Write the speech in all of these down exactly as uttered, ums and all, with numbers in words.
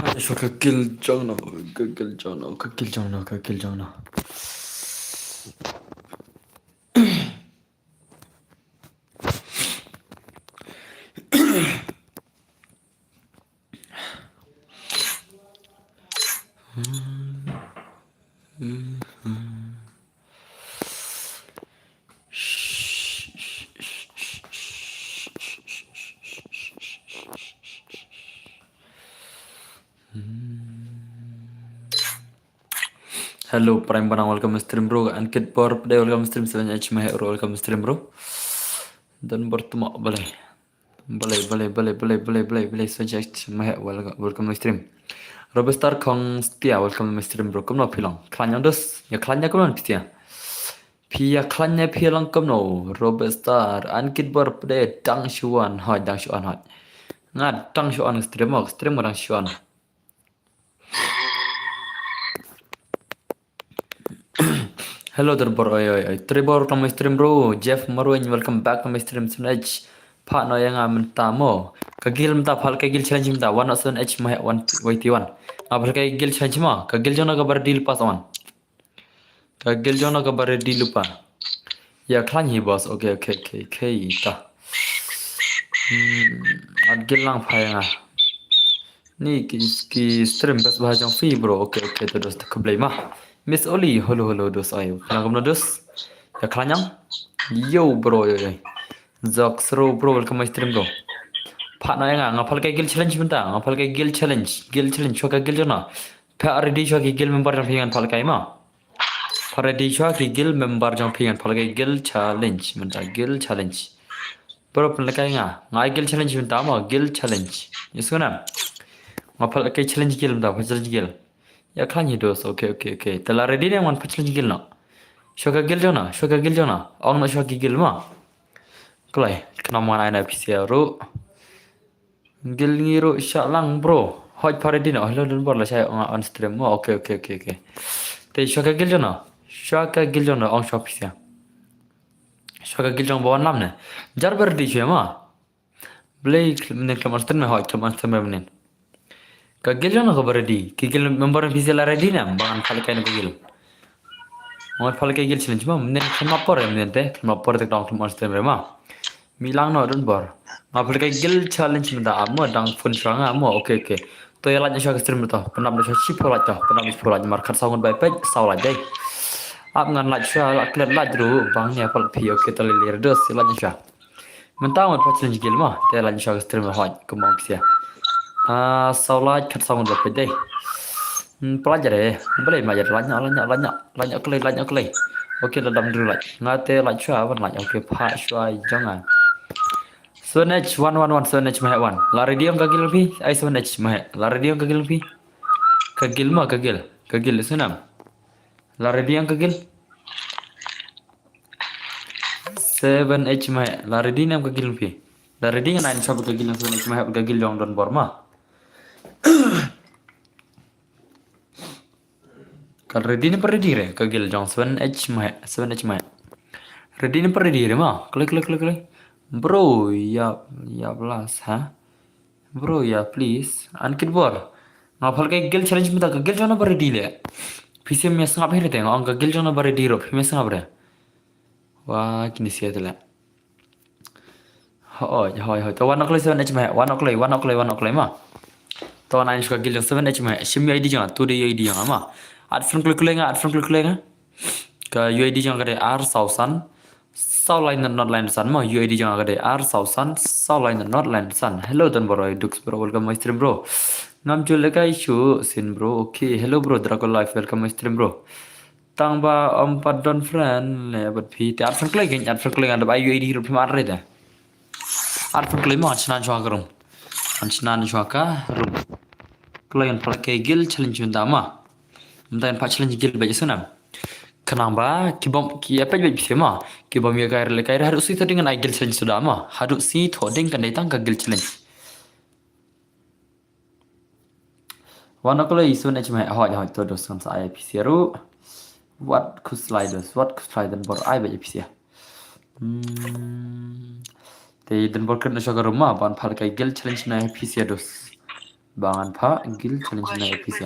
Ai, shuwa ka guild jong no, ka guild jong no, ka guild jong no, ka guild jong no. Hello, Prime Banang, welcome stream, bro. Ankit Bor Pde, welcome stream. Seven H Mahek, welcome stream, bro. Dan Bor Tuma, balai. Balai, balai, balai, balai, balai, balai, balai. Seven H Mahek, welcome, welcome stream. Robestar Khong Stia, welcome stream, bro. Kumno phi long? Khlaiñ ïa dos. Ïa khlaiñ ïa kumno phi tia? Phi ïa khlaiñ ïa phi long kumno? Robestar, Ankit Bor Pde, dang shuan, hoi, dang shuan, hoi. Nga dang shuan stream, ok, stream nga dang shuan. Hello, Trevor, oi, oi, oi. Trevor, welcome my stream, bro. Jeff Marwin, welcome back to my stream. Seven H. Phah noh ïa nga mynta mo. Ka guild mynta, phah lehkai guild challenge mynta. One oh seven H Mahek, one Y T one. Nga phah lehkai guild challenge mo. Ka guild jong no kaba ready lypa sa wan. Ka guild jong no kaba ready lypa. Ïa khlaiñ hi, boss. Okay, okay, okay, okay. Ta. Hmm, at guild lang phah ïa nga. Ni ki, ki stream best bha jong phi, bro. Okay, okay, to dos, to khublei ma. Miss Oli, hello, hello, dos, ai. Khlaiñ kumno, dos? Ïa khlaiñ ïa nga? Yo, bro, yo, yo. Zok Sro, bro, welcome my stream, bro. Phah noh ïa nga, nga phah lehkai guild challenge mynta, nga phah lehkai guild challenge, guild challenge, shuwa ka guild jong no. Phah ready shuwa ki guild member jong phi ngan phah lehkai ma. Phah ready shuwa ki guild member jong phi ngan phah lehkai guild challenge mynta, guild challenge. Bro, pynlehkai nga. Nga ai guild challenge mynta mo, guild challenge. Ïa sngewbha. Nga phah lehkai challenge guild mynta, phah challenge guild. Ïa khlaiñ hi, dos. Okay, okay, okay. Te la ready ne, wan phah challenge guild noh. Shuwa ka guild jong no, shuwa ka guild jong no. Ong noh shuwa ki guild mo. Kloi, khnang ngan ai na phi sha ruh. Guild ngi ruh shah lang, bro. Hoi, phah ready noh. Hello, Don Bor, la shai ong on stream mo. Okay, okay, okay, okay. Te shuwa ka guild jong no. Shuwa ka guild jong no, ong shuwa phi sha. Shuwa ka guild jong ba wan lam ne. Jar ba ready shuwa mo. Blei, khlem, mynnin khlem on stream, hoi, khlem on stream mynnin. Ka guild jong no kaba ready. Ki guild member phi sha la ready ne, ba ngan phah lehkai na ka guild. Ngan phah lehkai guild challenge mo, mynnin khlem ap por, mynnin te, khlem ap por te tang khlem on stream re mo. Mih lang noh, Don Bor. Nga phah lehkai guild challenge mynta, ap mo, dang phone shuwa nga mo, okay, okay. To ïa like noh shuwa ka stream to, pynap noh shuwa shiphew like to, pynap noh shiphew like, mar khatsaw ngut ba peit, saw like dei. Ap ngan like shuwa, la klet like ruh, bang ïa pal phi, okay, to lei lei, dos, ïa like noh shuwa. Mynta ngan phah challenge guild mo, te like shuwa ka stream hoi, kumba ong phi sha. Ah, saw like, khatsaw ngut ba peit dei. Hmm, pynlait re, balei ma ïa like noh, like noh, like noh, like noh klei, like noh klei. Okay, la dam dru like. Nga te like shuwa ban like, okay, phah shuwa jong nga. Seven H one one one, seven H Mahek one. La ready ong ka guild phi? Ai seven H Mahek. La ready ong ka guild phi? Ka guild mo, ka guild. Ka guild, Sunam. La ready ong ka guild? Seven H Mahek. La ready ne em ka guild phi? La ready ngan ai shuwa ka guild seven H Mahek, ka guild jong Don Bor mo. Ka ready ne em pa ready re, ka guild jong seven H Mahek, seven H Mahek. Ready ne em pa ready re mo. Kloi, kloi, kloi, kloi. Bro, ïa, ïa blast, ha? Bro, ïa, please. Ankit Bor. Nga phah lehkai guild challenge mynta, ka guild jong no ba ready leh. Phi shem ïa sngap hi re te, nga ong ka guild jong no ba ready ruh, phi shem ïa sngap re. Wa, kine sha te leh. Hoi, hoi, hoi. To wan noh kloi seven H Mahek, wan noh kloi, wan noh kloi, wan noh kloi mo. To wan noh shuwa ka guild jong seven H Mahek. Shim U I D jong nga, to dei U I D jong nga mo. Add friend kloi kloi nga, add friend kloi kloi nga. Ka U I D jong nga ka dei ar saw san. Saw lai not, not lai san mo, U I D jong nga ka dei ar saw san, saw lai not, not lai san. Hello, Don Bor, Dux bro, welcome my stream, bro. Ngam ju lehkai shuh sien, bro. Okay, hello, bro, Draco Life, welcome my stream, bro. Tang ba ym pat don friend ne bad phi. Te add friend kloi, add friend kloi, nga dep ai U I D ruh phim add re te. Add friend kloi mo, ngan shna shuwa ka room. Ngan shna shuwa ka room. Kloi ngan phah lehkai guild challenge mynta mo. Mynta ngan phah challenge guild bad ïa Sunam. Khnang ba ki bym, ki ïa peit bad phi mo. Ki bym ïa kai re, kai re, haduh shi to dei ngan ai guild challenge suda mo. Haduh shi to dei kan dei tang ka guild challenge. Wan noh kloi seven H Mahek, hoi, hoi, to dos, ngan sa ai phi sha ruh. Wat khuslai dos, wat khuslai, Don Bor, ai bad phi sha. Hmm. Te Don Bor kren noh shuwa ka room mo, ban phah lehkai guild challenge na phi sha dos. Ba ngan phah guild challenge na A P C.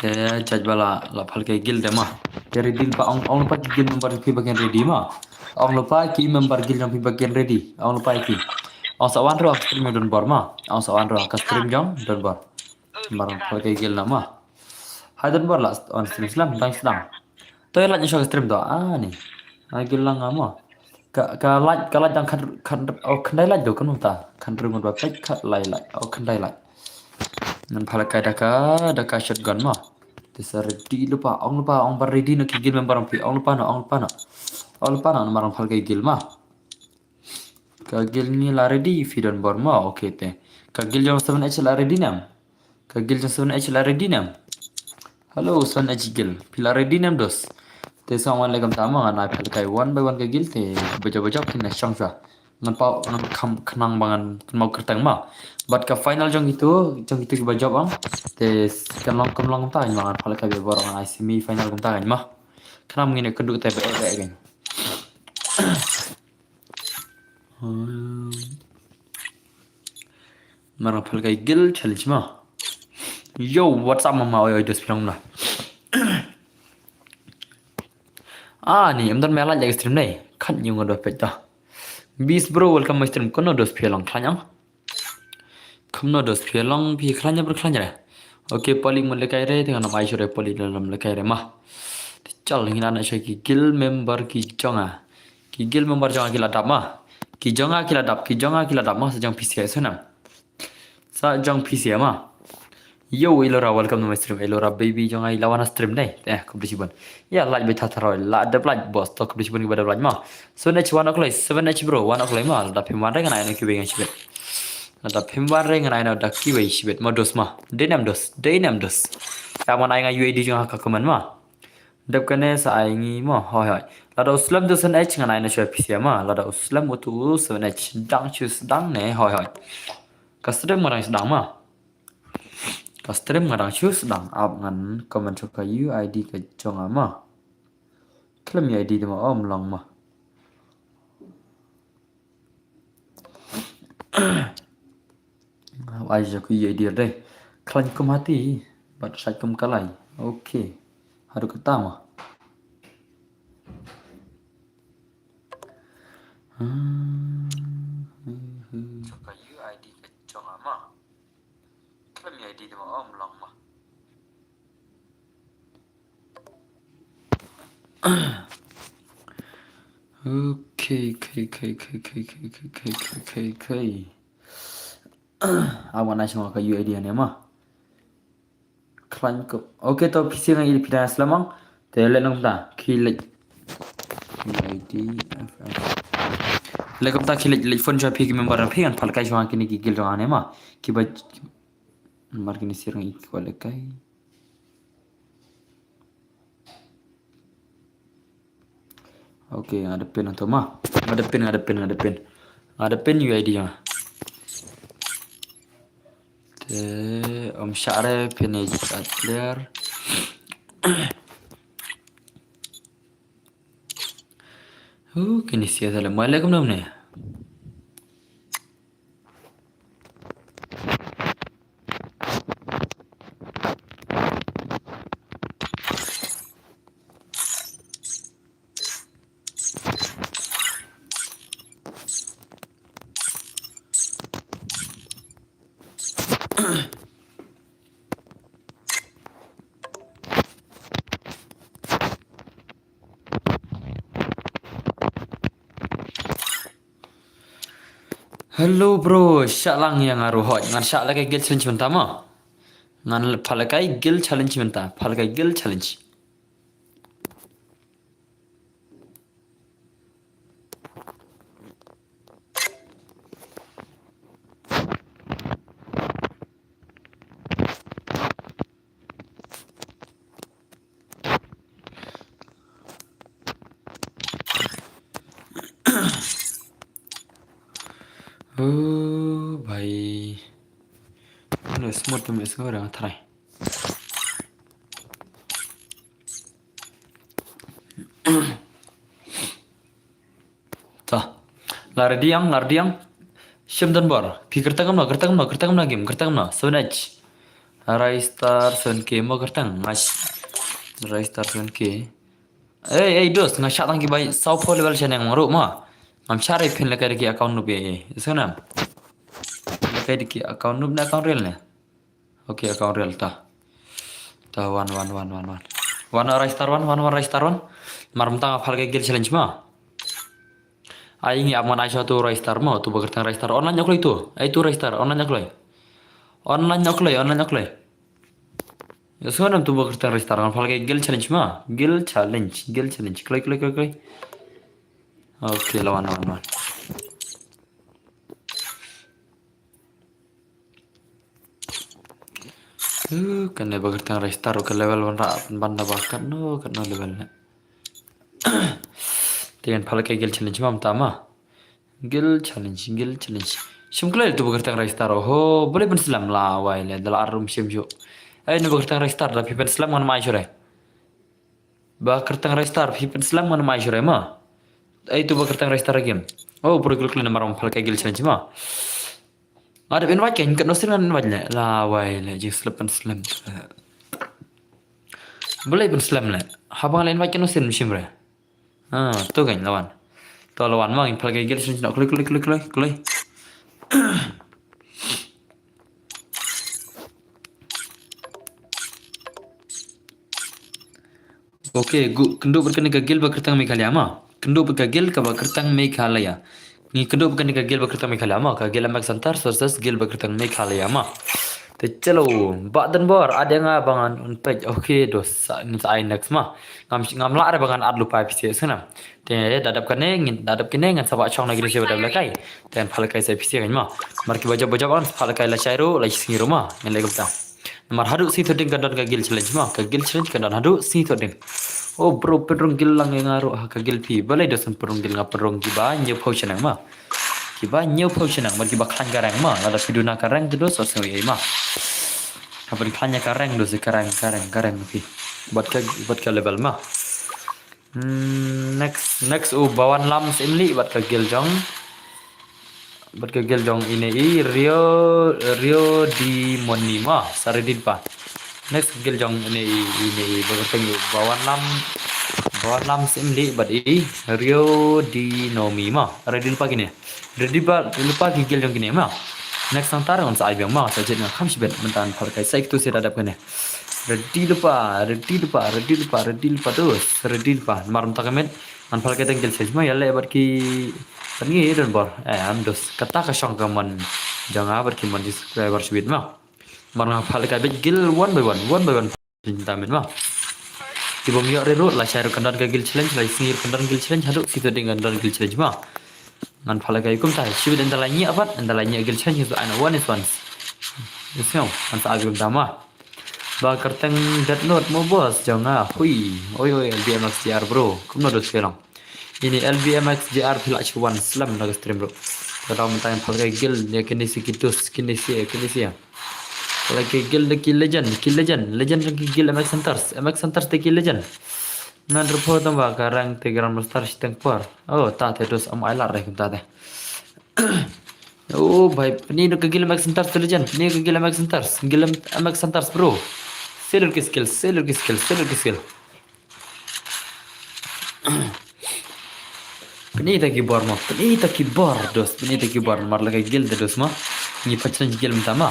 Te judge ba la, la phah kai guild de ma. Te ready pa ong, ong pa ki guild member phi ba kin ready ma. Ong pa ki member guild jong phi ba kin ready. Ong pa ki. Ong sa wan ruh ka stream don bor ma. Ong sa wan ruh ka stream jong don bor. Mar phah kai guild na ma. Hai don bor la on stream slam dang slam. To ya la ni show stream to. Ah ni. Ai guild lang ma. Ka, ka light, ka light dang khan, khan, oh, khandai light do kan ta. Khan ru ngon ba pek ka light light. Oh, khandai light. Ngan phah kai da ka, da ka shotgun ma. Te sa ready lypa, ong lypa, ong ba ready na ki guild member ong phi, ong lypa na, ong lypa na. Ong lypa na, mar phah kai guild ma. Ka guild ni la ready, phi don bor ma, okay te. Ka guild jong seven H la ready nam. Ka guild jong seven H la ready nam. Hello, seven H guild. Phi la ready nam dos. Te sa wan le kam ta ma ngan ai phah kai one by one ka guild te. Bajo bajo kin na shang sa. Ngan pau ngan kham khnang ba ngan kynmaw kyrteng ma. But ka final jong itu, jong itu ki bajo ang. Te kan long kam long ta ma ngan phah kai bor ngan ai semi final kum ta ma. Khnang ngin kynduh te ba ba kan. Mar phah kai guild challenge ma. Yo, what's up mama? Oi, oi, dos phi long na. Ah, ni em don me la jak stream nei. Kan yung do pet da. Beast bro, welcome my stream. Kono dos phi long khlanyang. Kamno dos phi long phi khlanya ber khlanya re. Okay, poli mun lekai re, tengah nam ai sure poli dalam lekai re ma. Chal ngin ana sha ki guild member ki jonga. Ki guild member jonga ki la dap ma. Ki jonga ki la dap, ki jonga ki la dap ma sa jong P C I sunam. Sa jong P C I ma. Yo, Elora, welcome to my stream. Elora baby jonga ila wana stream dai. Eh, khublei shibun. Ya, like beta tharo, la dep like boss, to khublei shibun ki ba dep like ma. Seven H one o'clock, seven H bro, one o'clock ma. La dap phim wan re ngan ai na ki wei ngan shibit. La dap phim wan re ngan ai na da ki wei shibit ma dos ma. Dei nam dos, dei nam dos. Ya man ai nga U I D jonga ka comment ma. Dep kane sa ai ngi mo, hoi hoi. Lada u slem tu seven H ngan ai na shu P C ma, lada u slem u tu seven H dang shu sdang ne, hoi hoi. Ka stream nga dang sdang ma. Ka stream nga dang shu sdang, ap ngan comment shu ka U I D ka jong nga ma. Khlem U I D te ma, om long ma. Ai ja ku ye dir dei. Khlaiñ kum hati, bad shait kum kalai. Okay. Haduh kata ma. Choka U I D ka jong nga ma. Khlem U I D te ma, om long ma. Okay, okay, okay, okay, okay, okay, okay, okay. Awan ai shong ka U I D ne ma. Khlaiñ ko. Okay, to P C nga ili pida slamang. Te le nang ta. Ki le. U I D F F. Le kum ta ki le, le phone sha phi ki member phi ngan phah kai shong kini ki guild jong nga ne ma. Ki ba mar kini sir ngi ko le kai. Okay, nga da pin to ma. Nga da pin, nga da pin, nga da pin. Nga da pin U I D nga. Te, om share pin e clear. Uh, kini sia sale. Wa alaikum nam ne. Hello bro, shah lang ïa nga ruh hoi. Ngan shah lehkai guild challenge mynta mo. Ngan phah lehkai guild challenge mynta, phah lehkai guild challenge. Oh bhai. Ano smooth tu mes ngorang try. Ta. La ready ïa nga, la ready ïa nga. Shim don bor. Phi kyrteng kumno, kyrteng kumno, kyrteng kumno game, kyrteng kumno. Seven H. Rai star seven K mo kyrteng. Nice. Rai star seven K. Ei, ei, dos, nga shah tang ki bai saw phew level shaneng mangru ma. Ngam shah re phin lehkai da ki account noob ei. Isnam. Lehkai da ki account noob ne account real ne. Okay, account real ta. Ta wan, wan, wan, wan, wan. Wan Rai star wan, wan, wan Rai star wan. Mar mynta nga phal kai guild challenge ma. Ai ngi ap ngan ai sha tu Rai star mo, tu ba kyrteng Rai star. Online nyokloi tu. Ai tu Rai star, online nyokloi. Online nyokloi, online nyokloi. Ya so nam tu ba kyrteng Rai star, ngan phal kai guild challenge ma. Guild challenge, guild challenge. Kloi, kloi, kloi, kloi. Okay, lawan, lawan, lawan. Uh, kane ba kyrteng Rai star ka level wan ra ban da ba katno, katno level ne. Te ngan phal kai guild challenge ma mynta ma. Guild challenge, guild challenge. Shim kloi tu ba kyrteng Rai star, oho, balei ban slem la wai le, da la ar rum shim shu. Ai, na ba kyrteng Rai star, da phi ban slem ngan mai shu re. Ba kyrteng Rai star, phi ban slem ngan mai shu re ma. Ai, tu ba kyrteng Rai star game. Oh, bro, kloi kloi namar phal kai guild challenge ma. Nga dep invite kan, katno sien ngan invite le. La wai le, jing slem ban slem. Balei ban slem le. Haba nga la invite katno sien shim re. Ah, tu kan lawan. Tu lawan ma, ngin phal kai guild sien, kloi, kloi, kloi, kloi, kloi. Okay, gu, kynduh bad kane ka guild ba kyrteng Meghalaya ma. Kynduh bad ka guild kaba kyrteng Meghalaya. Ngi kynduh bad kane ka guild ba kyrteng Meghalaya ma. Ka guild M X Hunters versus guild ba kyrteng Meghalaya ma. Te chalo, ba don bor, add ïa nga ba ngan un page. Okay, dos, sa, ngin sa ai next ma. Ngam, ngam lah re ba ngan add lypa phi shisha na. Te da dep kane, ngin da dep kane, ngan sa ba shong na guild shisha ba dep lehkai. Te ngan phal kai sa phi shisha kan ma. Mar ki ba jop ba jop ngan phal kai la shai ruh, la sngi ruh ma. Ngan leh kumta. Namar haduh sngi Thohdieng kan don ka guild challenge ma, ka guild challenge kan don haduh sngi Thohdieng. Oh bro, pynrung guild lang ïa nga ruh ha ka guild phi. Balei dos pynrung guild, nga pynrung kiba hynñiew phew shaneng ma. Kiba hynñiew phew shaneng, bad kiba khlaiñ ka rank ma. Lada phi duna ka rank te dos, sa sngew ei ma. Haba khlaiñ ïa ka rank dos, ka rank, ka rank, ka rank phi. Bad ka, bad ka level ma. Hmm, next, next u Bawan Lam Syiemlieh bad ka guild jong. Bad ka guild jong ine i Rio, Rio di Moni ma, sa ready lypa. Next guild jong ine i, ine i, ba kyrteng u Bawan Lam, Bawan Lam Syiemlieh bad i Rio di Nomi ma, ready lypa kine. Ready lypa, lypa ki guild jong kine ma. Next nangta ngan sa ai biang ma, sa jied nga kham shibit mynta ngan phal kai sa ïa kitu sha da dep kane. Ready lypa, ready lypa, ready lypa, ready lypa dos, ready lypa. Namar mynta ka miet ngan phal kai tang guild challenge ma, ïaleh bad ki, bad ngi don bor. Eh, am dos. Kata ka shong ka mon jong nga bad ki mon ki subscriber shibit ma. Namar nga phal kai beit guild one by one, one by one. Mynta miet ma. Ki bym ïoh re ruh, la shai ruh kan don ka guild challenge, la sngi ruh kan don guild challenge, haduh sngi Thohdieng kan don guild challenge ma. Ngan phal kai kumta, shibit ynda la ñiah pat, ynda la ñiah guild challenge, ngi sa ai na one is one. Ngan sa ai kumta ma. Ba kyrteng Death Note mo boss jong nga, hui. Oi, oi, L B M X G R bro. Kumno dos phi long? Ini L B M X G R phi lah shu wan slem na ka stream ruh. Ka dang mynta ngan phal kai guild ïa kine shi ki dos, kine shi, kine shi. Phal kai guild da ki legend, ki legend, legend jong ki guild M X Hunters, M X Hunters da ki legend. Ngan report tang ba ka rank te Grandmaster shiteng por. Oh, ta te dos am ai lah re kumta te. Oh, bhai, pyni noh ka guild M X Hunters te legend, pyni ka guild M X Hunters, guild M X Hunters bro. Sailor ki skill, sailor ki skill, sailor ki skill. Pyni ta ki bor mo, pyni ta ki bor dos, pyni ta ki bor, namar la kai guild dos ma. Ngi pat challenge guild mynta ma.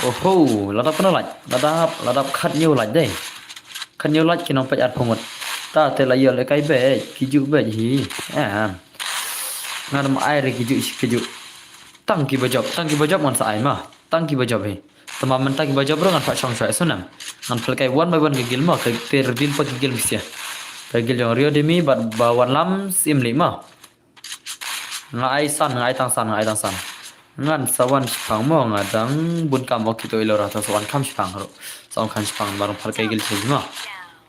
Oho, la dap kano lait, la dap, la dap khathynñiew lait dei. Khathynñiew lait ki nang peit arphew ngut. Ta te la ïoh lehkai beit, ki juh beit hi. Em. Ngan ym ai re ki juh shi ki juh. Tang kiba jop, tang kiba jop ngan sa ai ma. Tang kiba jop hi. Tangba mynta kiba jop ruh ngan pat shong shuwa shuwa nang. Ngan phal kai one by one ka guild ma, ka te reveal pa ki guild bisia. Ka guild jong Rio Demi bad Bawan Lam Syiemlieh ma. Nga ai san, nga ai tang san, nga ai tang san. Ngan sa wan shipang mo, nga dang bun kam, ok, kito ilo ra, sa wan kham shipang ruh. Sa wan kham shipang, barang phal kai guild challenge ma.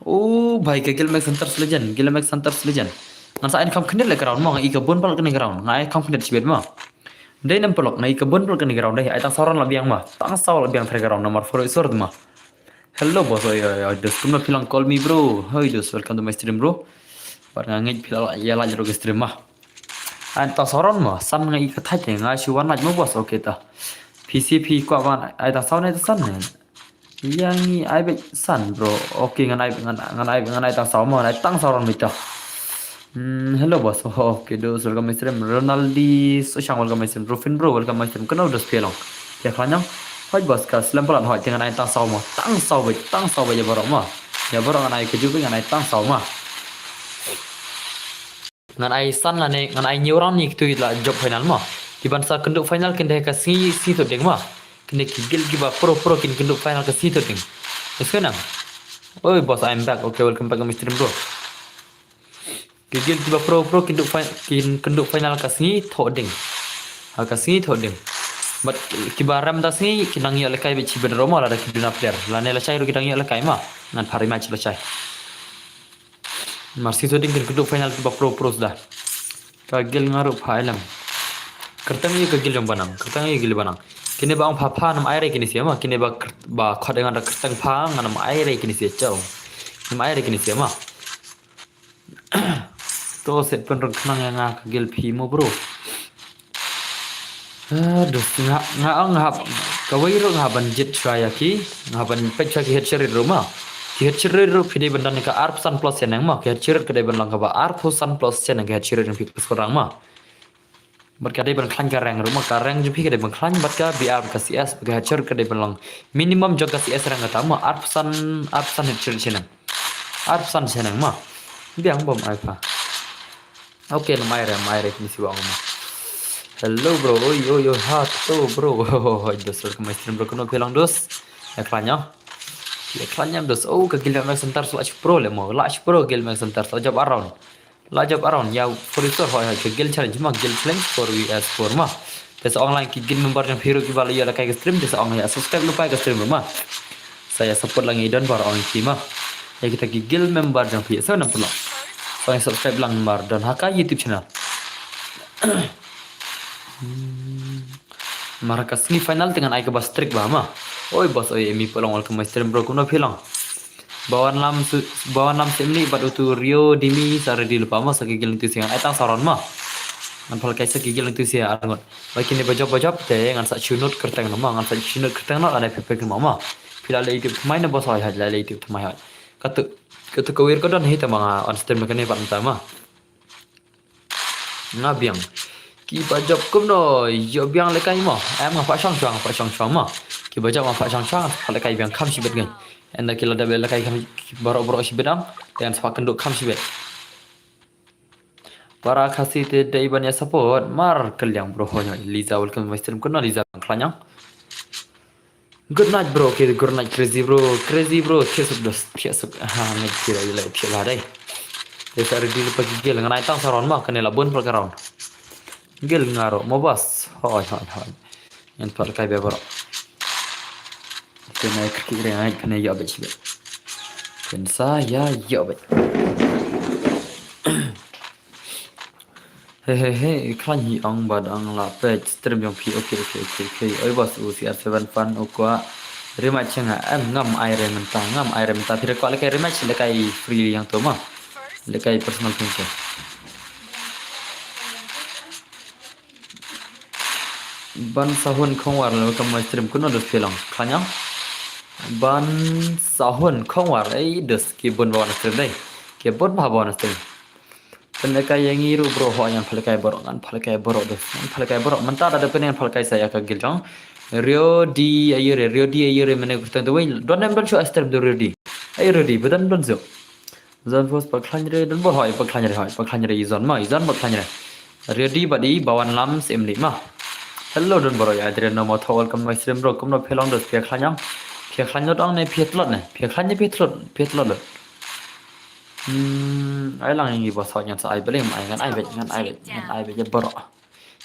Oh, bhai, ka guild M X Hunters legend, guild M X Hunters legend. Ngan sa ai kham khyndiat le ka round mo, nga i ka bun pal kane ka round, nga ai kham khyndiat shibit ma. Dei nam paralok, nga i ka bun pal kane ka round dei, ai tang saw round la biang ma. Tang saw la biang thra ka round namar four is four ma. Hello boss, oi oi oi, dos kumno phi long, call me bro. Hoi dos, welcome to my stream bro. Bad nga ngeit phi la ïa like ruh ka stream ma. Ai tang saw round mo, san nga i ka thait nga shu wan lait mo boss, okay ta. P C P kwah ban ai tang saw ne ta san ne. Ïa ngi ai beit san bro. Okay ngan ai ngan ngan ai ngan ai tang saw mo, ngan ai tang saw round beit ta. Hmm, hello boss. Okay, dos welcome my stream. Ronaldi Soshang welcome my stream. Rufin bro welcome my stream. Kano dos pelong. Ïa khlanyang. Hoi boss ka slem palat hoi, te ngan ai tang saw mo. Tang saw beit, tang saw beit ïa baroh mo. Ïa baroh ngan ai ka ju beit, ngan ai tang saw mo. Ngan ai san lane ngan ai hynñiew round ïa kitu ki la jop final mo. Ki ban sa kynduh final kin dei ka sngi, sngi Thohdieng mo. Kine ki guild kiba pro pro kin kynduh final ka sngi Thohdieng. Ïa sngewbha. Oi boss, I'm back. Okay, welcome back to my stream bro. Ki guild kiba pro pro kin kynduh fi-, kin kynduh final ka sngi Thohdieng. Ha ka sngi Thohdieng. Bad kiba rem da sngi ki dang ïoh lehkai beit shibit ruh mo, lada ki duna player. Lane lashai ruh ki dang ïoh lehkai mo. Ngan pha rematch lashai. Mar sngi Thohdieng kin kynduh final kiba pro pro suda. Ka guild nga ruh pha ai lem. Kyrteng ïa ka guild jong ba nang, kyrteng ïa ka guild ba nang. Kine ba ong pha pha ngam ai re kine sha mo, kine ba kyrt-, ba khot ngan da kyrteng pha ngam ai re kine sha, chong. Ngam ai re kine sha mo. To set pynrung khnang ïa nga ka guild phi mo bro. Ah, dos nga, nga ong nga hap, kawei ruh nga hap ban jied shuwa ïa ki, nga hap ban peit shuwa ki head chariot ruh mo. Ki head chariot ruh phi dei ban don ka arphew san plus shaneng mo, ki head chariot ka dei ban long kaba arphew san plus shaneng ki head chariot jong phi ka skorang mo. Bad ka dei ban khlaiñ ka rank ruh mo, ka rank jong phi ka dei ban khlaiñ bad ka B R ka C S, ka head chariot ka dei ban long minimum jong ka C S rank kata mo, arphew san, arphew san head chariot shaneng. Arphew san shaneng mo. Biang bym ai pha. Okay, ngam ai re, ngam ai re kine sha mo. Hello bro, oi oi oi, ha to bro. Oi, dos welcome my stream bro, kano phi long dos. Ïa khlanyang. Ïa khlanyang dos. Oh, ka guild Max Center sa la shu pro le mo. La shu pro guild Max Center, sa la jop around. La jop around ïa for sure, hoi hoi, ka guild challenge mo, guild challenge four V S four mo. Te sa ong lang ki guild member jong phi ruh kiba la ïoh lehkai ka stream, te sa ong ïa subscribe lypa ïa ka stream ruh mo. Sa ïa support lang ïa i Don Bar ong ki mo. Ïa kita ki guild member jong phi, sa na pula. Sa ïa subscribe lang mar Don ha ka YouTube channel. Mar ka sngi final te ngan ai kaba strict bha mo. Oi boss, oi Emi Polong welcome my stream bro, kumno phi long? Bawan Lam su, Bawan Lam Simli bad utu Rio Dimi sa ready lypa mo, sa ki guild nangtu sha ngan ai tang saw round mo. Ngan pha lehkai sa ki guild nangtu sha ar ngut. Ba kine ba jop ba jop te ngan sa shu note kyrteng mo, ngan sa shu note kyrteng noh, lane phi phi mo mo. Phi la leh YouTube thymmai ne boss, hoi hoi, la leh YouTube thymmai hoi. Katu, katu ka wir ka don hi te ma nga on stream kane pat mynta mo. Nga biang. Kiba jop kumno, ïoh biang lehkai mo. Em, nga pha shong shong, nga pha shong shong mo. Kiba jop nga pha shong shong, pha lehkai biang kham shibit ngi. Ynda ki la dep lehkai kham baroh baroh shibit ang, te ngan sa pha kynduh kham shibit. Para Khasi te dei ban ïa support, mar kylliang bro, hoi hoi. Liza welcome to my stream, kumno Liza khlanyang. Good night bro, okay, good night Crazy bro, Crazy bro, thiah suk dos, thiah suk. Ha, ngi thiah ïa la thiah la dei. Te sa ready lypa ki guild, ngan ai tang saw round mo, kane la bun pat ka round. Guild nga ruh mo boss. Hoi hoi hoi. Ngan pha lehkai bha baroh. Te nai kyrkieh re ngai, kane ïoh beit shibit. Phin sa ïa ïoh beit. He he he, khlaiñ hi ong ba dang la peit stream jong phi. Okay okay okay okay. Oi boss, u C R seven fan u kwah rematch nga. Em, ngam ai re mynta, ngam ai re mynta. Phi da kwah lehkai rematch, lehkai free hangto mo. Lehkai personal hangto. Ban Sahun Khongwar welcome my stream, kumno dos phi long? Khlanyang. Ban Sahun Khongwar, ei dos ki bun ba wan stream dei. Ki bun ba wan stream. Pynlehkai ïa ngi ruh bro, hoi ngan pha lehkai baroh, ngan pha lehkai baroh dos, ngan pha lehkai baroh. Mynta da da pynlehkai ngan pha lehkai sa ïa ka guild jong Rio D, ayo re, Rio D ayo re, mane kyrteng te wei. Don em don shuh stream da Rio D. Ayo Rio D, ba don don shuh. Zon Force ba khlaiñ re, don bor hoi, ba khlaiñ re hoi, ba khlaiñ re i Zon mo, i Zon ba khlaiñ re. Rio D bad i Bawan Lam Simli mo. Hello don bor hoi, Adrian no mo tho welcome my stream bro, kumno phi long dos, phi khlaiñ ong. Phi khlaiñ lut ong ne phi tlot ne, phi khlaiñ ne phi tlot, phi tlot lut. Hmm, ai lang ïa ngi ba sot ngan sa ai bling, ai ngan ai beit, ngan ai beit, ngan ai beit ïa baroh.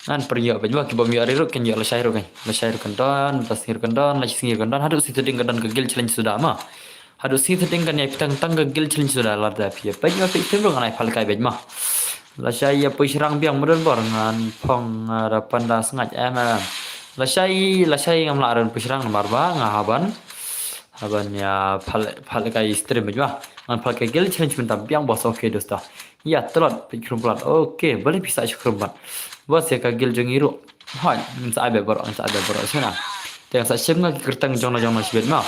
Ngan pyrïoh beit ba ki bym ïoh ri ruh kin ïoh lashai ruh kan. Lashai ruh kan don, mynta sngi ruh kan don, lashai sngi ruh kan don, haduh sngi Thohdieng kan don ka guild challenge suda mo. Haduh sngi Thohdieng kan ïai pteng tang ka guild challenge suda, lada phi ïa peit ma phi stream ruh ngan ai pha lehkai beit mo. Lashai ïa pyrshang biang mo don bor, ngan phong, ah, da panda sngaid em em. Lashai, lashai ngam lah ran pyrshang namar ba nga hap ban, hap ban ïa pha le-, pha lehkai stream beit mo. Ngan pha lehkai guild challenge mynta biang boss, okay dos ta. Ïa, tlot, peit khrum palat. Okay, balei phi sah shu khrum pat? Bos, ïa ka guild jong ngi ruh. Hoi, ngan sa ai beit baroh, ngan sa ai beit baroh, sngewna. Te ngan sa shim nga ki kyrteng jong no jong no shibit mo.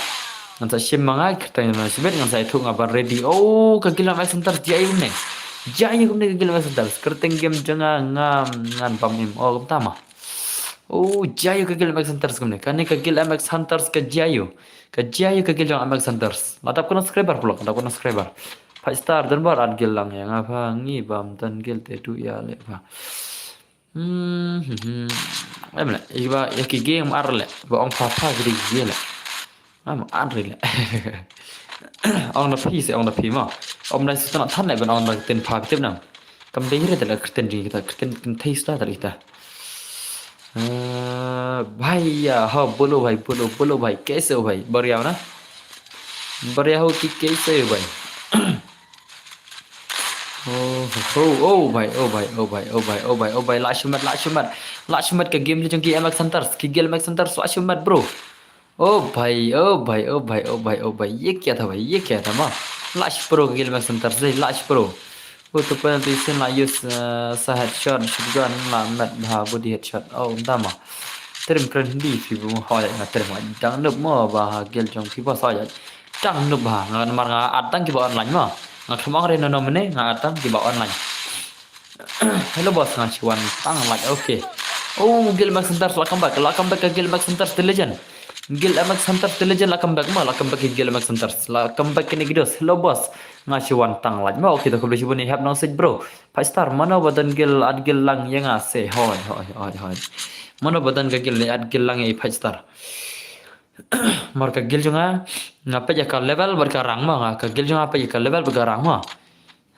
Ngan sa shim ma nga ki kyrteng jong no shibit, ngan sa ïathuh nga ban ready. Oh, ka guild M X Hunters jia ïa kumne. Jia ïa kumne ka guild M X Hunters. Kyrteng game jong nga ngam ngan bam im. Oh, kumta mo. Oh, jia ïa ka guild M X Hunters kumne. Kane ka guild M X Hunters ka jia ïa. Ka jia ïa ka guild jong M X Hunters. La dap kano subscriber pulok, la dap kano subscriber. Five star don bar at guild lang ïa nga pha ngi bam don guild te tu ïa le pha. Hmm, hmm, hmm. Em le, iba ïa ki game ar le. Ba ong pha pha ki game le. Am ar le. Ong na phi se ong na phi mo. Om dai sutna than le ban ong na tin pha tip nam. Kam dei re da la kyrteng jing kita, kyrteng kin thei sta da kita. Eh, bhai ya, ha, bolo bhai, bolo, bolo bhai, kaise ho bhai? बढ़िया हो ना? बढ़िया हो कि कैसे हो भाई? Oh, oh, oh, bhai, oh, bhai, oh, bhai, oh, bhai, oh, bhai, oh, bhai, la shimet, la shimet, la shimet ka game ni jong ki M X Hunters, ki guild M X Hunters, la shimet, bro. Oh, bhai, oh, bhai, oh, bhai, oh, bhai, oh, bhai, ye kya tha, bhai, ye kya tha, ma? La shi pro ka guild M X Hunters, dei, la shi pro. Oh, to penalty sin la use, uh, sa headshot, shotgun, la met, bha, body headshot. Oh, dama. Trim kren hindi, fi bu mo, hoi, nga trim, dang nup mo, ba, guild jong fi ba, sa, dang nup, ba, nga, mar nga, at tang ki ba online, ma. Nga khlem ong re no no mene, nga at tang ki ba online. Hello boss, nga shu wan tang like, okay. Oh, guild M X Hunters la come back, la come back ka guild M X Hunters the legend. Guild M X Hunters the legend la come back ma, la come back guild M X Hunters, la come back kine gidos. Hello boss, nga shu wan tang like ma, okay, to khublei shibun ïa hap nong sej bro. Five star, mano ba don guild, at guild lang ïa nga se, hoi, hoi, hoi, hoi. Mano ba don ka guild, at guild lang ïa five star. Mar ka guild jong nga, nga peit ïa ka level bad ka rank ma, nga ka guild jong nga peit ïa ka level bad ka rank ma.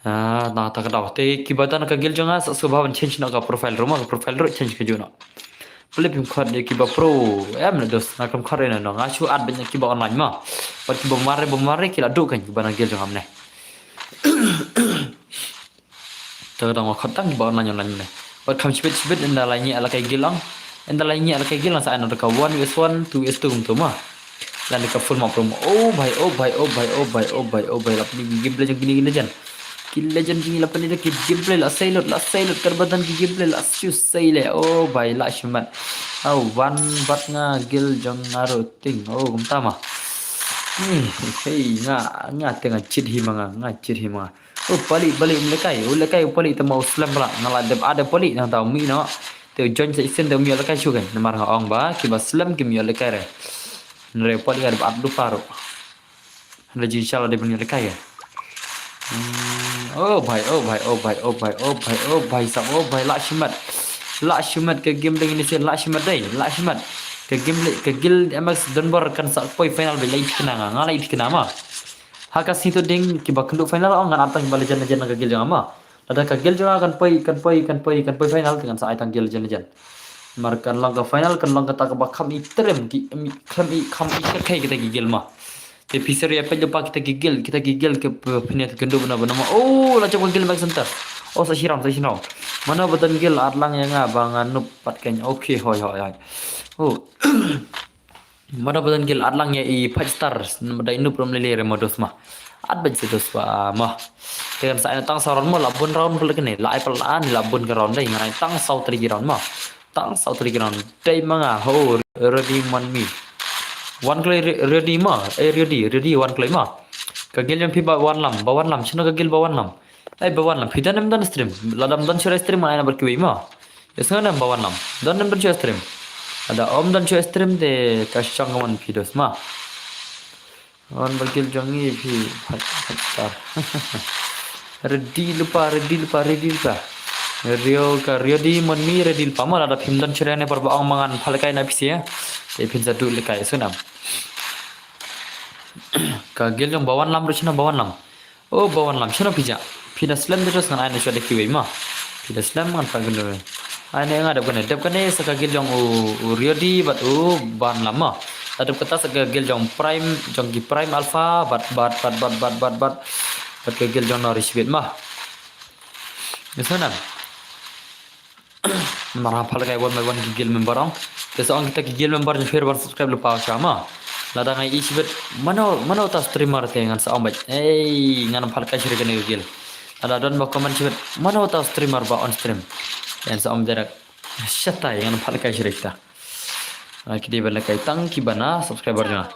Ah, na ta ka daw. Te ki ba don ka guild jong nga sa sngewbha ban change noh ka profile ruh ma, ka profile ruh change ka juh noh. Pule phim khot ïa ki ba pro, em na dos, nga kam khot ïa no, nga shu at ban ïa ki ba online ma. Bad ki ba mare, ba mare, ki la duh kan, ki ba na guild jong nga mne. Ta ka daw nga khot tang ki ba online online mne. Bad kham shibit shibit ynda la ngi ala kai guild lang. Ynda la ngi ala kai guild lang sa ai na ka one versus one, two versus two kumtu ma. Lane ka full map room. Oh bhai, oh bhai, oh bhai, oh bhai, oh bhai, oh bhai. Lap ni ki game legend, ki game legend. Ki legend ki lap ni ki gameplay la sai lut, la sai lut, kar ba don ki gameplay la shu sai le. Oh bhai, la shimet. Oh, wan bat nga guild jong nga ruh ting. Oh, kumta ma. Ni, hey, nga, nga te nga chit hi ma nga, nga chit hi ma nga. Oh, pali, pali, um lekai, oh lekai, oh pali, te ma u slem bala, nga la dep, ah, dep pali, nang tau mi no. Te u join sa isen, te u mi lekai shu kan. Namar nga ong ba, ki ba slem, ki mi lekai re. Nre pali, nga dep at du paru. Nre jin shala dep mi lekai ya. Hmm, oh bhai, oh bhai, oh bhai, oh bhai, oh bhai, oh bhai, sab, oh bhai, la shimet. La shimet ka game ding ini sin, la shimet dei, la shimet. Ka game le, ka guild M X Dunbar kan sa poi final ba lai tikna nga, nga lai tikna ma. Ha ka situ ding ki ba kynduh final ong ngan at tang ki ba legend legend ka guild jong nga ma. Lada ka guild jong nga kan poi, kan poi, kan poi, kan poi final te ngan sa ai tang guild legend legend. Mar kan long ka final, kan long kata ka ba kham i trem ki, mi, kham i, kham i kyrkhei kita ki guild ma. Te phi seri apa jumpa kita ki guild, kita ki guild ki p-, pynïaid kynduh bana bana ma. Oh, la jop ka guild M X Center. Oh, sa shi round, sa shi round. Mano ba don guild at lang ïa nga ba nga nup pat kan. Okay, hoi, hoi, hoi. Oh. Mano ba don guild at lang ïa i five star, dei nup rom lele re ma dos ma. At bad se dos ba ma. Te kan sa ai tang saw round ma, la bun round pala kane, la ai pala an, la bun ka round dei, ngan ai tang saw three round ma. Tang saw three round dei ma nga, ho, ready man mi. Wan kloi re-, ready ma, eh, ready, ready wan kloi ma. Ka guild jong phi ba wan lam, ba wan lam, shino ka guild ba wan lam. Ai, ba wan lam, phi don em don stream. Lada em don shuh stream, ai na bad kiwei ma. Ïa sngew ne em ba wan lam. Don em don shuh stream. Lada em don shuh stream te ka shong ka wan phi dos ma. Wan ba guild jong ngi phi five, five star. Ready lypa, ready lypa, ready lypa. Rio ka, ready mon mi, ready lypa ma lada phim don shuh ne por ba ong ma ngan pha lehkai na phi sha. Te phin sa duh lehkai sngew ne em. Ka guild jong ba wan lam ruh shano ba wan lam. Oh, ba wan lam, shano phi jah? Phi da slem de dos ngan ai na shuwa da kiwei ma. Phi da slem ngan pat kynduh. Ai ne nga dep kane, dep kane sa ka guild jong u, u Riodi bad u Ban lam ma. Da dep kata sa ka guild jong Prime, jong ki Prime Alpha, bad, bad, bad. Bad ka guild jong Nori Shibit ma. Yes, nam. Namar ha pha lehkai one by one ki guild member ong. Te sa ong kita ki guild member jong phi ruh ban subscribe lypa sha ma. Lada ngai i shibit mano, mano ta streamer te ngan sa ong bad. Ei, ngan pha lehkai sha kane ka guild. Lada don ba comment shibit. Mano uta u streamer ba on stream. Te ngan sa ym direct. Shatai ngan pat lehkai sha kita. Ah, ki dei ban lehkai tang kiba na subscriber jong nga.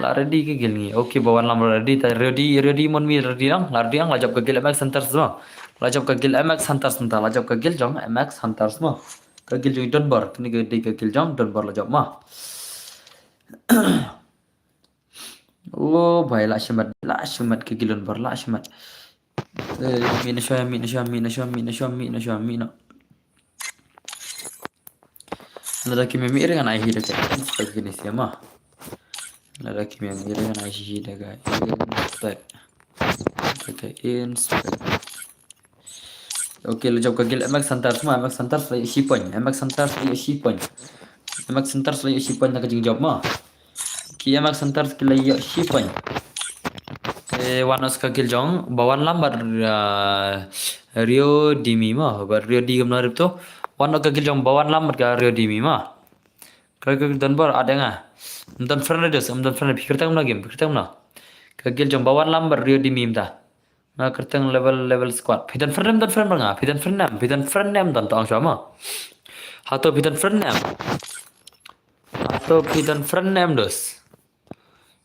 La ready ka guild ngi. Okay, ba wan lambar ready, ta ready, ready mon mi ready lang. La ready lang, la jop ka guild M X Hunters mo. La jop ka guild M X Hunters mynta, la jop ka guild jong M X Hunters mo. Ka guild jong Donbor, kane ka dei ka guild jong Donbor la jop mo. Oh, bhai, la shimet, la shimet ka guild Donbor, la shimet. Eh, mi na shwa, mi na shwa, mi na shwa, mi na shwa, mi na shwa, mi na shwa, mi na. Lada kim ïa mih re ngan ai hi da ka inspect kine sia mo. Lada kim ïa mih re ngan ai hi da ka inspect. Da ka inspect. Okay, la jop ka guild M X Hunters mo, M X Hunters la ïoh shi point, M X Hunters la ïoh shi point. M X Hunters la ïoh shi point na ka jingjop mo. Ki M X Hunters ki la ïoh shi point. Te wan noh ka guild jong ba wan lambar, ah, Rio Dimi mo, ba Rio Di kumno rip to. Wan noh ka guild jong ba wan lambar ka Rio Dimi mo. Ka guild Donbor ada nga. Ym don friend dos, ym don friend, phi kyrteng kumno game, phi kyrteng kumno. Ka guild jong ba wan lambar Rio Dimi mynta. Nga kyrteng level, level squad. Phi don friend em, don friend bad nga. Phi don friend em, phi don friend em, don tong shwa mo. Hato phi don friend em. Hato phi don friend em dos.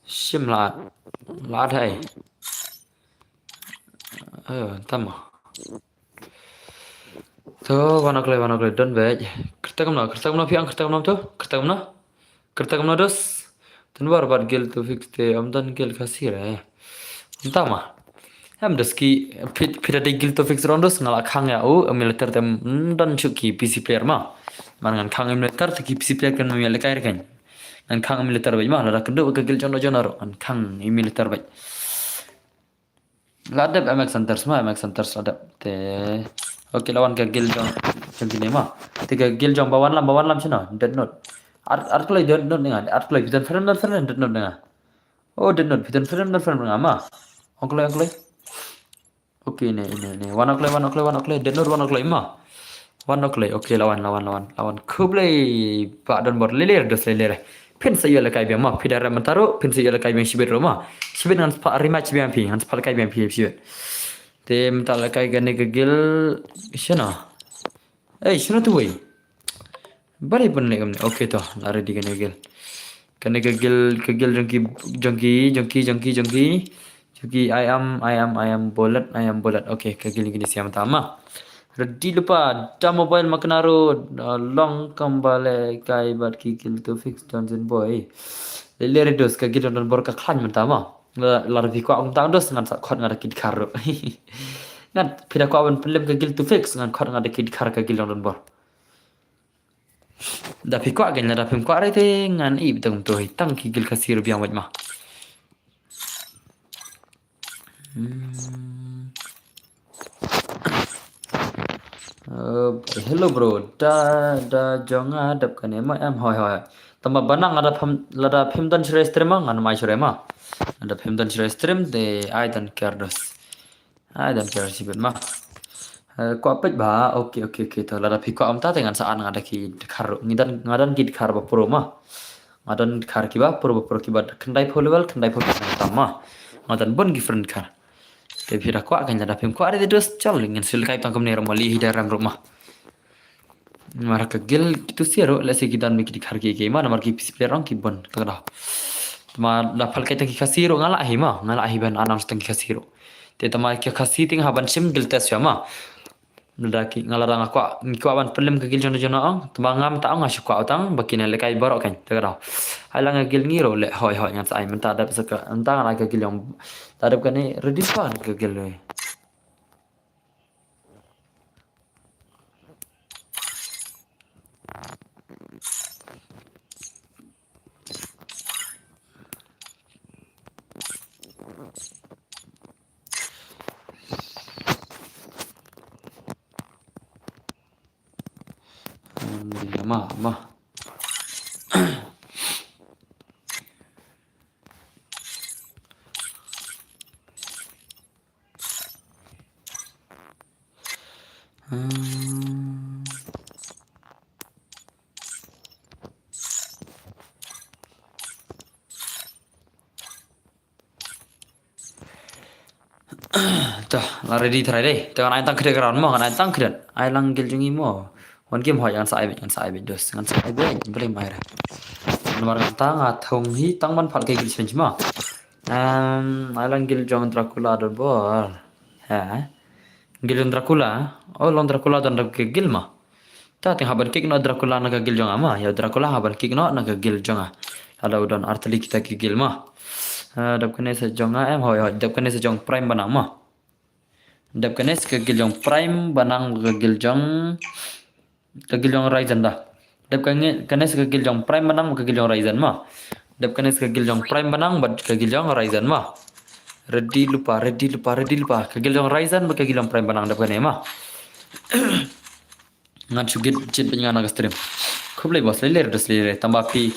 Shim lad. Lad hai. Eh, tama. To, wan kloi, wan kloi, don bej. Kyrteng kumno, kyrteng kumno phi ang, kyrteng kumno to? Kyrteng kumno? Kyrteng kumno dos? Donbor bad guild to fix te, ym don guild Khasi re. Ym tama. Em dos ki, phi, phi da dei guild to fix rong dos, nga la khang ïa u, emulator te ym don shuh ki P C player mo. Man ngan khang emulator te ki P C player kan ym ïalehkai re kan. Ngan khang emulator bad mo, lada kynduh ka guild jong no jong no ruh, ngan khang emulator bad. La dep M X Hunters mo, M X Hunters la dep. Te. Okay, la wan ka guild jong, jong kine mo. Te ka guild jong ba wan lam, ba wan lam shano? Death Note. Ar, ar kloi Death Note ne nga, ar kloi phi don friend, don friend Death Note ne nga. Oh, Death Note, phi don friend, don friend ne nga mo. Ong kloi, ong kloi. Okay, ne, ne, ne. Wan kloi, wan kloi, wan kloi. Death Note wan kloi mo. Wan kloi. Okay, la wan, la wan, la wan, la wan. Khublei ba Donbor, lele dos lele. Phin sa ïoh lehkai biang mo, phi da rem mynta ruh, phin sa ïoh lehkai biang shibit ruh mo. Shibit ngan sa pat rematch biang phi, ngan sa pat lehkai biang phi shibit. Te mynta lehkai kane ka guild shano? Eh, shano tu wei? Bari pun leh kamne. Okay to, la ready kane ka guild. Kane ka guild, ka guild jong ki, jong ki, jong ki, jong ki, jong ki. Jong ki, I am, I am, I am bullet, I am bullet. Okay, ka guild kine sia mynta mo. Ready lypa, da mobile ma kane ruh, uh, long kam ba lehkai bad ki guild to fix dungeon boy. Lele re dos ka guild Donbor ka khlaiñ mynta mo. La, lada phi kwah kumta dos ngan sa khot nga da ki dkhar ruh. Ngan phi da kwah ban pynlem ka guild to fix ngan khot nga da ki dkhar ka guild Donbor. Da phi kwah kan, lada phim kwah re te ngan ïa bteng to hi tang ki guild Khasi ruh biang wait mo. Hmm. Uh, hello bro, da, da jong nga dep kane mo em, hoi hoi. Tangba ba nang lada phim, lada phim don share stream mo, ngan mai share mo. Lada phim don share stream te I don't care dos. I don't care shibit mo. Eh, kwah peit ba, okay, okay, okay, to lada phi kwah kumta te ngan sa an nga da ki dkhar ruh. Ngi don, nga don ki dkhar ba pro mo. Nga don dkhar kiba pro ba pro kiba khyndai phew level, khyndai phew level tam mo. Nga don bun ki friend dkhar. Te phi da kwah kan, lada phim kwah re te dos chal, ngin sa lehkai tang kumne ruh mo, lei hi da rem ruh mo. Namar ka guild kito sia ruh lehse ki don bad ki dkhar ki ki mo, namar ki P C player rong ki bun, ka daw. Tangba da pha lehkai tang ki Khasi ruh nga lah hi mo, nga lah hi ban announce tang ki Khasi ruh. Te tangba ki Khasi te nga hap ban shim guild test shuwa mo. Lada ki, nga lada nga kwah, ngi kwah ban pynlem ka guild jong no jong no ong. Tangba nga mynta ong nga shu kwah tang ba kine lehkai baroh kan, te ka daw. Ai la nga guild ngi ruh leh hoi hoi ngan sa ai mynta dep sa ka, mynta nga la ka guild jong, ta dep kane ready pa ka guild. Alhamdulillah, ma, ma. Hmm. Ta, la ready trai dei. Ta ngan ai tang kret ka round mo, ngan ai tang kret. Ai lang guild jong i mo. Wan game hoi ngan sa ai bit, ngan sa ai bit dos. Ngan sa ai bit, boleh mai re. Namar ngan tang, nga thong hi tang ban phal ka guild challenge mo. Um, ai lang guild jong Dracula don bor. Ha? Guild jong Dracula? Oh, long Dracula don da ka guild mo. Ta teng haban kick no Dracula na ka guild jong nga ma. Ya Dracula haban kick no na ka guild jong nga. Halo don artylli kita ki guild ma. Eh, dap kane sa jong nga em hoi hoi. Dap kane sa jong Prime Banang ma. Dap kane sa ka guild jong Prime Banang ka guild jong ka guild jong Ryzen da. Dap kane kane sa ka guild jong Prime Banang ka guild jong Ryzen ma. Dap kane sa ka guild jong Prime Banang bad ka guild jong Ryzen ma. Ready lupa, ready lupa, ready lupa. Ka guild jong Ryzen bad ka guild jong Prime Banang dap kane ma. Ngan shu git jit bad nga na ka stream. Khublei boss, lei lei dos lei lei. Tang ba phi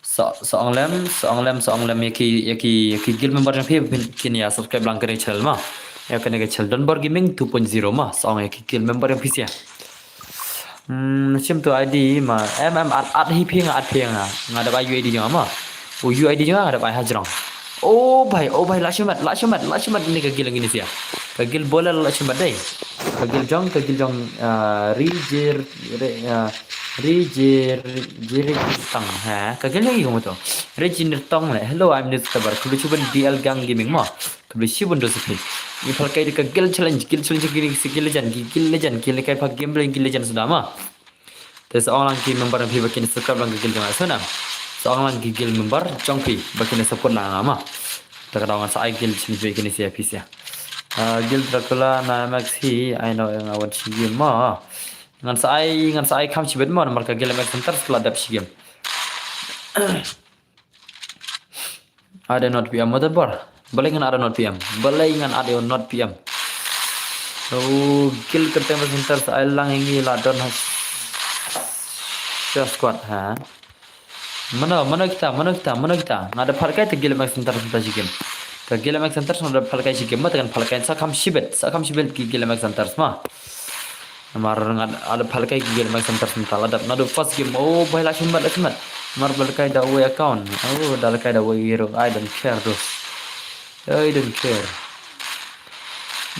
sa sa ong lem, sa ong lem, sa ong lem ya ki ya ki ya ki guild member jong phi kin ya subscribe lang kane channel ma. Ya kane ka channel Donbor Gaming two point zero ma. Sa ong ya ki guild member jong phi sia. Hmm, shim tu I D ma. Em em at at hi phi nga at phi nga. Nga da ba U I D jong ma. U U I D jong nga da ba hajrong. Oh bhai, oh bhai, la shimat, la shimat, la shimat ni ka guild ngini sia. Ka guild bola la shimat dei. Ka guild jong, ka guild jong, ah, Rijir, re, ah, Rijir, Jirik Tang, ha? Ka guild jong i kong to. Rijir Tang le. Hello, I'm News Cover. Kulu chuban D L Gang Gaming mo. Kulu chuban dos phi. I phal kai ka guild challenge, guild challenge guild, guild legend, guild legend, guild kai pa game guild legend sudah ma. Te sa ong lang ki member jong phi ba kin subscribe lang ki guild jong nga sngewbha. Sa ong lang ki guild member jong phi ba kin support lang nga ma. Ta ka daw ngan sa ai guild challenge ba kin sia phi sia. Ah, guild Dracula na M X hi, I know nga wan shi game ma. Ngan sa ai, ngan sa ai kham shibit ma namar ka guild M X Hunters la dap shi game. Ada not P M motor bor. Balei ngan ada not P M. Balei ngan ada not P M. Oh, guild kyrteng ba center sa ai lang ini la don ha. Sha squad ha. Mano, mano kita, mano kita, mano kita. Nga da phal kai te guild M X Hunters ta shi game. Ka guild M X Hunters nga da phal kai shi game ma te kan phal kai sa kham shibit, sa kham shibit ki guild M X Hunters ma. Namar nga da phal kai ki guild M X Hunters ta la dap. Naduh first game. Oh, bhai la shimat, la shimat. Namar ba la kai da wei account. Oh, da la kai da wei hero. I don't care dos. I don't care.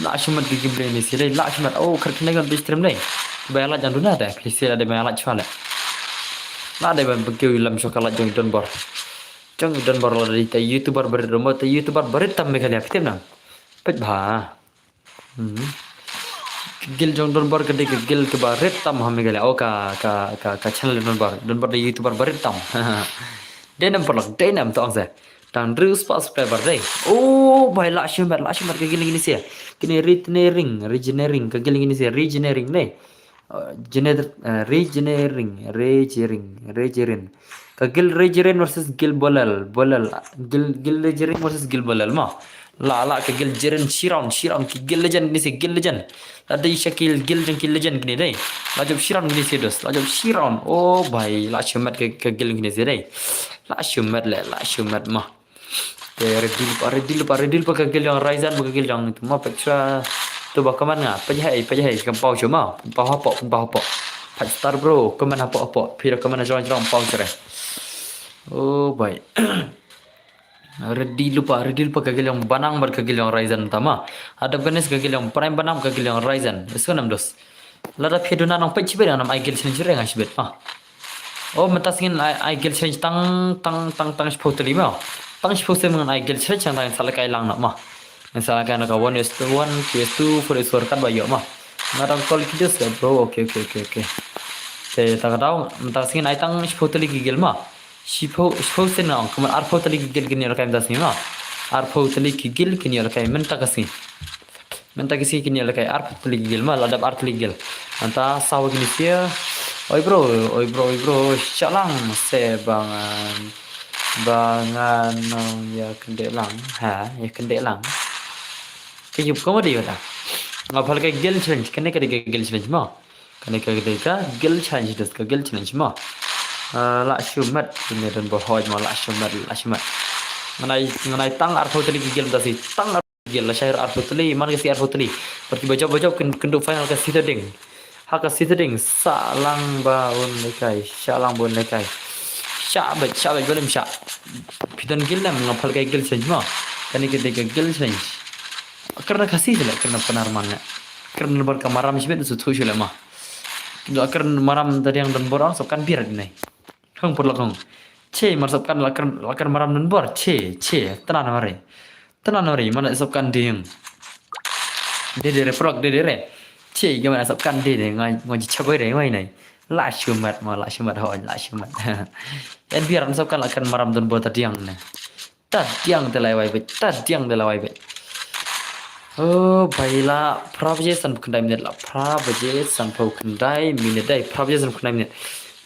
La shimat ki gameplay ni sia dei, la shimat. Oh, kar kene kan stream dei. Ba la jan duna dei. Please la dei ba la chwa le. La dei ba bagi lam shoka la jong Donbor. Jong Donbor la dei te YouTuber barit rumo te YouTuber barit tam Meghalaya phi tip nang. Peit bha. Hmm. Ka guild jong Donbor ka dei ka guild kaba rit tam ha Meghalaya. Oh ka ka ka ka channel Donbor. Donbor dei YouTuber ba rit tam. Dei nam paralok, dei nam to ong se. Tang hynriew spah subscriber dei. Oh bhai la shimat, la shimat ka guild ngini sia. Kini regenerating, regenerating ka guild ngini sia, regenerating dei. Uh, gener- uh, regenerating, regenerating, regenerating. Ka guild Rejirin versus guild Bolel, Bolel. Guild guild Rejirin versus guild Bolel ma. La la ka guild Jirin shi round, shi round ki guild legend ni si guild legend. La dei sha ki guild jong ki legend kini dei. La jop shi round kini si dos. La jop shi round. Oh bhai, la shimat ka ka guild kini si dei. La shimat le, la shimat ma. Te ready lupa, ready lupa, ready lupa ka guild jong Ryzen, ka guild jong itu ma pek sha. Tu ba kaman nga, pek hai, pek hai, kam pau shu ma, pau hapo, pau hapo. Five star bro, kaman hapo hapo, pira kaman jong jong pau sere. Oh boy. Ready lupa, ready lupa ka guild jong Banang bad ka guild jong Ryzen tama. Hadap ganis ka guild jong Prime Banang ka guild jong Ryzen. Isu nam dos. Lada phi duna nong peit shibit ngan ai guild challenge re nga shibit ma. Oh mynta sngi ai ai guild challenge tang tang tang tang shiphew tylli ma. Tang shiphew sien ngan ai guild challenge tang tang sa lehkai lang na ma. Ngan sa lehkai na ka one is to one, two is to four is four kat ba ïoh ma. Nga dang call ki dus bro. Okay okay okay okay. Te ta ka daw mynta sngi ai tang shiphew tylli ki guild ma. Shiphew shiphew sien ngan ong kumne arphew tylli ki guild kin ïoh lehkai mynta sngi ma. Arphew tylli ki guild kin ïoh lehkai mynta ka sngi. Mynta ki sngi kin ïa lehkai arphew tylli ki guild ma, la dap arphew tylli ki guild. Mynta sawa kine sia. Oi bro, oi bro, oi bro, shah lang se ba ngan ba ngan nong ïa kyndit lang. Ha, ïa kyndit lang. Ka ïup ka ma dei wata. Nga phal ka guild challenge, kane ka dei ka guild challenge ma. Kane ka dei ka guild challenge, dus ka guild challenge ma. Ah, la shu met, kine don ba hoi ma, la shu met, la shu met. Ngan ai ngan ai tang arphew tylli ki guild mynta sngi, tang guild la shah arphew tylli, man ka sngi arphew tylli. Bad kiba jop ba jop kin kynduh final ka sngi Saturday. Ha ka sngi Saturday, shah lang ba un lehkai, shah lang ba un lehkai. Shah beit, shah beit, ba lym shah. Phi don guild ne em, nga phal ka guild challenge ma. Kane ka dei ka guild challenge. Kren Khasi seh leh, kren Pnar man leh. Kren bor ka maram shibit sngewthuh shuh leh ma. Kren maram da diang don bor ong sop kan biar di nai. Hong por lok hong. Che mar sop kan la kren, la kren maram don bor. Che, che. Tana na mari. Tana na mari, mana sop kan ding. De de re prok de de re. Che, ga mana sop kan de de, ngai, ngai chabai re, ngai nai. La shumat ma, la shumat hoi, la shumat. En biar sop kan la kren maram don bor ta diang ne. Ta diang te lai wai bet, ta diang te lai wai bet. Oh, bai la, phra baje san phew khyndai minit la, phra baje san phew khyndai minit dai, phra baje san phew khyndai minit.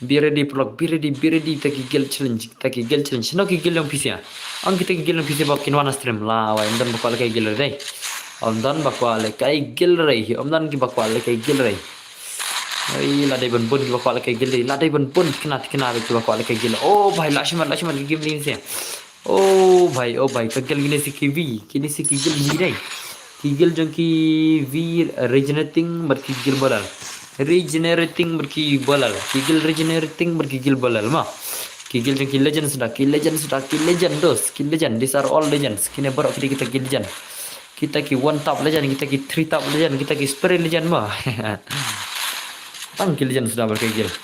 Be ready, vlog, be ready, be ready, ta ki guild challenge, ta ki guild challenge. No ki guild jong phi seh. Ang kita ki guild jong phi seh ba kin wan stream la, wai, ym don ba kwah lehkai guild re dai. Ym don ba kwah lehkai guild re, ym don ki ba kwah lehkai guild re. Ai, la dei ban bun ki ba kwah lehkai guild re, la dei ban bun khynnah, khynnah ki ba kwah lehkai guild. Oh, bai, la shimat, la shimat ki game ni seh. Oh bhai, oh bhai, ka guild kine seh ki V, kine seh ki guild V dei. Ki guild jong ki V regenerating bad ki guild bawlal. Regenerating bad ki bawlal. Ki guild regenerating bad ki guild bawlal ma. Ki guild jong ki legends da, ki legends da, ki legend dos, ki legend. These are all legends. Kine baroh kita kita ki legend. Kita ki one tap legend, kita ki three tap legend, kita ki spirit legend ma. Tang ki legend suda bad ki guild.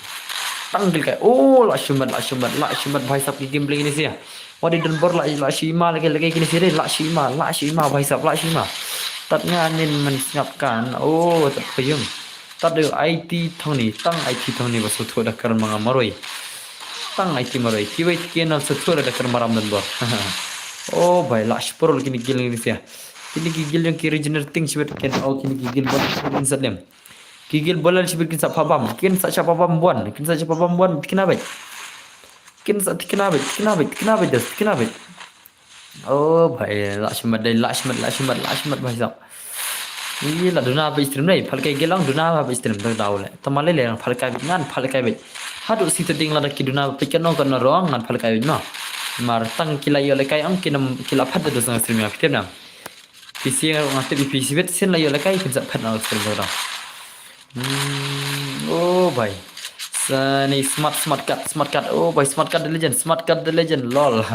Tang ki lehkai. Oh, la shimat, la shimat, la shimat bhai sab ki gameplay kine seh. Wadi don bor la, la shima lehkai, lehkai kine seh re, la shima, la shima bhai sab, la shima. Tat nga nin man sngap kan. Oh, tat payung. Tat de I T thong ni, tang I T thong ni ba sngewthuh da kren ma nga marwei. Tang I T marwei. Kiwei ki nal sngewthuh da kren maram don bor. Oh bhai, la shprol kine guild kine seh. Kine ki guild jong ki regenerating shibit ken, oh kine ki guild bor kin sa lem. Ki guild bawlal shibit kin sa phabam, kin sa sha phabam buan, kin sa sha phabam buan, thikna bait. Kin sa thikna bait, thikna bait, thikna bait, das, thikna bait. Oh bhai, la shimat dai, la shimat, la shimat, la shimat bhai sab. Ih, la duna ba stream dai, pha lehkai guild ong duna ba stream da daw le. Tama le le pha lehkai bait, ngan pha lehkai bait. Haduh sita ding lada ki duna ba peit kano kano ruh ong ngan pha lehkai bait ma. Mar tang ki la ïoh lehkai ong ki nam, ki la phat da dos na stream ïa phi tip nam. Phi sien nga tip phi sibit sien la ïoh lehkai kin sa phat na stream da daw. Hmm, oh bhai. Sa ni smart, smart cut, smart cut. Oh bhai, smart cut the legend, smart cut the legend, lol.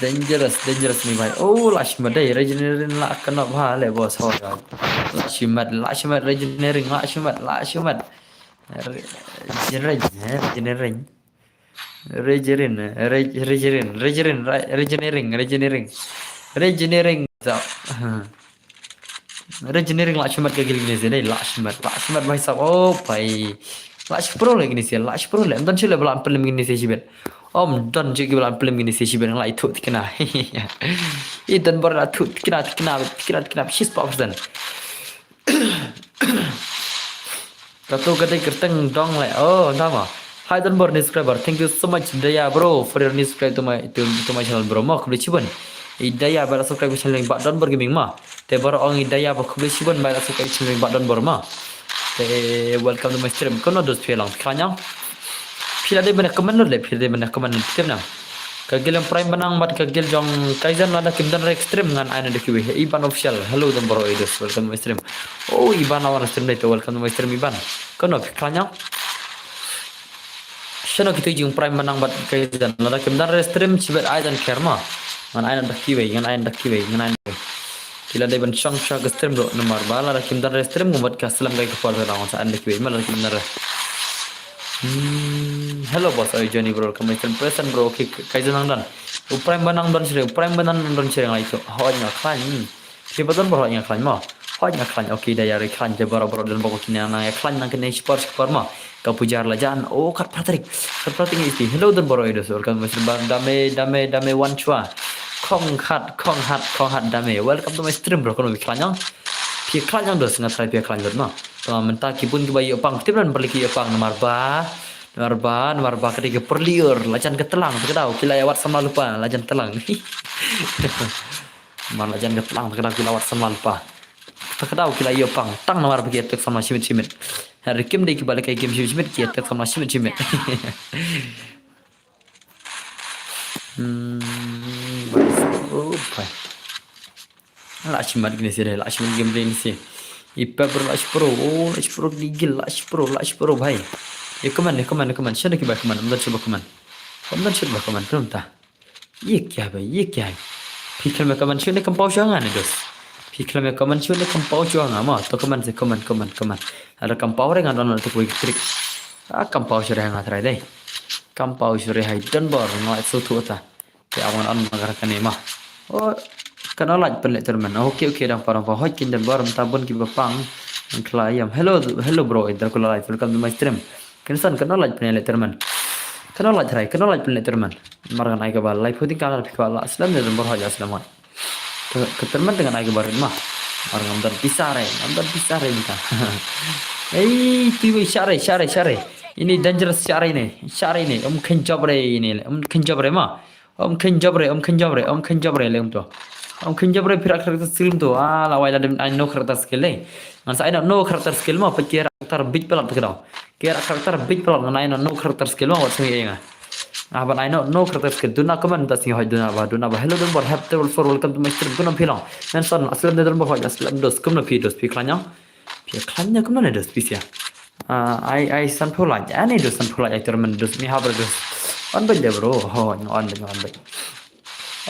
Dangerous, dangerous ni bhai. Oh, la shimat dai, regenerating la kano bha le boss ho. La shimat, la shimat regenerating, la shimat, la shimat. Re-, regeneration, eh, regeneration. Regeneration, re-, regeneration, regeneration, re-, regenerating, regenerating. Regenerating. Regenerating la shimat ka guild kine seh dai, la shimat, la shimat bhai sab. Oh bhai. La shprol kine seh, la shprol. Ym don shuh le ba la pynlem kine seh shibit. Ym don shuh ki ba la pynlem kine seh shibit, la ithuh thikna. I don bor la thuh thikna, thikna, thikna, thikna, shispah percent. Katu ka dei kyrteng dong le. Oh, ntama. Hi don bor new subscriber. Thank you so much Daya bro for your new subscribe to my, to, to my channel bro. Ma khublei shibun. I Daya ba la subscribe channel ba don bor gaming ma. Te bor ong i Daya ba khublei shibun ba la subscribe channel ba don bor ma. Te welcome to my stream. Kono dos phi lang khlaiñ ïa. Phi la dei ban comment lut le, phi la dei ban comment lut tip na. Ka guild jong Prime Banang bad ka guild jong Kaizen lada kim don re stream ngan ai na da kiwei. Iban Official. Hello don bor, welcome to my stream. Oh, Iban awan stream dei to, welcome to my stream Iban. Kono phi khlaiñ ïa. Shano kitu jong Prime Banang bad Kaizen lada kim don re stream shibit ai don care ma. Ngan ai na da kiwei, ngan ai na da kiwei, ngan ai na da kiwei. Ki la dei ban shong shong ka stream ruh namar ba lada kim don re stream ngumbat ka slem kai ka por ka dang sa an da kiwei ma lada kim don re. Hmm, hello boss, are you joining bro? Welcome my friend present bro. Okay, Kaizen nang don. U Prime Banang don shreng, u Prime Banang don shreng lai tu. Hoi nga khlaiñ. Hmm. Ki ba don bor hoi nga khlaiñ ma. Hoi nga khlaiñ. Okay, da ïa re khlaiñ te bor bor don bor kine nang ïa khlaiñ nang kine shipor shipor ma. Ka pujar la jan. Oh, kat Patrick. Kat Patrick isti. Hello don bor ido sur kan mesir ba dame dame dame wan chua. Khong hat, khong hat, khong hat dame. Welcome to my stream bro. Kono bi khlaiñ ïa. Phi khlaiñ ïa dos nga try phi khlaiñ lut ma. Tama mynta ki bun ki ba ïoh pang. Tip nan bali ki ïoh pang namar ba. Namar ba, namar ba ka dei ka pyrliur. La jan ka tlang, ka daw, ki la ïa wat samla lypa, la jan tlang. Namar la jan ka tlang, ka daw, ki la wat samla lypa. Ka daw, ki la ïoh pang, tang namar ba ki ïa tek samla shimit shimit. Hari kim dei ki ba lehkai game shimit shimit, ki ïa tek samla shimit shimit. Hmm, oh, bhai. La shimat kine seh, la shimat game kine seh. I pep la shipro, oh, la shipro ki guild, la shipro, la shipro bhai. Ye comment, ye comment, ye comment. Shano ki ba comment, ym don shuh ba comment. Ym don shuh ba comment, kum ta. Ye kya bhai, ye kya hai? Phi khlem comment shuh ne kam pau shuh ngan ne dos. Ki khlem ïa comment shuh ne kam paw shuh ha nga mo. To comment se comment, comment, comment. Lada kam paw re ngan don te kawei ka trick. Ah, kam paw shuh re ha nga trai dei. Kam paw shuh re hai Donbor nga lait shu thuh ta. Te awan on ma ka kane ma. Oh, kan lait pynleh tournament. Okay, okay, dang pa, dang pa. Hoi kin Donbor mynta bun kiba pang. Nang khlaiam. Hello, hello bro, Dracula Live. Welcome to my stream. Kan san kan lait pynleh tournament. Kan lait trai, kan lait pynleh tournament. Mar ngan ai kaba live hoi ting ka la phi kaba la slem ne Donbor hoi la slem hoi. Ka, ka tournament te ngan ai kaba rit ma. Mar ngam don pisa re, ngam don pisa re mynta. Ei, tui wei share, share, share. Ini dangerous share ini, share ini. Um khen job re ini, um khen job re ma. Um khen job re, um khen job re, um khen job re lem to. Um khen job re phi rah character skill to. Ah, la wai la dem ai no character skill le. Ngan sa ai no character skill ma, peit ki rah character bit palat te ka dau. Ki rah character bit palat ngan ai no character skill ma, wat sngi ei nga. Ah, ban ai no character skill. Duna comment ta sngi hoi duna ba, duna ba. Hello Donbor, hep triple four, welcome to my stream. Kunam phi long. Men son, aslem ne Donbor hoi, aslem dos, kumno phi dos, phi khlaiñ. Phi khlaiñ ne kumno ne dos, phi sia. Ah, ai, ai san phu lait. Ani dos san phu lait, ai tournament dos, mi hap re dos. On bait de bro, hoi, on bait, on bait.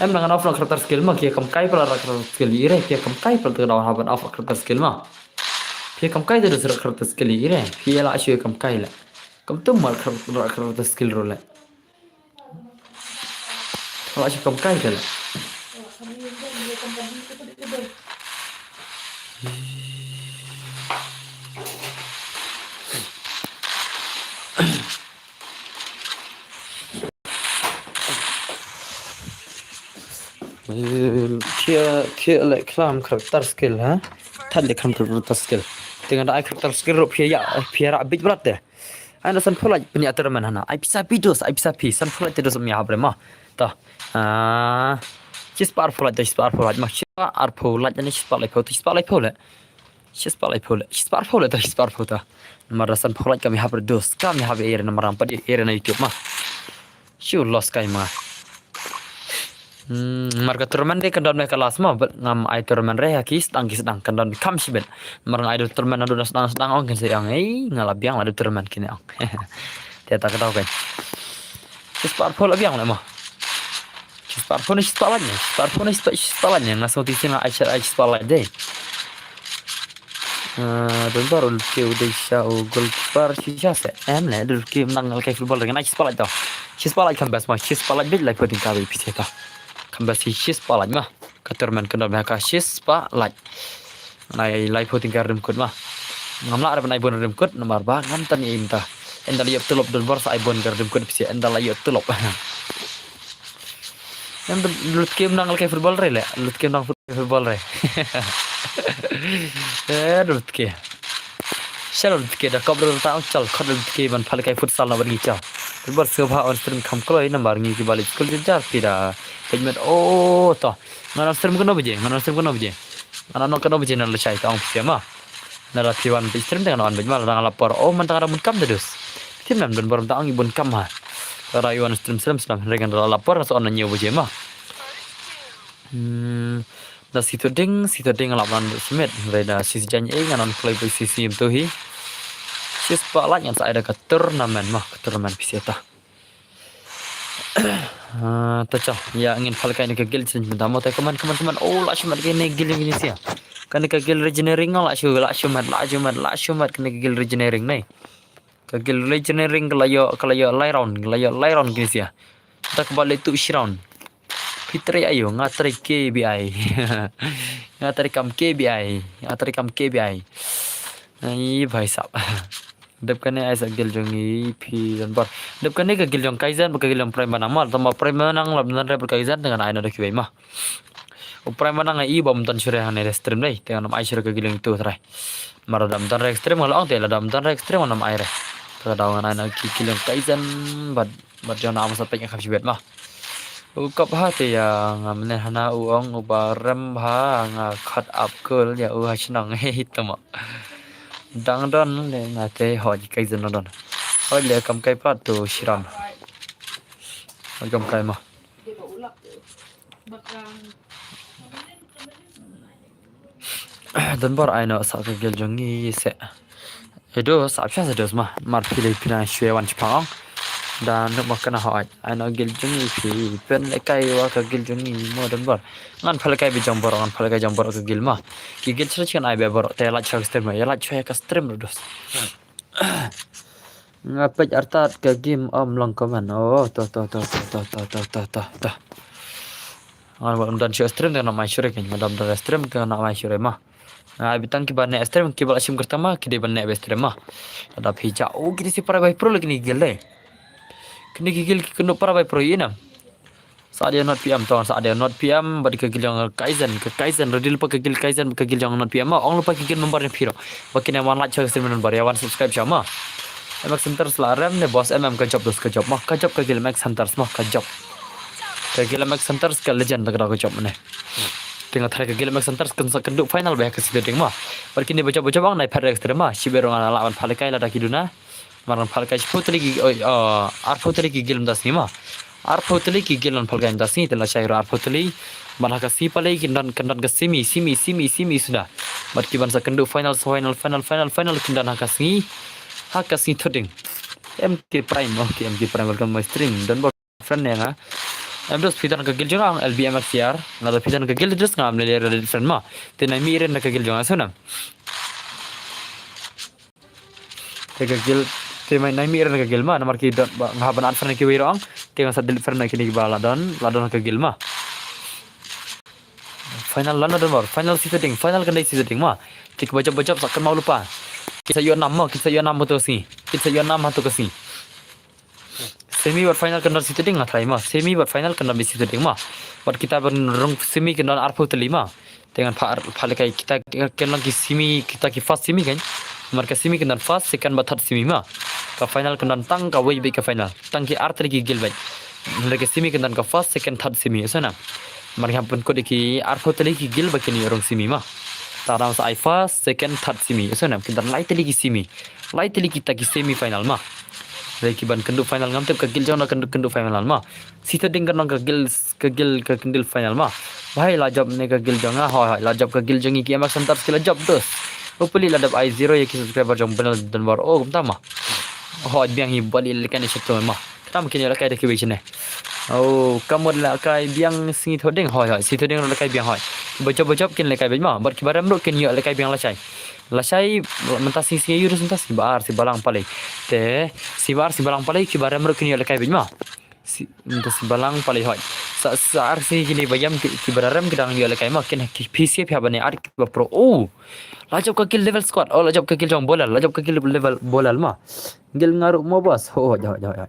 Em nang off character skill ma, ki kam kai pala character skill ire, ki kam kai pala te ka dau hap ban off character skill ma. Phi kam kai te dos character skill ire, phi la shu kam kai le. Kam tum mar character skill ro le. Wala shu kam kai ka le. Kia, kia le klam character skill ha. Thad le klam character skill. Te ngan da ai character skill ruh phi ïa, phi ïa rah bit brat te. Ai na san phu lait pynïa tournament hana. Ai pisa phi dos, ai pisa phi. San phu lait te dos mi hap re ma. Ta. Ah. Shispah ar phu lait te, shispah ar phu lait ma. Shispah ar phu lait ne shispah lai phu, shispah lai phu le. Shispah lai phu le. Shispah ar phu lait te, shispah ar phu ta. Namar da san phu lait ka mi hap re dos. Ka mi hap ere namar ram pat ere na YouTube ma. Shu loss kai ma. Hmm, mar ka tournament de kan don me ka last ma, but ngam ai tournament re ha ki sdang ki sdang kan don kham shibit. Mar nga ai do tournament ado na sdang sdang ong kin se ong, ei, nga la biang la do tournament kine ong. Te ta ka dau kan. Shispah ar phu la biang le ma. Shispah ar phu ne shispah lait ne, shispah ar phu ne shispah, shispah lait ne, nga sngewthuh sien nga ai shar ai shispah lait de. Ah, Donbor u lutke u dei sha u goalkeeper shisha se. Em le, u lutke u nang lehkai football re, ngan ai shispah lait to. Shispah lait kham best ma, shispah lait bit lai phu ting ka bit phi se to. Kham best hi shispah lait ma. Ka tournament kan don ha ka shispah lait. Ngan ai lai phu ting ka rim kut ma. Ngam lah re ban ai bun rim kut, namar ba ngam tan i inta. Ynda la ïoh tulop Donbor sa ai bun ka rim kut phi se, ynda la ïoh tulop. Em, lutke u nang lehkai football re le, lutke u nang football re. Eh, lutke. Shal lutke da kop da ta chal khot lutke ban pha lehkai futsal na ban ngi chal. Football sngewbha on stream kham kloi namar ngi kiba leit skul jynjar phi da peit met o to. Ngan on stream kano baje, ngan on stream kano baje. Ngan on kano baje na lashai ta ong phi ma. Nara phi wan bit stream te ngan wan bit ma, lada nga la por. Oh, mynta ka da bun kam te dus. Tim nam don bor mynta ong i bun kam ha. Lada i wan stream slem slem, hynrei ngan da la por sa on na ñiew baje ma. Hmm, da sito ding, sito ding la ban bit smet. Hynrei da sisi jan ei ngan on kloi bit sisi im tu hi. Shispah lait ngan sa ai da ka tournament ma, ka tournament phi se ta. Ah, ta chal, ïa ngin pha lehkai ne ka guild change mynta mo te, come on, come on, come on. Oh, la shu mat kane guild jong ngi sia. Kane ka guild regenerating la shu, la shu mat, la shu mat, la shu mat kane ka guild regenerating ne. Ka guild regenerating ka la ïoh, ka la ïoh lai round, ka la ïoh lai round kine sia. Ta kaba leh tu shi round. Phi trei ayo, nga trei K B I. Nga trei kam K B I, nga trei kam K B I. Ai bhai sahab. Dep kane ai sa guild jong ngi phi Donbor. Dep kane ka guild jong Kaizen bad ka guild jong Prime Manang ma. Tang ba Prime Manang la mynta re bad Kaizen te ngan ai na da kiwei ma. U Prime Manang i ba mynta shu re hangne re stream dei. Te ngan ai shu re ka guild jong itu trai. Mar da mynta re stream nga la ong te lada mynta re stream ngam ai re. Te ka daw ngan ai na ki guild jong Kaizen bad Bad jong na am sa pek nga kham shibet ma. U kop ha te ïa nga mene hana u ong u ba rem ha nga khot ap kul ïa u ha shnong he hit ma. Dang don le nga te ho ji kai zon don. Hoi le kam kai pat tu shiram. Hoi kam kai ma. Donbor ai noh sa ka guild jong ngi se. Edo sa pisa sa dos ma. Mar phi le pina shwe wan chipang ong. Da nuk ma kana hoi. Ai no guild jong i phi. Pynlehkai wa ka guild jong i mo don bor. Ngan pynlehkai beit jong bor, ngan pynlehkai jong bor ka guild ma. Ki guild chra chan ai beit bor. Te like share stream ya. Like share ka stream ruh dos. Nga peit artat ka game om long comment. Oh, to to to to to to to to to. Ngan ba dam dan share stream te na mai share kan. Dam dan stream te na mai share ma. Ai bitang ki ban ne stream ki ba la shim kyrta ma ki dei ban ne stream ma. Da phi ja. Oh, ki dei si para bai pro lagi ni guild dei. Kini ki guild ki kynduh para bai pro ina. Sa dia not P M tong, sa dia not P M bad ka guild jong Kaizen, ka Kaizen, ready lypa ka guild Kaizen, ka guild jong not P M ma, ong lypa ka guild member ne phiro. Ba kine wan like share stream member ya wan subscribe sha ma. M X Hunters la rem ne boss M M ka job dos ka job ma, ka job ka guild M X Hunters ma, ka job. Ka guild M X Hunters ka legend da ka job ne. Tinga thare ka guild M X Hunters kan sa kynduh final ba ka sida ding ma. Bad kine ba job ba job ong nai phat rek stream ma, shi be rong ala wan phalkai la da ki duna. Mar ngan phalkai shiphew tylli ki, oi, uh, arphew tylli ki guild mynta sngi ma. Arphew tylli ki guild ngan phalkai mynta sngi, te la shai ruh arphew tylli. Ban ha ka sngi pale ki don, kan don ka semi, semi, semi, semi suda. Bad ki ban sa kynduh final, final, final, final, final kin don ha ka sngi. Ha ka sngi thuding. M K Prime, okay, M K Prime, welcome my stream. Don bor friend ne nga. Em dos phi don ka guild jong nga, L B M X C R. Lada phi don ka guild dos nga am lele friend ma. Te nai mi ren ka guild jong nga, so na. Te ka guild, te mai nai mi ren ka guild ma, namar ki don ba, nga ban add friend ki wei ruh ong, te nga sa delete friend na kini ki ba la don, la don ka guild ma. Final la na don bor, final sitting, final kan dei sitting ma. Te ki ba job ba job sa kynmaw lypa. Ki sa ïoh nam ma, ki sa ïoh nam ha tu ka sngi. Ki sa ïoh nam ha tu ka sngi. Semi bad final kan don sitting nga try ma. Semi bad final kan don sitting ma. Bad kita ban rung semi kan don arphew tylli ma. Te ngan pha, pha lehkai kita kan long ki semi, kita ki first semi kan. Namar ka semi kan don first, second bad third semi ma. Ka final kan don tang kawei beit ka final. Tang ki ar tylli ki guild beit. Namar ka semi kan don ka first, second, third semi. Ïohsnam. Namar ki hap pynkut ïa ki arphew tylli ki guild ba kin ïoh rung semi ma. Te dang sa ai first, second, third semi. Ïohsnam. Kin don lai tylli ki semi. Lai tylli kita ki semi final ma. Dei ki ban kynduh final ngam tip ka guild jong na kynduh, kynduh final ma. Sitting kan long ka guild, ka guild ka kynduh final ma. Bhai la job ne ka guild jong nga, hoi, hoi, la job ka guild jong ngi ki M X Hunters ki la job dos. Hopefully la dep ai zero ïa ki subscriber jong bnel don bor. Oh, kumta ma. Hoi, biang hi bali lehkai ne shato ma. Kata ma kin ïoh lehkai da kiwei shane. Oh, ka mut lehkai biang sngi thuding, hoi, hoi, sngi thuding lehkai biang, hoi. Ba job, ba job kin lehkai beit ma, bad ki ba rem ruh kin ïoh lehkai biang lashai. Lashai, mynta sngi sngi aïu dos mynta sngi ba ar, sngi ba lang palei. Te, sngi ba ar, sngi ba lang palei, ki ba rem ruh kin ïoh lehkai beit ma. Sngi, mynta sngi ba lang palei hoi. Sa, sa ar sngi kine ba ïam ki, ki ba rem ki dang ïoh lehkai ma, kin ki P C P ha ba ne ar ki ba pro. Oh! La job ka guild level squad. Oh, la job ka guild jong Bolal, la job ka guild level Bolal ma. Guild nga ruh mo boss. Ho, ho, ho, ho, ho.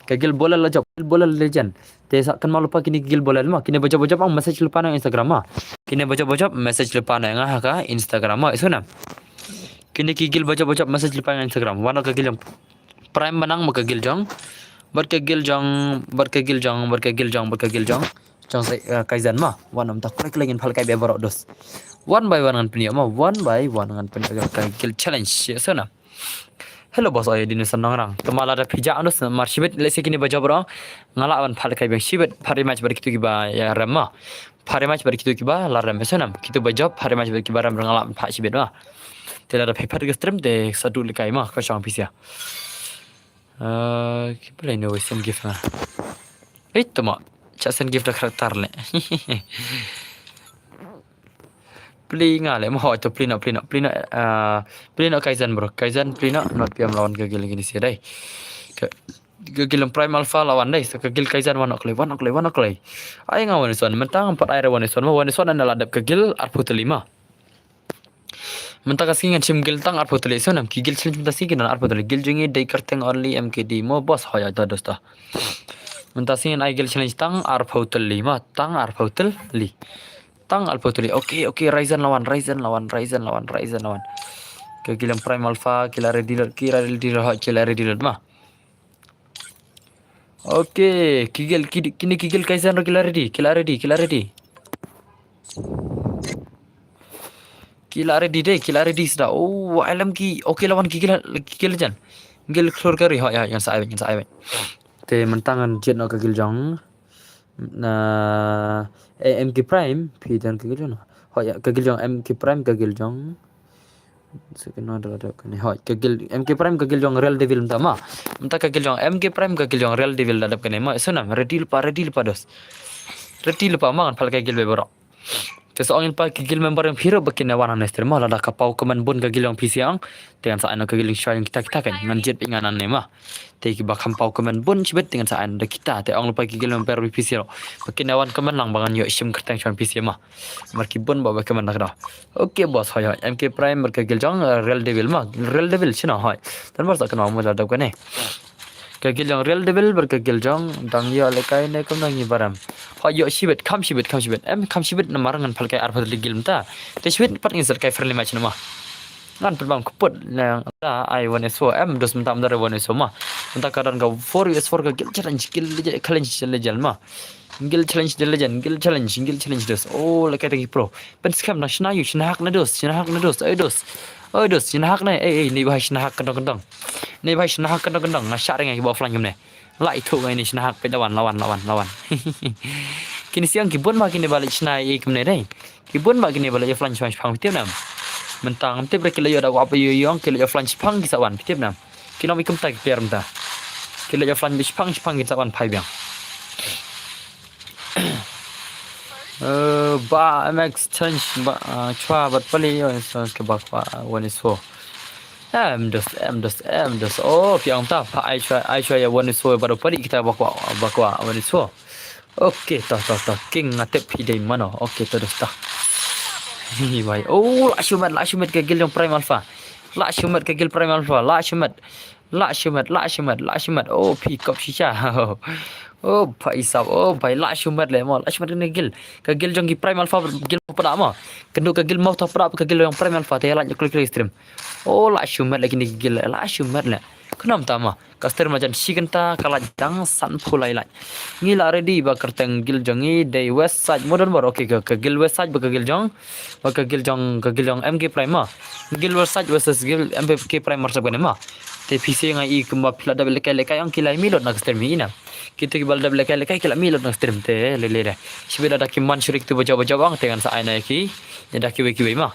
Ka guild Bolal la job, guild Bolal legend. Te sa kynmaw lypa kine guild Bolal ma. Kine ba job ba job ang message lypa na Instagram ma. Kine ba job ba job message lypa na nga ha ka Instagram ma. Ïohsnam. Kine ki guild ba job ba job message lypa na Instagram. Wan ka guild jong Prime ba nang ma ka guild jong. Bad ka guild jong, bad ka guild jong, bad ka guild jong, bad ka guild jong. Jong sa, eh, Kaizen ma. Wan mynta khlek khlek ngin phalkai beit baroh dos. One by one ngan pynïoh ma. One by one ngan pynïoh ka guild challenge. Ïohsnam. Hello boss, oi dinosaur nongrang. Te ma lada phi jah dos mar shibit, let's say kine ba job ruh. Nga lah ban pha lehkai biang shibit, pha rematch bad kito ki ba ïa rem ma. Pha rematch bad kito ki ba la rem, ïohsnam. Kito ba job, pha rematch bad ki ba rem, nga lah ban pha shibit ma. Te lada phi pha ka stream te sa duh lehkai ma, ka shong phi sia. Eh, ki pynlong no send gift ma. Eh, to ma. Cha send gift da character le. Pli nga le, mo hoi to pli no, pli no, pli no, ah, pli no Kaizen bro. Kaizen pli no, not P M lawan ka guild kini sia dei. Ka, ka guild Prime Alpha lawan dei. So ka guild Kaizen wan no klei, wan no klei, wan no klei. Ai nga wan ison, mynta ngam pat ai re wan ison, ma wan ison na la dep ka guild arphew tylli ma. Mynta ka sngi ngan shim guild tang arphew tylli, ïohsnam ki guild challenge mynta sngi ki don arphew tylli. Guild jong ngi dei kyrteng only M K D mo boss, hoi ai to dos ta. Mynta sngi ngan ai guild challenge tang arphew tylli ma, tang arphew tylli. Tang arphew tylli. Okay, okay, Ryzen lawan, Ryzen lawan, Ryzen lawan, Ryzen lawan. Ki guild Prime Alpha, ki la ready lut, ki la ready lut, hoi, ki la ready lut ma. Okay, ki guild, ki, kine ki guild Kaizen ruh ki la ready, ki la ready, ki la ready. Ki la ready dei, ki la ready suda. Oh, alam ki, okay lawan ki guild, ki guild jan. Guild khlur ka ri, hoi, hoi, ngan sa ai, ngan sa ai. Te mynta ngan jied noh ka guild jong. Na, eh, M K Prime, phi don ka guild jong. Hoi, ka guild jong M K Prime, ka guild jong. Second one da dep kane. Hoi, ka guild M K Prime, ka guild jong Real Devil mynta ma. Mynta ka guild jong M K Prime, ka guild jong Real Devil da dep kane ma. Ïohsnam, ready lypa, ready lypa dos. Ready lypa ma, ngan phah ka guild ba baroh. Te sa ong ïa phi ki guild member jong phi ruh ba kin ïa wan hangne stream ma, lada ka paw comment bun ka guild jong phi sha ïing. Te ngan sa ai noh ka guild jong shuwa jong kita kita kan. Ngan jied beit ngan hangne ma. Te kiba kham paw comment bun shibit te ngan sa ai noh da kita. Te ong lypa ki guild member jong phi sha ïing ruh ba kin ïa wan comment lang ba ngan ïoh shim kyrteng shuwa jong phi sha ïing ma. Namar ki bun ba ba comment da ka da. Okay boss, hoi hoi. M K Prime bad ka guild jong, eh, Real Devil ma. Real Devil shano hoi. Tang ba sa kynmaw mo da dep kane. Ka guild jong Real Devil bad ka guild jong Dang Ïoh Lehkai ne kumno ngi baram. Hoi ïoh shibit, kham shibit, kham shibit. Em kham shibit namar ngan phah lehkai arphew tylli ki guild mynta. Te shibit pat ngin sa lehkai friendly match namar ngan pynbam kput nang da ai one S four. Em dos mynta mynta re one S four ma. Mynta ka don ka four versus four ka guild challenge, guild challenge, challenge ma. Guild challenge the legend, guild challenge, guild challenge dos. Oh, lehkai tang ki pro. Pynskhem na shna ïoh, shna hak na dos, shna hak na dos. Oi dos. Oi dos, shna hak na. Ei ei, ne bha shna hak kyndong kyndong. Ne bha shna hak kyndong kyndong. Nga shah ring ïa kiba offline kumne. Lah ithuh nga ine shna hak peit, la wan, la wan, la wan, la wan. Kine sha ïing ki bun ma kine ba leit shna ïa kumne dei. Ki bun ma kine ba leit offline shipang shipang, phi tip nam. Mynta ngam tip re ki leit ïoh da wap ïoh ïong, ki leit offline shipang ki sa wan, phi tip nam. Ki long i kumta ki player mynta. Ki leit offline shipang shipang ki sa wan phai biang. Eh, ba M X change ba, ah, chwa bad pali, oh, so ke ba kwa, one is four. Em dos, em dos, em dos. Oh, phi ong ta, pha ai chwa, ai chwa ïa one is four bad pali kita ba kwa, ba kwa, one is four. Okay, ta, ta, ta, king nga tip phi dei mano. Okay, ta dos ta. Hi bai. Oh, lah shimet, lah shimet ka guild jong Prime Alpha. Lah shimet ka guild Prime Alpha, lah shimet. Lah shimet, lah shimet, lah shimet. Oh, phi kop shisha. Oh, bhai sab, oh, bhai lah shimet le mo. Lah shimet kane ka guild. Ka guild jong ki Prime Alpha, guild mo pada mo. Kynduh ka guild mo ta pada, ka guild jong Prime Alpha te lah klik klik stream. Oh, lah shimet le kine ki guild, lah shimet le. Khnam ta mo. Ka stream la jan shi kynta, ka lait dang san phew lai lait. Ngi la ready ba kyrteng guild jong ngi dei West Side Modern War. Okay, ka, ka guild West Side ba ka guild jong, ba ka guild jong, ka guild jong M K Prime ma. Guild West Side versus guild M K Prime mar sab kane ma. Te phi sha ïing nga i kumba phi la dep lehkai lehkai ong ki la mih lut na ka stream hi ina. Kito kiba la dep lehkai lehkai ki la mih lut na ka stream te le le de. Shibit lada ki man shuh re kito ba jop ba jop ong te ngan sa ai noh ïa ki. Ïa da kiwei kiwei ma.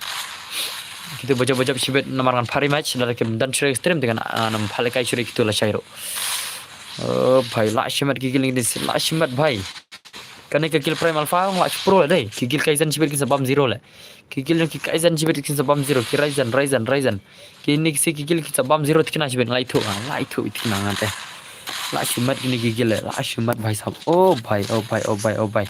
Kito ba jop ba jop shibit namar ngan phah rematch, lada kim don shuh re stream te ngan, ah, ngan phah lehkai shuh re kito lashai ruh. Oh, bhai, lah shimet ki guild ngi dei, lah shimet bhai. Kane ka guild Prime Alpha ong lah shi pro le dei. Ki guild Kaizen shibit kin sa bam zero le. Ki guild ki Kaizen shibit kin sa bam zero. Ki Ryzen, Ryzen, Ryzen. Kine ki se ki guild ki sa bam zero tikna shibit, ngi la ithuh, ngi la ithuh tikna ngan te. Lah shimet kine ki guild, lah shimet bhai sab. Oh bhai, oh bhai, oh bhai, oh bhai.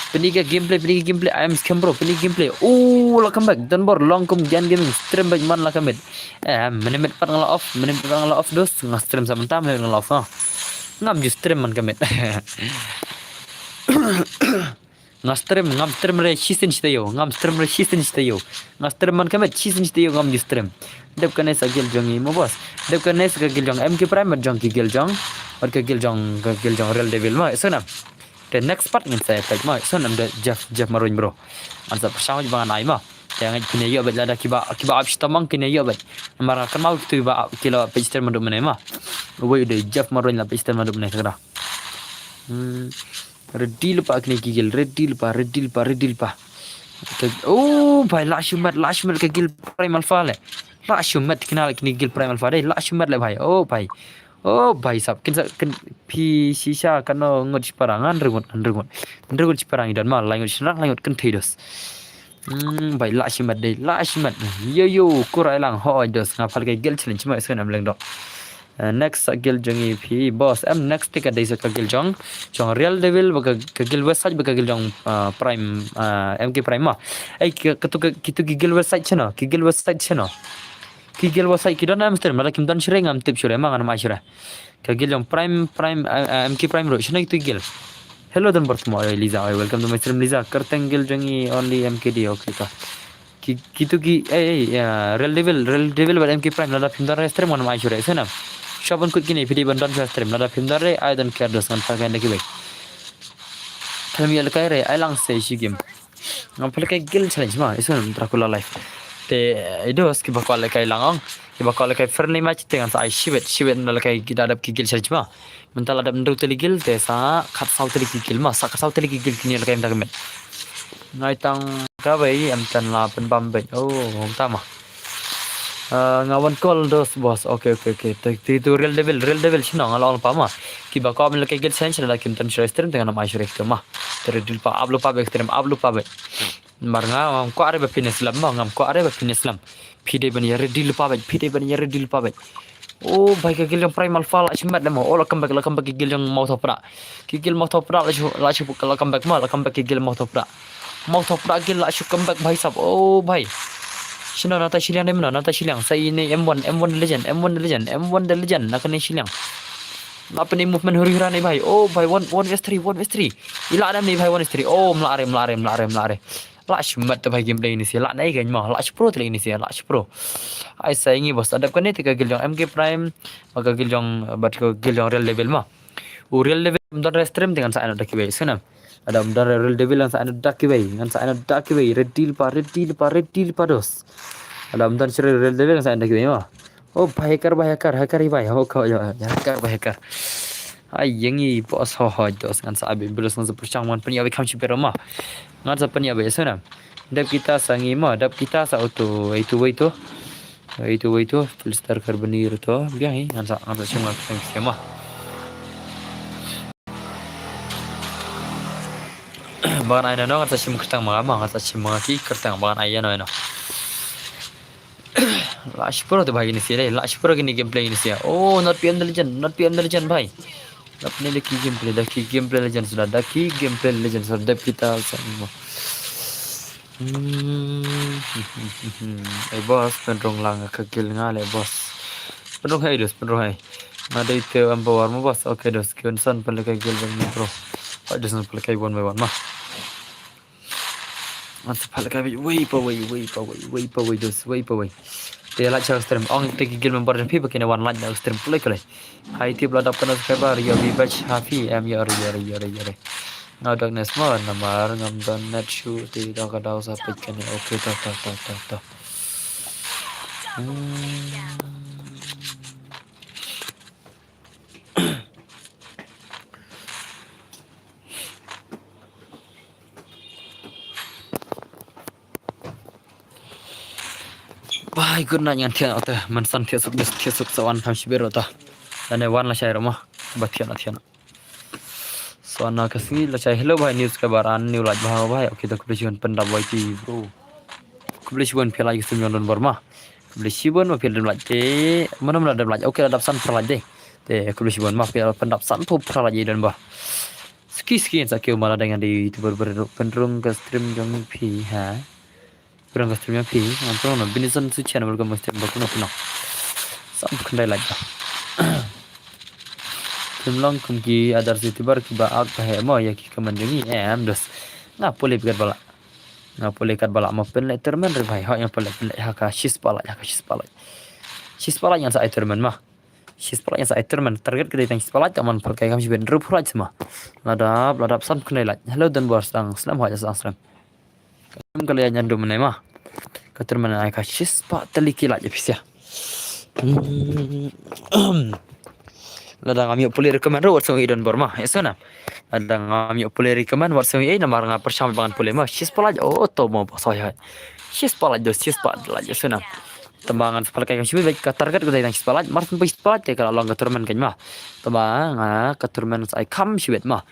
Pyni ka gameplay, pyni ka gameplay, I am scam bro, pyni ka gameplay. Oh, la come back. Don bor long kum Gian Gaming, stream bad man la commit. Eh, minute pat nga la off, minute pat nga la off dos, nga stream sa mynta, minute nga la off ha. Ngam ju stream man commit. Nga stream, ngam stream re shisien shi taïew, ngam stream re shisien shi taïew. Nga stream man commit shisien shi taïew ngam ju stream. Dep kane sa guild jong i mo boss. Dep kane sa ka guild jong M K Prime bad jong ki guild jong. Bad ka guild jong, ka guild jong Real Devil ma, ïohsnam. Te next part ngin sa peit ma, ïohsnam da Jeff, Jeff Maroon bro. Ngan sa pyrshang ba ngan ai ma. Te ngan kine ïoh bad lada kiba, kiba ap shitom ong kine ïoh bad. Namar nga kynmaw kito kiba ap ki la peit stream haduh mynne ma. Uwei u dei Jeff Maroon la peit stream haduh mynne te ka da. Hmm. Ready lypa kine ki guild, ready lypa, ready lypa, ready lypa. Ka, oh bhai, lah shimet, lah shimet ka guild Prime Alpha le. Lah shimet kine, kine guild Prime Alpha dei, lah shimet le bhai. Oh bhai. Oh bhai sab, kin sa, kin phi shisha kano ngut shipara, ngan rngut, ngan rngut. Ngan rngut shipara ngi don ma, lai ngut shynrang, lai ngut kynthei dos. Hmm, bhai, lah shimet dei, lah shimet. Yo, yo, kurai lang, hoi dos, nga phah lehkai guild challenge ma, ïohsnam leng dok. Eh, next sa guild jong i phi boss. Em next te ka dei sa ka guild jong, jong Real Devil bad ka, ka guild West Side bad ka guild jong, ah, Prime, ah, M K Prime ma. Ei, ka, kito ka, kito ki guild West Side shano, ki guild West Side shano. Ki guild West Side ki don em stream, lada kim don shuh re ngam tip shuh re ma, ngan ym ai shuh re. Ka guild jong Prime, Prime, ah, ah, M K Prime ruh shano kito ki guild. Hello don bor tmo, eh, Liza, eh, welcome to my stream Liza. Kyrteng guild jong i only M K D, okay ka. Ki, kito ki, eh, eh, ya, Real Devil, Real Devil bad M K Prime, lada phim don re stream ngan ym ai shuh re, ïohsnam. Shuwa ban kut kine, phi dei ban don shuwa stream, lada phim don re, I don't care dos, ngan phah lehkai da kiwei. Tell me lehkai re, ai lang se shi game. Ngan phah lehkai guild challenge ma, ïohsnam Dracula live. Te, eh, dos, kiba kwah lehkai lang ong, kiba kwah lehkai friendly match, te ngan sa ai shibit, shibit na lehkai ki da dep ki guild challenge ma. Mynta la dep hynriew tylli ki guild, te sa khatsaw tylli ki guild ma, sa khatsaw tylli ki guild kine lehkai mynta ka miet. Ngai tang kawei, em tang la pynbam beit. Oh, mynta ma. Ah, nga wan call dos boss. Okay, okay, okay. Te te tu Real Devil, Real Devil shino nga la ong pa ma. Kiba kwah ban leh ka guild challenge lada kim don shuh stream te ngan ym ai shuh stream ma. Te ready lypa, ap lypa bad stream, ap lypa bad. Namar nga ngam kwah re ba phin ïa slem ma, ngam kwah re ba phin ïa slem. Phi dei ban ïa ready lypa bad, phi dei ban ïa ready lypa bad. Oh bhai, ka guild jong Prime Alpha la shimet de mo. Oh, la come back, la come back ka guild jong Mawthoh Prah. Ka guild Mawthoh Prah la shu, la shu, la come back ma, la come back ka guild Mawthoh Prah. Mawthoh Prah guild la shu come back bhai sab. Oh bhai. Shino nata shiliang de mano, nata shiliang. Sa ine M one, M one Legend, M one Legend, M one The Legend. Na kane shiliang. Na pynïaid movement huri hura ne bhai. Oh bhai, one, one versus three, one versus three. Ila adam ne bhai, one versus three. Oh, mla re, mla re, mla re, mla re. La shimet te bhai gameplay ini sia. La nai gan ma. La shipro te ini sia. La shipro. Ai sa ngi boss. Adap kane te ka guild jong M K Prime. Ka guild jong, bad ka guild jong Real Devil ma. U Real Devil ym don re stream te ngan sa ai noh da kiwei, sngewbha. Lada ym don re Real Devil ngan sa ai noh da kiwei, ngan sa ai noh da kiwei, ready lypa, ready lypa, ready lypa dos. Lada ym don shuh re Real Devil ngan sa ai noh da kiwei ma. Oh, bhai hacker, bhai hacker, hacker hi bhai, oh, kau, ya, ya, hacker, bhai hacker. Ai, ïa ngi boss ho ho dos, ngan sa ai bad blues ngan sa pyrshang ngan pynïaid bad kham shipero ma. Ngan sa pynïaid bad sngewbha. Dap kita sa ngi ma, dap kita sa auto, itu, itu. Itu, itu, Philster Carbonir to, biang hi, ngan sa, ngan sa shim ngan sa shim ma. Ba ngan ai noh, ngan sa shim kyrteng ma nga, ngan sa shim ma nga ki kyrteng, ba ngan ai noh, noh. La shipro te bhai ini sia, la shipro kine gameplay ini sia. Oh, not P M The Legend, not P M The Legend bhai. Not ne da ki gameplay, da ki gameplay Legend suda, da ki gameplay Legend suda, dap kita sa ma. Hmm. Eh boss, pynrung lang ka guild nga le boss. Pynrung hai dos, pynrung hai. Nga dei te empower mo boss. Okay dos, ki un san pynlehkai guild bad ni bro. Hai dos, san pynlehkai one by one ma. Ngan sa pynlehkai wei pa wei, wei pa wei, wei pa wei dos, wei pa wei. Te like share stream. Ong te ki guild member jong phi ba kin wan like na stream pule kule. Hai tip la dap kane subscriber, yo bi batch ha phi, em, yo re, yo re, yo re, yo re. Nga darkness mo, namar ngam don net shuh te da ka daw sa peit kane. Okay, to, to, to, to, to. Hmm. Bye, good night, ngan thiah noh te. Man san thiah suk, thiah suk sa wan kham shibit ruh ta. Lane wan lashai ruh mo. Ba thiah noh, thiah noh. Sa wan na ka sngi lashai. Hello bhai, new subscriber and new like bhai, bhai. Okay, to khublei shibun pyndap Y T bro. Khublei shibun phi like stream jong Don Bor ma. Khublei shibun ma phi la dep like te. Mano mano la dep like. Okay, la dap san phra like de. Te khublei shibun ma phi la pyndap san phra like ïa Don Bor. Ski ski sa kiew ma la dang di tu ber ber pynrung ka stream jong phi ha. Pynrung ka stream jong phi. Ngam pynrung noh. Binison Suchian, welcome ka stream ba kuno kuno. Sam khyndai like. Stream long kum ki other streamer kiba ak ba he mo ïa ki comment jong ngi em dos. Nga pule bigat bala. Nga pule kat bala ma pynleh tournament re bhai. Hoi nga pule pynleh ha ka shispah like, ha ka shispah like. Shispah like ngan sa ai tournament ma. Shispah like ngan sa ai tournament, target ka dei tang shispah like, tang man phalkai kam shibit hynriewphew like ma. La dap, la dap san khyndai like. Hello Don Bor, sdang slem hoi, sdang slem. Ka tournament ka la ïa nyan dum ne ma. Ka tournament ai ka shispah tylli ki like ïa phi sia. Hmm. Lada ngam ïoh pule recommend ruh wat sngewsih Don Bor ma. Ïa sngewna. Lada ngam ïoh pule recommend wat sngewsih, eh, namar nga pyrshang ba ngan pule ma. Shispah like, oh, to mo ba soi hai. Shispah like dos, shispah like ïa sngewna. Tang ba ngan sa phalkai kam shibit, ka target ka dei tang shispah like, mar syn poi shispah like te ka la long ka tournament kan ma. Tang ba nga ka tournament sa ai kam shibit ma.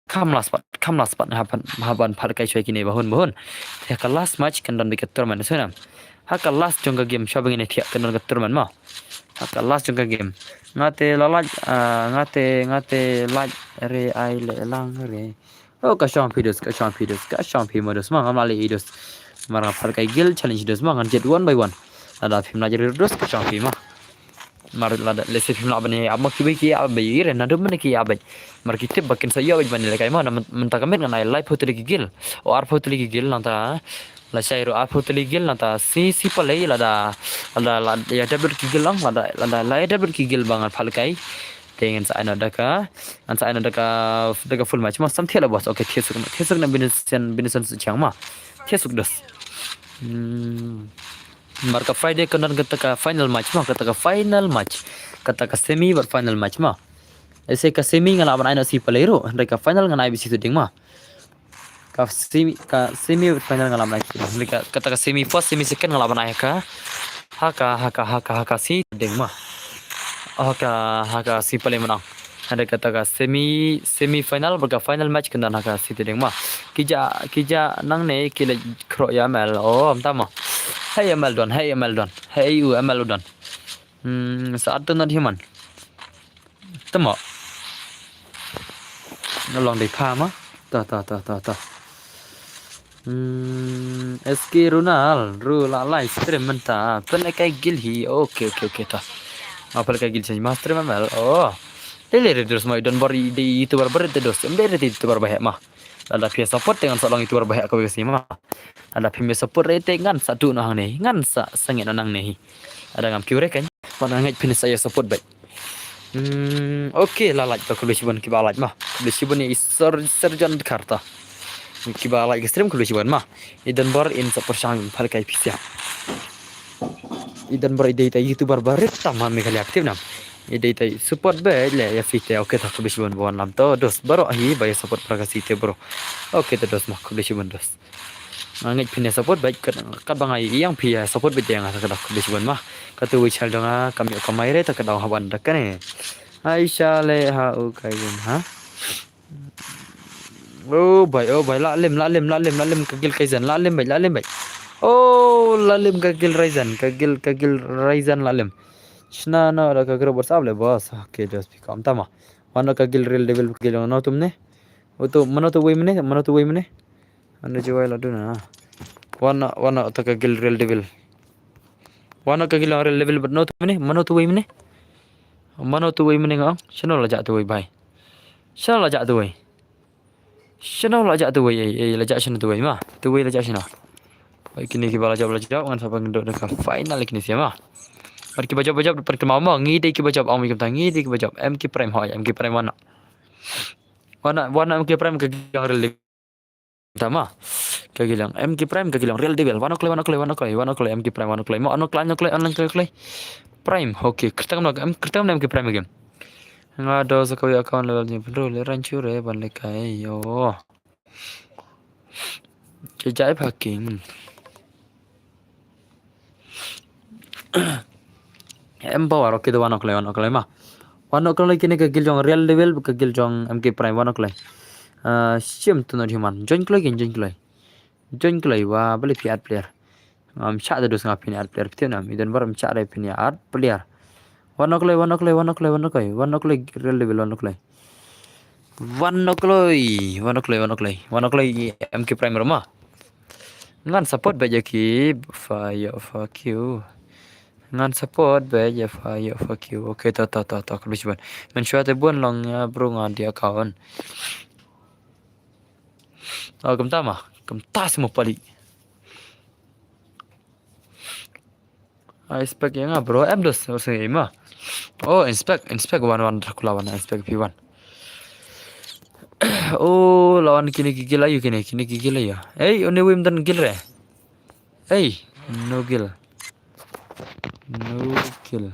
Kam last pat, kam last pat, ha ban, ha ban phalkai shwa kine ba hun, ba hun. Te ha ka last match kan don beit ka tournament sngewna. Ha ka last jong ka game shwa ba ngin ïa thiah kan don ka tournament ma. Ha ka last jong ka game. Nga te la like, ah, nga te, nga te like re ai leh lang re. Oh, ka shong phi dos, ka shong phi dos, ka shong phi ma dos ma, ngam lah leh ei dos. Mar nga phalkai guild challenge dos ma, ngan jied one by one. Lada phim lah jied dos, ka shong phi ma. Mar lada lehse phim lah ban ïa ap ma, kiwei ki ïa ap beit re, naduh mynne ki ïa ap beit. Mar ki tip ba kin sa ïoh beit ban ïalehkai ma, na myn-, mynta ka miet ngan ai laiphew tylli ki guild. O arphew tylli ki guild nangta. Lashai ruh arphew tylli ki guild nangta. Shi, shi palei lada, lada, lada ïa dep lut ki guild lang, lada, lada, lada ïa dep lut ki guild ba ngan phalkai. Te ngan sa ai noh da ka, ngan sa ai noh da ka, da ka full match. Ma sam thiah la boss. Okay, thiah suk, thiah suk na Binison, Binison Suchiang ma. Thiah suk dos. Hmm. Mar ka Friday kan don kata ka final match ma, kata ka final match. Kata ka semi bad final match ma. Ese ka semi nga lah ban ai noh shi palei ruh, hynrei ka final ngan ai beit shi sudding ma. Ka semi, ka semi bad final nga lah ban ai shi sudding. Hynrei ka, kata ka semi first, semi second nga lah ban ai ha ka Ha ka, ha ka, ha ka, ha ka City ding ma. Oh, ha ka, ha ka City pale manang. Hynda kata ka semi, semi final, bad ka final match kyndan ha ka City ding ma. Ki ja, ki ja nangne ki leit khroh ïa M L. Oh, mynta ma. Hei M L don, hei M L don. Hei u M L u don. Hmm, sa at don human. Tama. Nga long dei pha ma. Ta, ta, ta, ta, ta. Hmm, S K Ronald, ru la live stream mynta. Pynleh kai gil hi. Okay, okay, okay, ta. Nga pynleh kai gil sha ma stream M L. Oh. Dei leh re dos ma, don bor i dei YouTuber barit te dos. Em dei re YouTuber baheh ma. Lada phi support te ngan sa long YouTuber baheh kawei ka sngi ma. Lada phi me support re te ngan sa tu na hangne. Ngan sa sangeh na nangne hi. Lada ngam kiew re kan. Mana ngeit phin sa ïa support bad. Hmm, okay, la like ta, khublei shibun kiba like ma. Khublei shibun ïa i Sir, Sir John Carter. Kiba like stream khublei shibun ma. I don bor in sa pyrshang pynleh kai pisa. I don bor i dei ta YouTuber barit tam ha Meghalaya, phi tip nam. I dei ta support bad leh ïa phi te, okay ta, khublei shibun ba wan lam to. Dos baroh hi ba ïa support para ka City bro. Okay ta dos ma, khublei shibun dos. Nga ngeit phin ïa support bad kat, kat ba nga ïeng phi ïa support bad ïa nga, ta ka dok khublei shibun ma. Katu wi chal dong a kam ïoh kamai re ta ka dok haban da kane. Ai sha le ha u kai yin ha. Oh bai, oh bai, la lim, la lim, la lim, la lim ka gil kai zan, la lim bai, la lim bai. Oh, la lim ka gil rai zan, ka gil, ka gil rai zan la lim. Shna na da ka group WhatsApp le boss. Okay, just pick up tama. Wan ka gil Real Devil ka gil no tum ne. Utu mano tu wei mene, mano tu wei mene. Anda jiwai la duna. Wana, wana ta ka gil Real Devil. Wana ka gil Real Devil, but no tu mene, mano tu wei mene. Mano tu wei mene nga ong. Shano la jah tu wei bai. Shano la jah tu wei. Shano la jah tu wei, ei, ei, la jah shano tu wei ma. Tu wei la jah shano. Bai kini kiba la jah, la jah, ngan sa pang dok da ka final kini sia ma. Bar kiba jah, ba jah, per kema ma, ngi dei kiba jah, ang mi kemta, ngi dei kiba jah. M K Prime hoi, M K Prime wana. Wana, wana M K Prime ka gil Real Devil. Tama. Ka gil M K Prime, ka gil Real Devil. Wana kloi, wana kloi, wana kloi, wana kloi, M K Prime, wana kloi. Ma, wana kloi, wana kloi, wana kloi. Prime, okay. Kertang na, em, kertang na M K Prime game. Nga do sa kawei account level ni bro, le ranchu re, ban le kai, yo. Jai jai parking. Empower, okay, to wan ok lei, wan ok lei ma. Wan ok lei kine ka gil jong Real Devil, ka gil jong M K Prime, wan ok lei. Ah, shim tu no di man. Join kloi kin, join kloi. Join kloi, wa beli phi add player. Ngam cha da dus nga phi add player, phi na mi don bar cha da phi add player. Wan ok lei, wan ok lei, wan ok lei, wan ok lei. Wan ok lei Real Devil, wan ok lei. Wan ok lei, wan ok lei, wan ok lei. Wan ok lei M K Prime roma. Ngan support ba jaki, fa yo, fuck you. Ngan support ba ja, fa yo, fuck you. Okay, to, to, to, to, khublei shibun. Men shwa te bun long ya, bro, nga di account. Oh, kumta ma, kumta semua pali. Ah, inspect ya nga, bro. Em dos, oh, sini ma. Oh, inspect, inspect wan, wan, Dracula wan, inspect P one. Oh, lawan kini gigil ayu kini, kini gigil ayu. Hey, one wim dan gil re. Hey, no gil. No gil.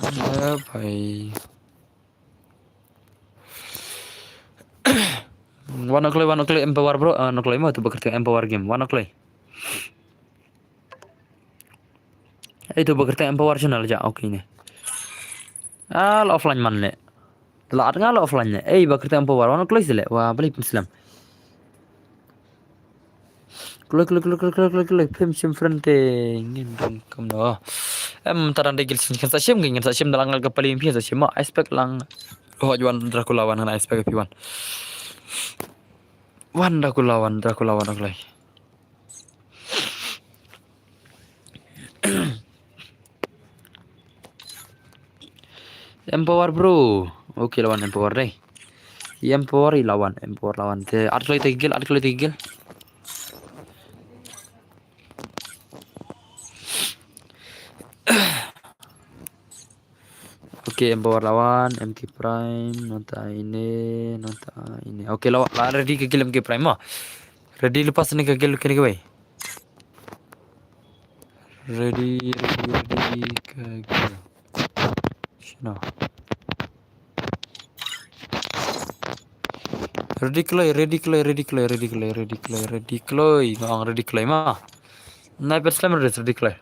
Eh, bhai. Wan ok lei, wan ok lei, empower, bro. Ah, wan ok lei ma tu bakar tu empower game. Wan ok lei. Itu bakar tu empower channel ja, okay ne. Ah, la offline man le. La at nga la offline le. Ei, bakar tu empower, wan ok lei sile. Wa beli pun slam. Kloi, kloi, kloi, kloi, kloi, kloi, kloi, phim shim friend te ngin dong kam no. Em, tarang de gil shin kan sa shim, ngin sa shim dalang ka pali phi sa shim ma, expect lang. Ho juan Dracula wan, ngin expect phi wan. Wan Dracula wan, Dracula wan, kloi. Empower, bro. Okay, lawan empower deh. Empower i lawan, empower lawan. Te, at kloi te gil, at kloi te gil. Okay, empower lawan, M K Prime, nota ini, nota ini. Okay, lawan, la ready ka gil M K Prime ma. Ready lepas ni ka gil kini kawei. Ready, ready, ready, ka gil. Shino. Ready kloi, ready kloi, ready kloi, ready kloi, ready kloi, ready kloi. Nga ong ready kloi ma. Nai pet slem ready, ready kloi.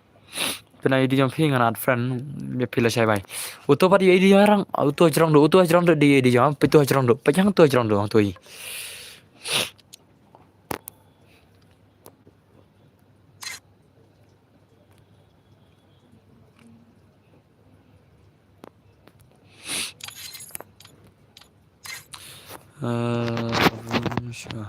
Pynai di jong phi ngan add friend, ïa phi la shai bai. Uto pat ïa di jong rang, uto jrong do, uto jrong do di ïa di jong, pito jrong do, pajang to jrong do, ang to i. Eh, sure.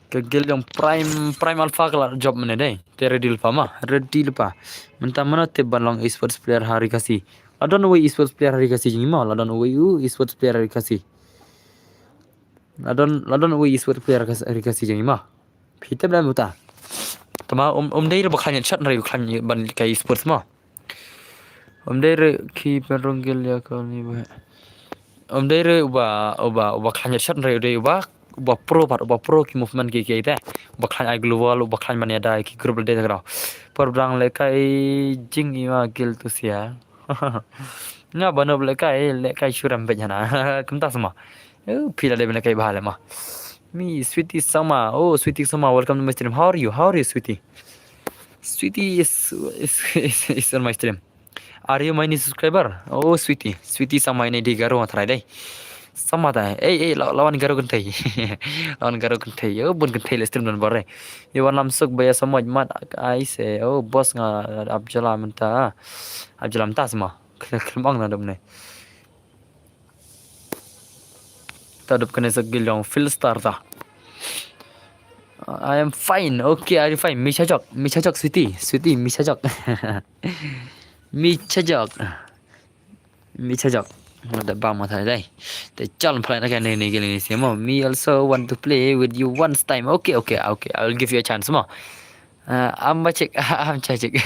Ka guild jong Prime, Prime Alpha ka la jop mynne dei. Te ready lypa ma, ready lypa. Mynta mano te ban long esports player ha Ri Khasi. La don uwei esports player ha Ri Khasi jong i ma, la don uwei u esports player ha Ri Khasi. La don, la don uwei esports player ha Ri Khasi jong i ma. Phi tip lem uta. Tangba um, um dei re ba khlaiñ shot re, khlaiñ ban kai esports ma. Um dei re ki pynrung guild ïa kane ba. Um dei re uba, uba, uba khlaiñ shot re, u dei uba, uba pro pat, uba pro ki movement ki ki te. Uba khlaiñ ai global, uba khlaiñ ban ïada ki group lade te kra. Por dang lehkai jing i ma guild tu sia. Nga ban ïoh lehkai, lehkai shu rem beit hana. Kumta sma. Eh, phi la dei ban lehkai bha le ma. Mi Sweetie Sangma. Oh, Sweetie Sangma, welcome to my stream. How are you? How are you, Sweetie? Sweetie is, is, is, is on my stream. Are you my new subscriber? Oh, Sweetie. Sweetie Sangma, ini di Garo nga try dei. Sangma ta. Eh, eh, la, lawan Garo kynthei. Lawan Garo kynthei. Oh, bun kynthei le stream don bore. Ïa wan lam suk ba ïa samoi mat ai se. Oh, boss nga Abjala mynta. Abjala mynta sma. Khlem, khlem ong na dum ne. Ta dup kane sa guild jong Phil Star ta. I am fine. Okay, are you fine? Mi cha jok, mi cha jok, Sweetie, Sweetie, mi cha jok. Mi cha jok. Mi cha jok. Nga da bang ma tha dei. Te chal phlai na ka ne ne guild ne simo. Me also want to play with you once time. Okay, okay, okay. I will give you a chance mo. Uh, am ba chik, am cha chik.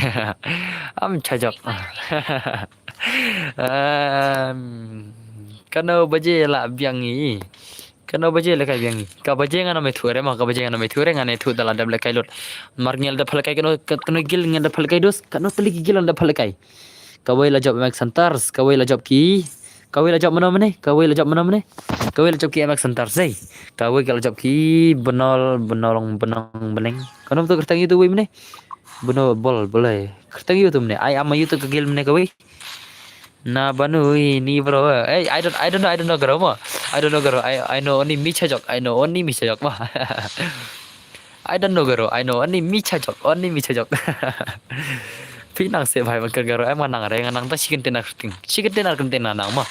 Am cha jok. Um, kano baje la biang i. Kano baje lehkai biang i. Ka baje ngan ym ithuh re ma, ka baje ngan ym ithuh re, ngan ithuh da la dep lehkai lut. Mar ngi la dep lehkai kano, kano guild ngi la dep lehkai dus, kano tylli ki guild la dep lehkai. Kawei la jop M X Hunters, kawei la jop ki. Kawei la jop mano mane, kawei la jop mano mane. Kawei la jop ki M X Hunters dei. Kawei ka la jop ki Benol, Benol, Benong, Beneng. Kano to kyrteng ïa uto wei mane. Benol, Bol, Bolai. Kyrteng ïa uto mane. Ai am ïa uto ka guild mane kawei. Na banu ini bro. Eh, I don't, I don't know, I don't know Garo mo. I don't know Garo. I, I know only mi cha jok. I know only mi cha jok mo. I don't know Garo. I know only mi cha jok. Only mi cha jok. Phi nang se bhai bangker Garo. Em nang re nang ta chicken dinner thing. Chicken dinner kan dinner nang mo.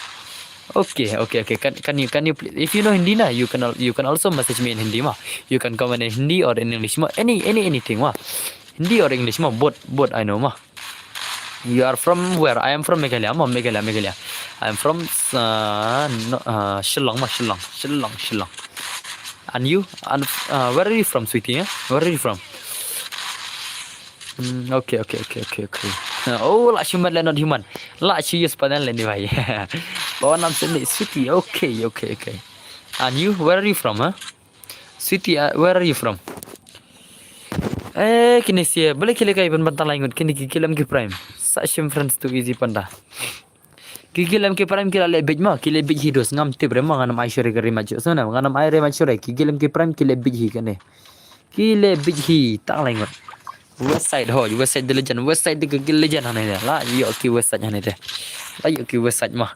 Okay, okay, okay. Can, can you, can you please? If you know Hindi na, you can al-, you can also message me in Hindi mo. You can comment in Hindi or in English mo. Any, any, anything mo. Hindi or English mo. Both, both I know mo. You are from where? I am from Meghalaya. I'm from Meghalaya, Meghalaya. I am from, uh, no, uh, Shillong, ma, Shillong, Shillong, Shillong. And you? And, uh, where are you from, sweetie? Eh? Where are you from? Mm, okay, okay, okay, okay, okay. Uh, oh, la human, not human. La yes panel anyway. Oh, I'm sending sweetie. Okay, okay, okay. And you? Where are you from? Huh? Sweetie, uh, where are you from? Eh, kine sia, bale kile kai ban bantang laingut, kine ki kilem ki prime. Sa shim friends too easy panda. Ki kilem ki prime kila le bit ma, kile bit hi dos ngam tip re ma, nganam ai shore kari ma jo sana, nganam ai re ma shore, ki kilem ki prime kile bit hi kane. Kile bit hi tang laingut. West side ho, west side the legend, west side the legend hane de. La yo ki west side hane de. La yo ki west side ma.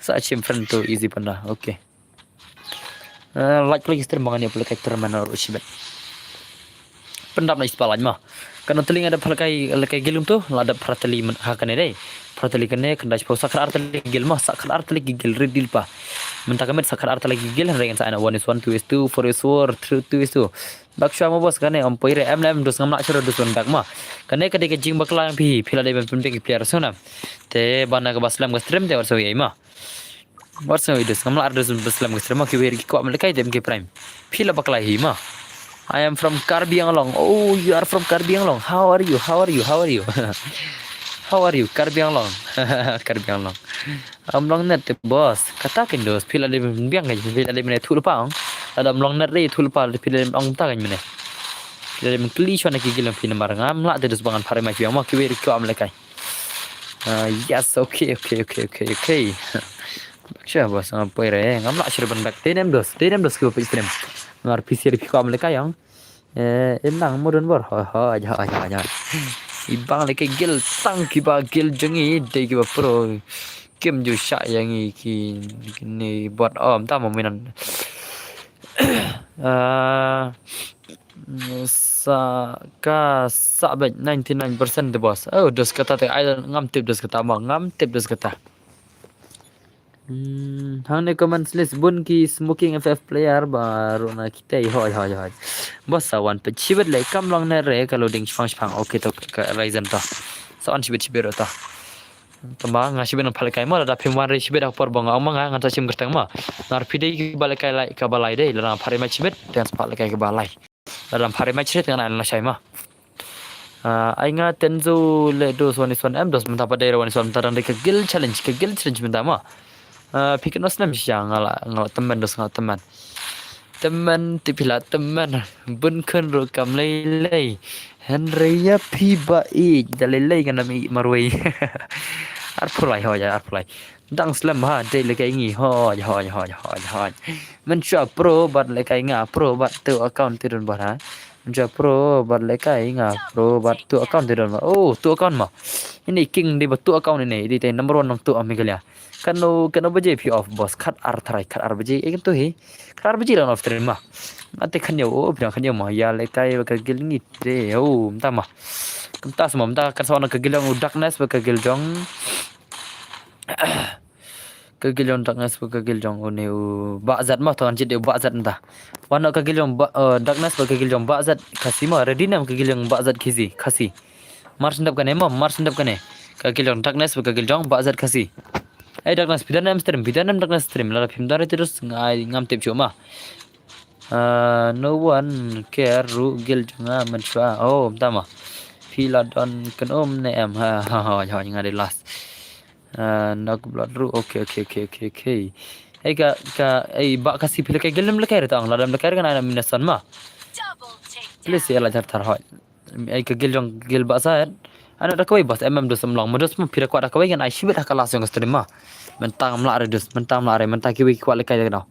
Sa shim friend too easy panda. Okay. Eh, like, like, stream bangan ya pelekai terminal usibet. Pendap na ispa laj ma. Kano teli nga da pelekai, lekai gilum tu, la da prateli men-, ha kane dei. Prateli kane, kanda chipau sakar arteli gil ma, sakar arteli gil red deal pa. Menta kamet sakar arteli gil, rengen sa ana one is one, two is two, four is four, three, two is two. Bak shwa mo bos kane, om poire, em lem, dus ngam lak shiro, dus wan bak ma. Kane kade ke jing bakla yang pi, pila dei ben pun pek player sona. Te bana ke baslam ke stream, te warso yai ma. What's up, idus? Ngam la ardus beslem ke serma ki weri ki kwak melekai dem ki prime. Pila baklai hi ma. I am from Karbi Anglong. Oh, you are from Karbi Anglong. How are you? How are you? How are you? How are you? Karbi Anglong. Karbi Anglong. Am long net te boss. Kata kin dos. Pila dem biang kan. Pila dem ne thul pang. Ada am long net re thul pa. Pila dem ong ta kan mene. Pila dem kli shona ki gilam pina mar ngam la te dos bangan pare ma ki biang ma ki weri ki kwak melekai. Ah, yes, okay, okay, okay, okay, okay. Sha boss, ngam poi re, ngam lah shuh ban back. Te nem dos, te nem dos kiba peit stream. Ngar P C R P kwah mlei ka ïong. Eh, im nang mudun bor. Hoi, hoi, hoi, hoi, hoi. Ibang lei ka guild tang kiba guild jong ngi dei kiba pro. Kim ju shah ïa ngi ki, kine bot om ta mo minan. Ah, sa ka sa bad ninety nine percent de boss. Oh, dos kata te ai ngam tip dos kata mo, ngam tip dos kata. Hmm, hangne comment list bun ki smoking F F player ba ruh na kita, hoi, hoi, hoi. Boss sa wan peit shibit lei kam long ne re ka loading shipang shipang. Okay to ka Ryzen to. Sa wan shibit shibit ruh to. Tangba nga shibit nang pha lehkai mo, lada phim wan re shibit ha ka por ba nga ong ma nga, ngan sa shim kyrteng mo. Ngar phi dei kiba lehkai lai kaba lai dei, lada ngan pha re match shibit, te ngan sa pha lehkai kaba lai. Lada ngan pha re match shibit te ngan ai lashai mo. Ah, ai nga Tenzo le dos one is one M dos mynta pat dei re one is one mynta dang dei ka guild challenge, ka guild challenge mynta mo. Ah, phi kynnoh snem shisha nga la, nga la tymmen dos nga la tymmen. Tymmen te phi la tymmen, bun khun ruh kam lei lei. Hynrei ïa phi ba ïeit da lei lei ngan ym ïeit marwei. Arphew lai hoi, arphew lai. Dang slem ha, dei lehkai ngi hoi, hoi, hoi, hoi, hoi. Mynshuwa pro bad lehkai nga pro bad tu account te don bor ha. Mynshuwa pro bad lehkai nga pro bad tu account te don bor. Oh, tu account mo. Ine king dei ba tu account ine, dei te number one nongtuh ha Meghalaya. Katno, katno baje phi off boss? Khatar tharai, khatar baje. Eh, kan tu hi. Khatar baje la ngan off stream mo. Nga te khathynñiew, oh, phi dang khathynñiew mo. Ïa lehkai ba ka guild ngi te, oh, mynta mo. Kumta sa mo, mynta kan sa wan ka guild jong u Darkness bad ka guild jong Ka guild jong Darkness bad ka guild jong une u Bahzat mo, to ngan jied ïa u Bahzat mynta. Wan noh ka guild jong Ba-, eh, Darkness bad ka guild jong Bahzat Khasi mo, ready ne em ka guild jong Bahzat Khasi, Khasi. Mar shen dep kane mo, mar shen dep kane. Ka guild jong Darkness bad ka guild jong Bahzat Khasi. Ei Darkness, phi don ne em stream, phi don ne em Darkness stream, lada phim don re te dus ngai ngam tip shuh mo. Ah, no one care ruh guild jong nga mynshuwa. Oh, mynta mo. Phi la don kynum ne em? Ha, ha, ha, ha, nga dei last. Ah, Nok Blood ruh. Okay, okay, okay, okay, okay. Ei ka, ka, ei Bah Khasi phi lehkai guild, em lehkai re tang, lada em lehkai re ngan ai na Minasan mo. Please ïa la jar thar hoi. Ei ka guild jong guild Bahzat. Ai na da kawei boss, em em dus em long. Mo dus mo phi da kwah da kawei ngan ai shibit ha ka last jong ka stream mo. Mynta ngam lah re dus, mynta ngam lah re, mynta kiwei ki kwah lehkai da ka dau.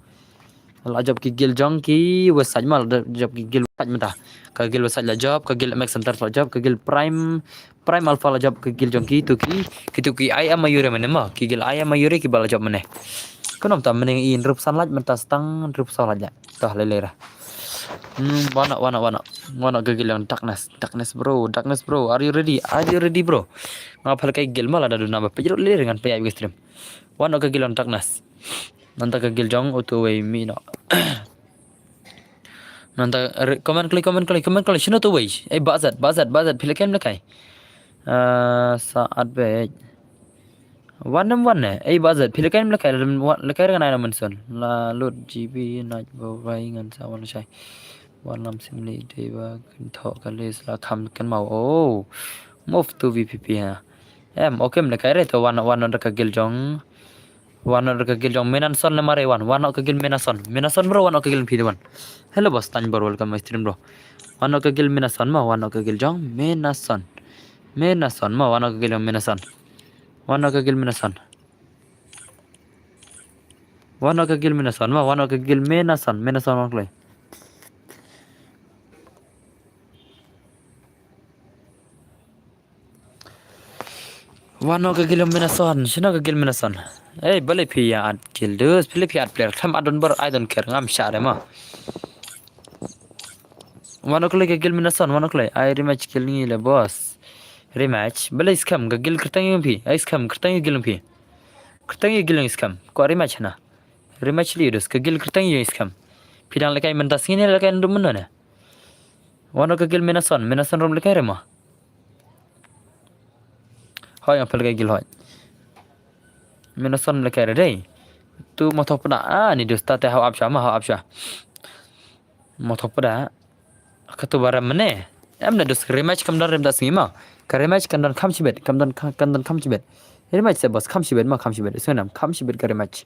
La jop ki guild jong ki Westside mo, la jop ki guild Westside mynta. Ka guild Westside la jop, ka guild M X Center la jop, ka guild Prime, Prime Alpha la jop, ka guild jong ki, tu ki, ki tu ki I am Mayure mynne mo, ki guild I am Mayure kiba la jop mynne. Kumno mynta mynne i hynriewphew san lait mynta, sa tang hynriewphew san lait. Toh lei lei ra. Hmm, wan noh, wan noh, wan noh. Wan noh ka guild jong Darkness, Darkness bro, Darkness bro, are you ready? Are you ready bro? Nga pha lehkai guild mo, lada duna ba peit ruh lei lei ngan peit ïa ka stream. Wan noh ka guild jong Darkness. Nangta ka guild jong utu uwei mih noh. Nangta re-, comment klik, comment klik, comment klik. Shano utu uwei? Ei Bahzat, Bahzat, Bahzat, phi lehkai em lehkai? Ah, Saad bad. Wan ne em wan ne? Ei Bahzat, phi lehkai em lehkai? Lehkai re ngan ai na Minasan. La load G B night ba wai ngan sa wan lashai. Wan lam sim lei dei ba kynthoh ka list la kham kynmaw. Oh. Move to V P P ha. Em, okay, em lehkai re to wan, wan noh da ka guild jong. Wan noh ka guild jong Minasan le mare wan. Wan noh ka guild Minasan. Minasan bro, wan noh ka guild phi de wan. Hello boss, thank you bro, welcome my stream bro. Wan noh ka guild Minasan mo, wan noh ka guild jong Minasan. Minasan mo, wan noh ka guild jong Minasan. Wan noh ka guild Minasan. Wan noh ka guild Minasan mo, wan noh ka guild Minasan, Minasan wan kloi. Wan noh ka guild Minasan, shano ka guild Minasan? Ei, balei phi ïa add guild dus, balei phi add player, khlem add don bor, I don't care, ngam shah re mo. Wan noh kloi ka guild Minasan, wan noh kloi, ai rematch guild ngi le boss. Rematch, balei skhem, ka guild kyrteng ïa phi, ai skhem, kyrteng ïa guild phi. Kyrteng ïa guild skhem, kwah rematch na. Rematch lei dus, ka guild kyrteng ïa skhem. Phi dang lehkai mynta sngi ne lehkai naduh mynno ne? Wan noh ka guild Minasan, Minasan ruh em lehkai re mo. Hoi, nga pha lehkai guild hoi. Minasan em lehkai re dei. Tu mo thoh pda, ah, ni dus ta te hau ap sha mo, hau ap sha. Mo thoh pda. Katu ba rem mynne. Em ne dus rematch kam don rem da sngi mo. Ka rematch kan don kham shibit, kan don kha-, kan don kham shibit. Rematch se boss kham shibit mo, kham shibit. Isnam kham shibit ka rematch.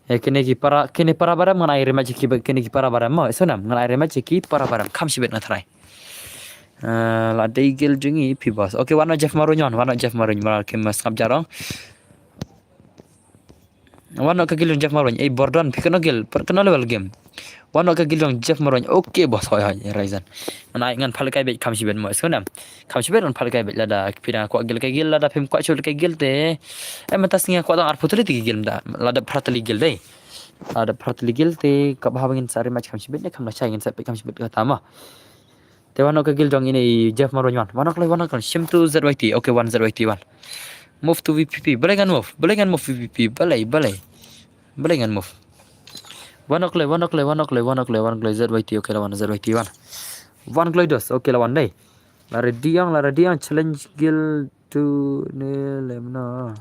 Eh, kine ki para, kine para ba rem ngan ai rematch ki ba, kine ki para ba rem mo. Isnam ngan ai rematch ki para ba rem kham shibit nga tharai. Eh, la dei guild jong ngi phi boss. Okay, wan noh Jeff Maruny, wan noh Jeff Maruny, mar kim sngap jarong. Wan noh ka guild jong Jeff Marweiñ. Ei, Bordon, phi kano guild, kano level game? Wan noh ka guild jong Jeff Marweiñ. Okay boss, hoi hoi, Ryzen. Ngan ai, ngan phah lehkai beit kham shibit mo, sngewdam. Kham shibit ngan phah lehkai beit lada phi dang kwah guild ka guild, lada phim kwah shuh lehkai guild te. Em, mynta sngi kwah tang arphew tylli ki guild mynta. Lada phra tylli guild dei. Lada phra tylli guild te, kaba haba ngin sa rematch kham shibit ne kham lashai ngin sa peit kham shibit kata mo. Te wan noh ka guild jong ine i Jeff Marweiñ wan. Wan noh kloi, wan noh kloi. Shim to Z Y T. Okay, wan Z Y T wan. Move to V P P. Balei ngan move? Balei ngan move V P P? Balei, balei? Balei ngan move? Wan noh kloi, wan noh kloi, wan noh kloi, wan noh kloi, wan kloi Z Y T. Okay, la wan Z Y T wan. Wan kloi dos. Okay, la wan dei. La ready ang, la ready ang. Challenge guild to ne lem no.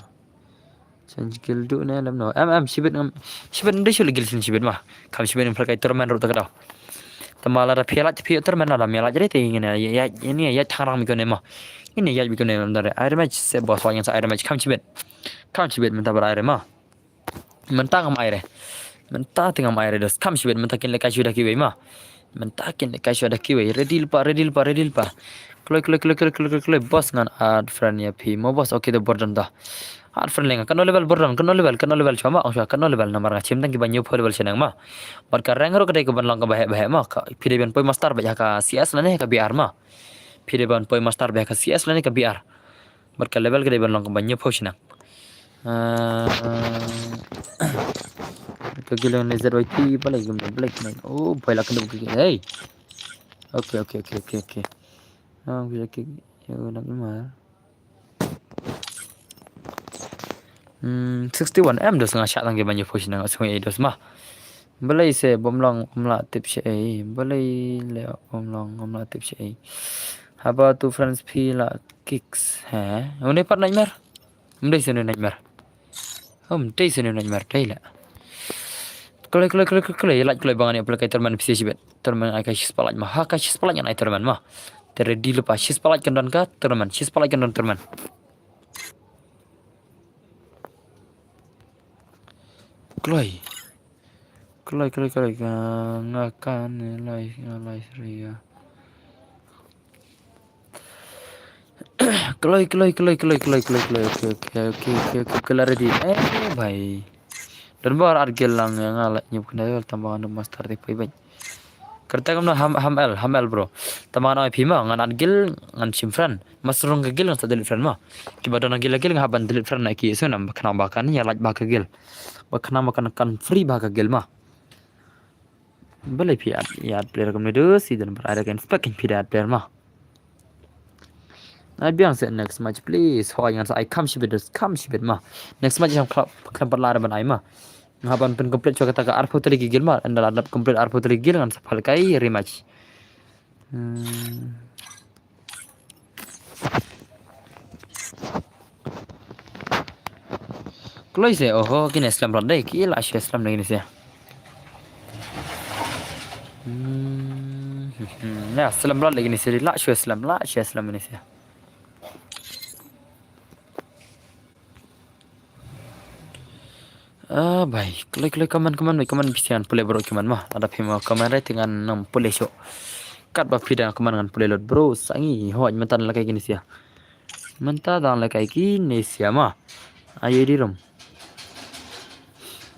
Challenge guild to ne lem no. Em, em, shibit ngam, shibit ndei shu le guild shibit mo. Kham shibit ngam phah lehkai tournament ruh ta ka daw. Tangba lada phi ïa lait, phi ïa tournament lada me ïa lait re te ngin ïa, ïa, ïa, ngin ïa, ïa thangrang beit kane mo. Ngin ïa ïa beit kane mo, lada ai rematch se boss wa ngin sa ai rematch kham shibit. Kham shibit mynta ba ai re mo. Mynta ngam ai re. Mynta te ngam ai re dos. Kham shibit mynta kin lehkai shuh da kiwei mo. Mynta kin lehkai shuh da kiwei. Ready lypa, ready lypa, ready lypa. Kloi, kloi, kloi, kloi, kloi, kloi, kloi. Boss ngan add friend ïa phi mo boss. Okay, to Bordon to. Add friend lei nga. Kano level Bordon? Kano level? Kano level shuwa mo? Ong shuwa kano level namar nga shim tang kiba hynñiewphew level shaneng mo. Bad ka rank ruh ka dei kaban long kaba heh ba heh mo. Ka, phi dei ban poi master beit ha ka C S lane ha ka B R mo. Phi dei ban poi master beit ha ka C S lane ka B R. Bad ka level ka dei ban long kaba hynñiewphew shaneng. Ah, ka guild ne Z Y T, balei gum, balei gum. Oh, boy, la kena buka. Hey. Okay, okay, okay, okay, okay. Ah, okay, okay. Yo, nak imar. Hmm, sixty-one M dos nga shah tang kiba hynñiewphew shaneng, sngewbha ei dos mo. Balei se bym long, ym lah tip shaei. Balei le bym long, ym lah tip shaei. Haba tu friends phi la kicks, he? Une pat nightmare? Ym dei sene nightmare. Ym dei sene nightmare, dei la. Kloi, kloi, kloi, kloi, kloi, lait kloi ba ngan ïa pynlehkai tournament phi shibit. Tournament ai ka shispah lait mo. Ha ka shispah lait ngan ai tournament mo. Te ready lypa, shispah lait kan don ka tournament, shispah lait kan don tournament. Kloi. Kloi, kloi, kloi, ka, nga kan lai, nga lai ria. Kloi, kloi, kloi, kloi, kloi, kloi, kloi. Okay, okay, okay, okay, okay, okay, la ready. Eh, bhai. Don ba ar guild lang ïa nga la nyup kena tang ba ngan master te poi beit. Kata kam na ham, ham el, ham el bro. Tangba ngan ong ïa phi mo, ngan add guild, ngan shim friend. Mas rung ka guild ngan sa delete friend mo. Kiba don ha guild ha guild nga hap ban delete friend na ki, so nam ba khnang ba kan ïa lait ba ka guild. Ba khnang ba kan, kan free ba ka guild mo. Balei phi add, ïa add player kumne dos, i don ba ai da ka inspect phi da add player mo. Ai biang se next match please. Hoi ngan sa ai kham shibit dos, kham shibit mo. Next match jam khlem, khlem pat lah re ban ai mo. Nga hap ban pyn complete shuwa kata ka arphew tylli ki guild mo. Ynda la dep complete arphew tylli ki guild ngan sa phah lehkai rematch. Hmm. Kloi se, oho, kine slem rot dei, ki la shu slem dei kine se. Hmm, hmm, hmm. Ya, slem rot dei kine se, la shu slem, la shu slem kine se. Ah, bhai. Kloi, kloi, comment, comment, bhai, comment, phi sngewbha pule bro, comment mo. Lada phim comment re te ngan nym pule shuh. Katba phi da comment ngan pule lut bro, sa ngi hoi mynta lehkai kine sia. Mynta dang lehkai kine sia mo. Ai ïa I D room.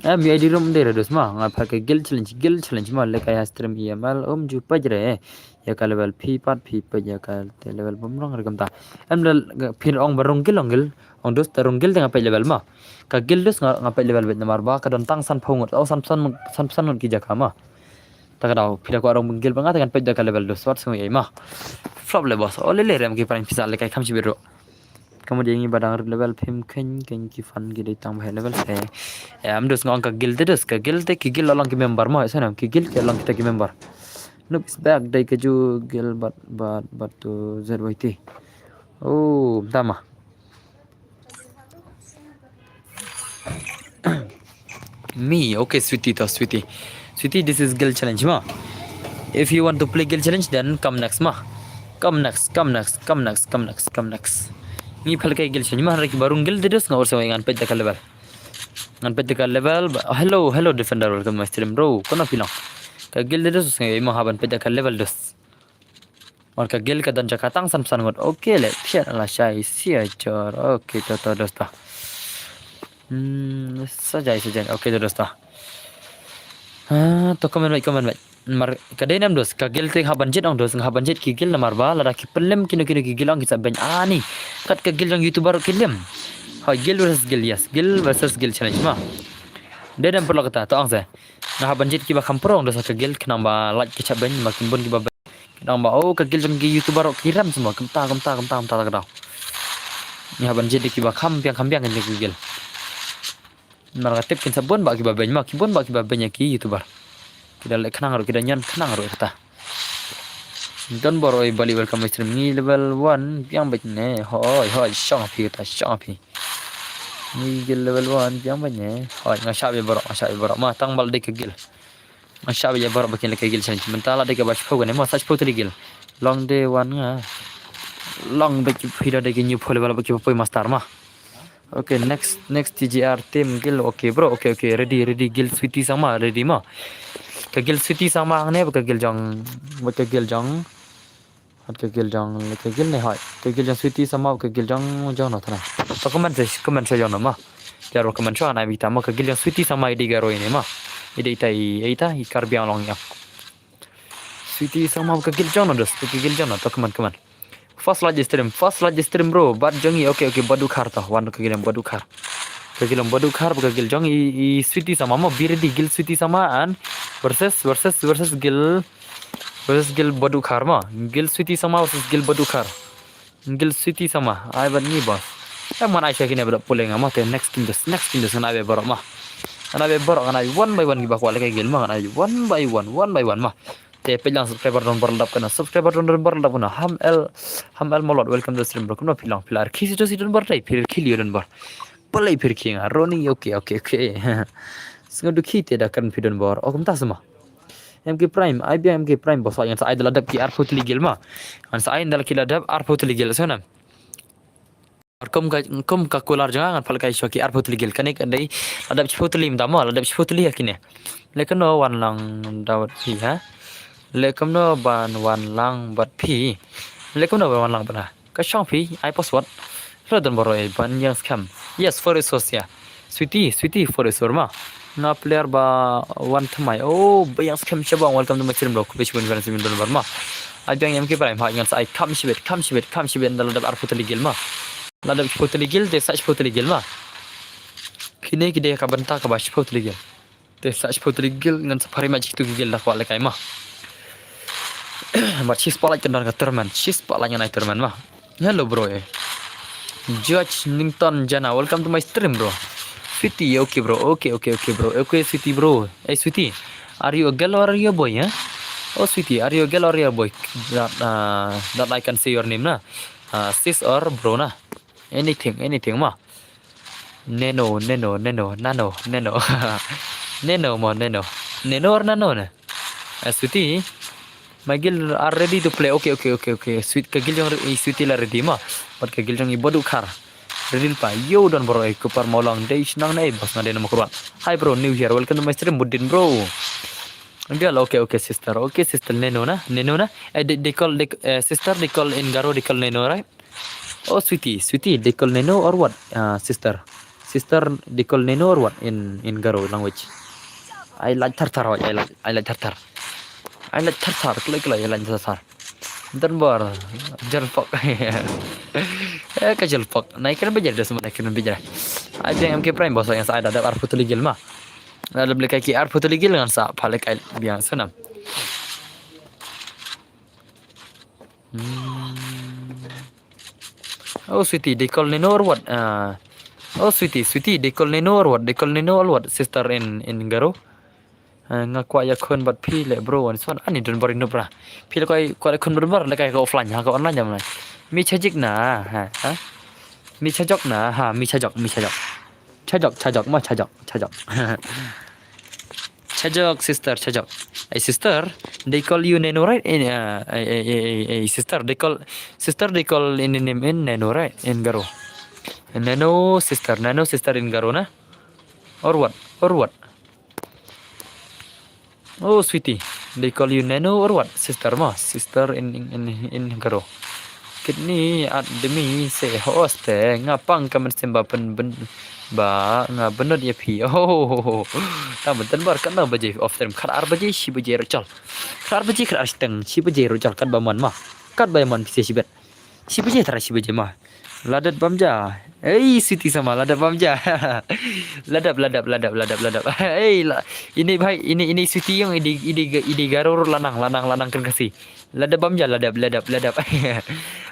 Em, ïa I D room dei re dos mo. Nga phah ka guild challenge, guild challenge mo. Lehkai ha stream E M L um ju peit re. Ïa ka level phi pat phi peit ïa ka te level bym rung re kumta. Em da phi ong ba rung guild, ong guild. Ong dos, te rung guild te nga peit level mo. Ka guild dos nga, nga peit level beit namar ba ka don tang sanphew ngut. Oh, san, san, sanphew san ngut ki jaka mo. Ta ka daw, phi da kwah rung guild ba nga te ngan peit da ka level dos. Wat sngewbha ei mo. Flop le boss. Oh, le le rem ki pran pisa lehkai kham shibit ruh. Ka mut ïa ngi ba dang rit level phim kheiñ, kheiñ ki fan ki dei tang ba heh level se. Em dos nga ong ka guild te dos, ka guild te ki guild la long ki member mo, sa nam ki guild ki la long kita ki member. Noob is back dei ka ju guild bad, bad, bad to Z Y T. Oh, tama. Me, okay, sweetie, to, sweetie. Sweetie, this is guild challenge, ma. If you want to play guild challenge, then come next, ma. Come next, come next, come next, come next, come next. Ngi phal kai guild challenge, ma, hynrei ki ba rung guild te dos nga ur sa ngan peit da ka level. Ngan peit da ka level, ba, hello, hello, defender, welcome to my stream, bro. Kano phi long? Ka guild te dos nga ïa ma haban peit da ka level dos. Mar ka guild ka don jaka tang san phew san ngut. Okay, le phiat la shai sia jor. Okay, to, to, dos ta. Hmm, sa jai, sa jai. Okay, to dost. Ah, to comment bad, comment bad. Mar ka dei nam dost, ka guild te nga hap ban jied ong dost, nga hap ban jied ki guild namar ba lada ki pynlem kino kino ki guild ong ki sa beiñ ani. Kat ka guild jong YouTuber ki lem. Hoi, guild versus guild, yes. Guild versus guild challenge ma. Dei nam paralok kata, to ong se. Nga hap ban jied kiba kham pro ong dost ha ka guild, khnang ba lait ki sa beiñ, ba kin bun kiba beiñ. Khnang ba, oh, ka guild jong ki YouTuber ki rem semua, kumta, kumta, kumta, kumta, kumta. Nga hap ban jied kiba kham biang, kham biang kine ki guild. Namar nga tip kin sa bun bah kiba beiñ ma, ki bun bah kiba beiñ ïa ki YouTuber. Ki da leh khnang ruh, ki da ñion khnang ruh kata. Don bor oi bali welcome my stream ngi level one biang beit ne. Hoi, hoi, shong phi kata, shong phi. Ngi guild level one biang beit ne. Hoi, nga shah beit baroh, nga shah beit baroh. Ma tang bal dei ka guild. Nga shah beit baroh ba kin leh ka guild challenge. Mynta la dei kaba shiphew kane ma, sa shiphew tylli guild. Long dei wan nga. Long beit ki phi da dei ki ñiewphew level ba ki poi master ma. Okay, next, next T G R team guild. Okay, bro. Okay, okay. Ready, ready. Guild Sweetie Sangma, ready ma. Ka guild Sweetie Sangma hangne, ka guild jong, ka guild jong. Ka guild jong, ka guild ne hoi. Ka guild jong Sweetie Sangma, ka guild jong, jong no tana. To comment se, comment se jong no ma. Jar comment se, ana bita ma, ka guild jong Sweetie Sangma i dei Garo ine ma. I dei ita i, ita i Karbi Anglong ïa. Sweetie Sangma ka guild jong no dost, ka guild jong no, to comment, comment. First live stream, first live stream bro, bad jong i, okay, okay, Badukhar to, wan ka guild Badukhar. Ka guild Badukhar, ka guild jong i, i Sweetie Sangma ma, be ready, guild Sweetie Sangma and versus, versus, versus guild, versus guild Badukhar ma, guild Sweetie Sangma versus guild Badukhar. Guild Sweetie Sangma, ai bad ngi boss. Em ngan ai sha kine ba da pule nga ma te next team dost, next team dost ngan ai beit baroh ma. Ngan ai beit baroh, ngan ai one by one kiba kwah leh ka guild ma, ngan ai one by one, one by one ma. Te peit lang subscriber don bor la dap kane, subscriber don bor la dap kane. Ham el, Ham el Molot, welcome to the stream bro. Kumno phi long, phi la rkhie sito sito don bor te, phi rkhie lio don bor. Balei phi rkhie nga, Ronnie, okay, okay, okay. Sngew dukhi te da kren phi don bor. Oh, kumta se ma. M K Prime, ai biang M K Prime, boss, ngan sa ai da la dep ki arphew tylli guild ma. Ngan sa ai da la ki la dep arphew tylli guild, so na. Kum ka, kum ka kular jong nga ngan pynlehkai shuwa ki arphew tylli guild. Kane ka dei la dep shiphew tylli mynta mo, la dep shiphew tylli ha kine. Lehkano wan lang da bad phi ha. Lehkano ban wan lang bad phi. Lehkano ban wan lang bad ha. Ka shong phi, ai password. Hello don bor oi, ban ïeng skhem. Yes, for resource ya. Sweetie, Sweetie, for resource ma. Nga player ba wan thymmai. Oh, ba ïeng skhem sha bang, welcome to my stream bro. Khublei shibun ban stream don bor ma. Ai biang M K Prime ha, ngan sa ai kham shibit, kham shibit, kham shibit, da la dep arphew tylli guild ma. La dep shiphew tylli guild, te sa shiphew tylli guild ma. Kine ki dei ka bynta kaba shiphew tylli guild. Te sa shiphew tylli guild ngan sa phari ma jik tu ki guild da kwah lehkai ma. Mat shispah lait kan don ka tournament, shispah lait ngan ai tournament ma. Hello bro eh. Judge Nington Jana, welcome to my stream bro. Sweetie, okay bro, okay, okay, okay bro, okay Sweetie bro. Hey Sweetie, are you a girl or are you a boy, eh? Oh Sweetie, are you a girl or are you a boy? That, uh, that I can say your name na. Uh, sis or bro na. Anything, anything ma. Neno, Neno, Neno, Nano, Neno. Neno mo, Neno. Neno or Nano ne? Eh, Sweetie, my guild are ready to play. Okay, okay, okay, okay. Sweet, ka guild jong i Sweetie la ready ma. Bad ka guild jong i Badukhar. Ready pa. Yo don bor oi, Kupar Mawlong. Dei shnong ne, boss nga dei nama kruat. Hi bro, new here. Welcome to my stream, Muddin bro. Girl, okay, okay, sister. Okay, sister, Neno na? Neno na? Eh, they, they call, they, eh, sister, they call in Garo, they call Neno, right? Oh, Sweetie, Sweetie, they call Neno or what? Uh, sister. Sister, they call Neno or what in, in Garo language? I like Thar Thar, I like, I like Thar Thar. I like Thar Thar, kloi kloi, I like Thar Thar. Don bor, jel pok. Eh, ka jel pok. Na ikan bejer dah semua, ikan bejer. Ai biang M K Prime, boss, ngan sa ai da dep arphew tylli guild ma. Da dep lehkai ki arphew tylli guild ngan sa phah lehkai biang, so nam. Hmm. Oh, Sweetie, they call Neno or what? Uh, oh, Sweetie, Sweetie, they call Neno or what? They call Neno or what? Sister in, in Garo. Uh, nga kwah ïakhun bad phi leh bro, wan swan ani don bor ino bra. Phi leh kwah, kwah ïakhun bad bor, lehkai ka offline, ha ka online jam lai. Mi chajik na, ha, ha. Mi chajok na, ha, mi chajok, mi chajok. Chajok, chajok, ma chajok, chajok. Chajok, sister, chajok. Hey, sister, they call you Neno, right? Eh, uh, eh, eh, eh, eh, eh, sister, they call, sister, they call in the name in Neno, right? In Garo. Neno, sister, Neno, sister in Garo, na? Or what? Or what? Oh, Sweetie, they call you Neno or what? Sister ma, sister in, in, in, in Garo. Kidney at demi se hoste, nga pang ka mynsiem ba pyn, pyn, Ba nga bynnud ïa phi. Oh, tang mynta bar katno baje off stream? Khatar baje, shi baje ruh jol. Khatar baje, khatar shiteng, shi baje ruh jol, katba mon ma. Katba mon phi shi bet. Shi baje tara shi baje ma. Ladat bam ja. Ei, Sweety sama, ladat bam ja. Ladap, ladap, ladap, ladap, ladap. Ei, la, ini bhai, ini, ini Sweety ïong, ini, ini, ini Garo ruh lanang, lanang, lanang kren Khasi. Ladap bam ja, ladap, ladap, ladap.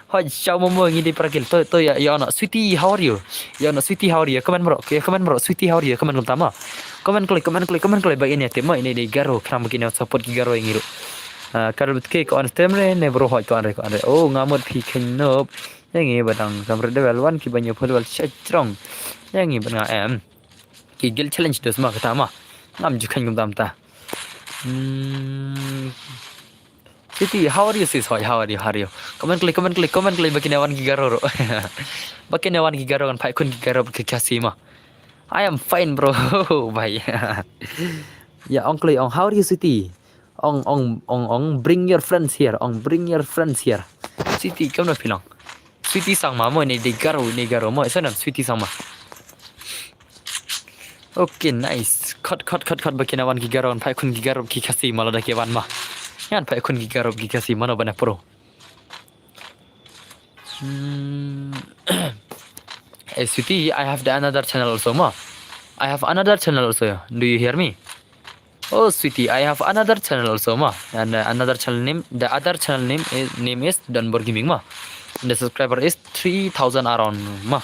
Hoi, ciao momo ngi dei para gil. To, to ïa, ïa ono, Sweety, how are you? Ïa ono, Sweety, how are you? Comment bro, ïa comment bro, Sweety, how are you? Comment kumta ma. Comment kloi, comment kloi, comment kloi, ba ini ïa te ma, ini dei Garo, khnang ba kin ïa support ki Garo ïa ngi ruh. Ah, Karl Butke, ko on stream re, ne bro, hoi, ko on re, ko on re. Oh, nga mut phi khein nop. Ïa ngi ba dang samret dewel, wan ki ban ïa phul wal sha jrong. Ïa ngi ba nga em. Ki gil challenge dos ma kata ma. Ngam ju khein kumta kumta. Hmm. Sweety, how are you, sis? Hoi, how are you? How are you? Comment kloi, comment kloi, comment kloi, ba kin ïa wan ki Garo ruh. Ba kin ïa wan ki Garo, kan phai khun ki Garo ki Khasi ma. I am fine, bro. Bhai. Ya, ong kloi, ong, how are you, Sweety? Ong, ong, ong, ong, bring your friends here. Ong, bring your friends here. Sweety, kumno phi long? Sweety Sangma mo, ini dei Garo, ini Garo mo. Isa nam Sweety Sangma. Okay, nice. Khot, khot, khot, khot, ba kin ïa wan ki Garo, phai khun ki Garo ki Khasi ma lada ki wan ma. Ngan phai khun ki Garo ki Khasi ma, no bana pro. Hmm. Eh, Sweety, I have the another channel also ma. I have another channel also. Do you hear me? Oh, Sweety, I have another channel also ma. And uh, another channel name, the other channel name is, name is Donbor Gaming ma. And the subscriber is three thousand around ma.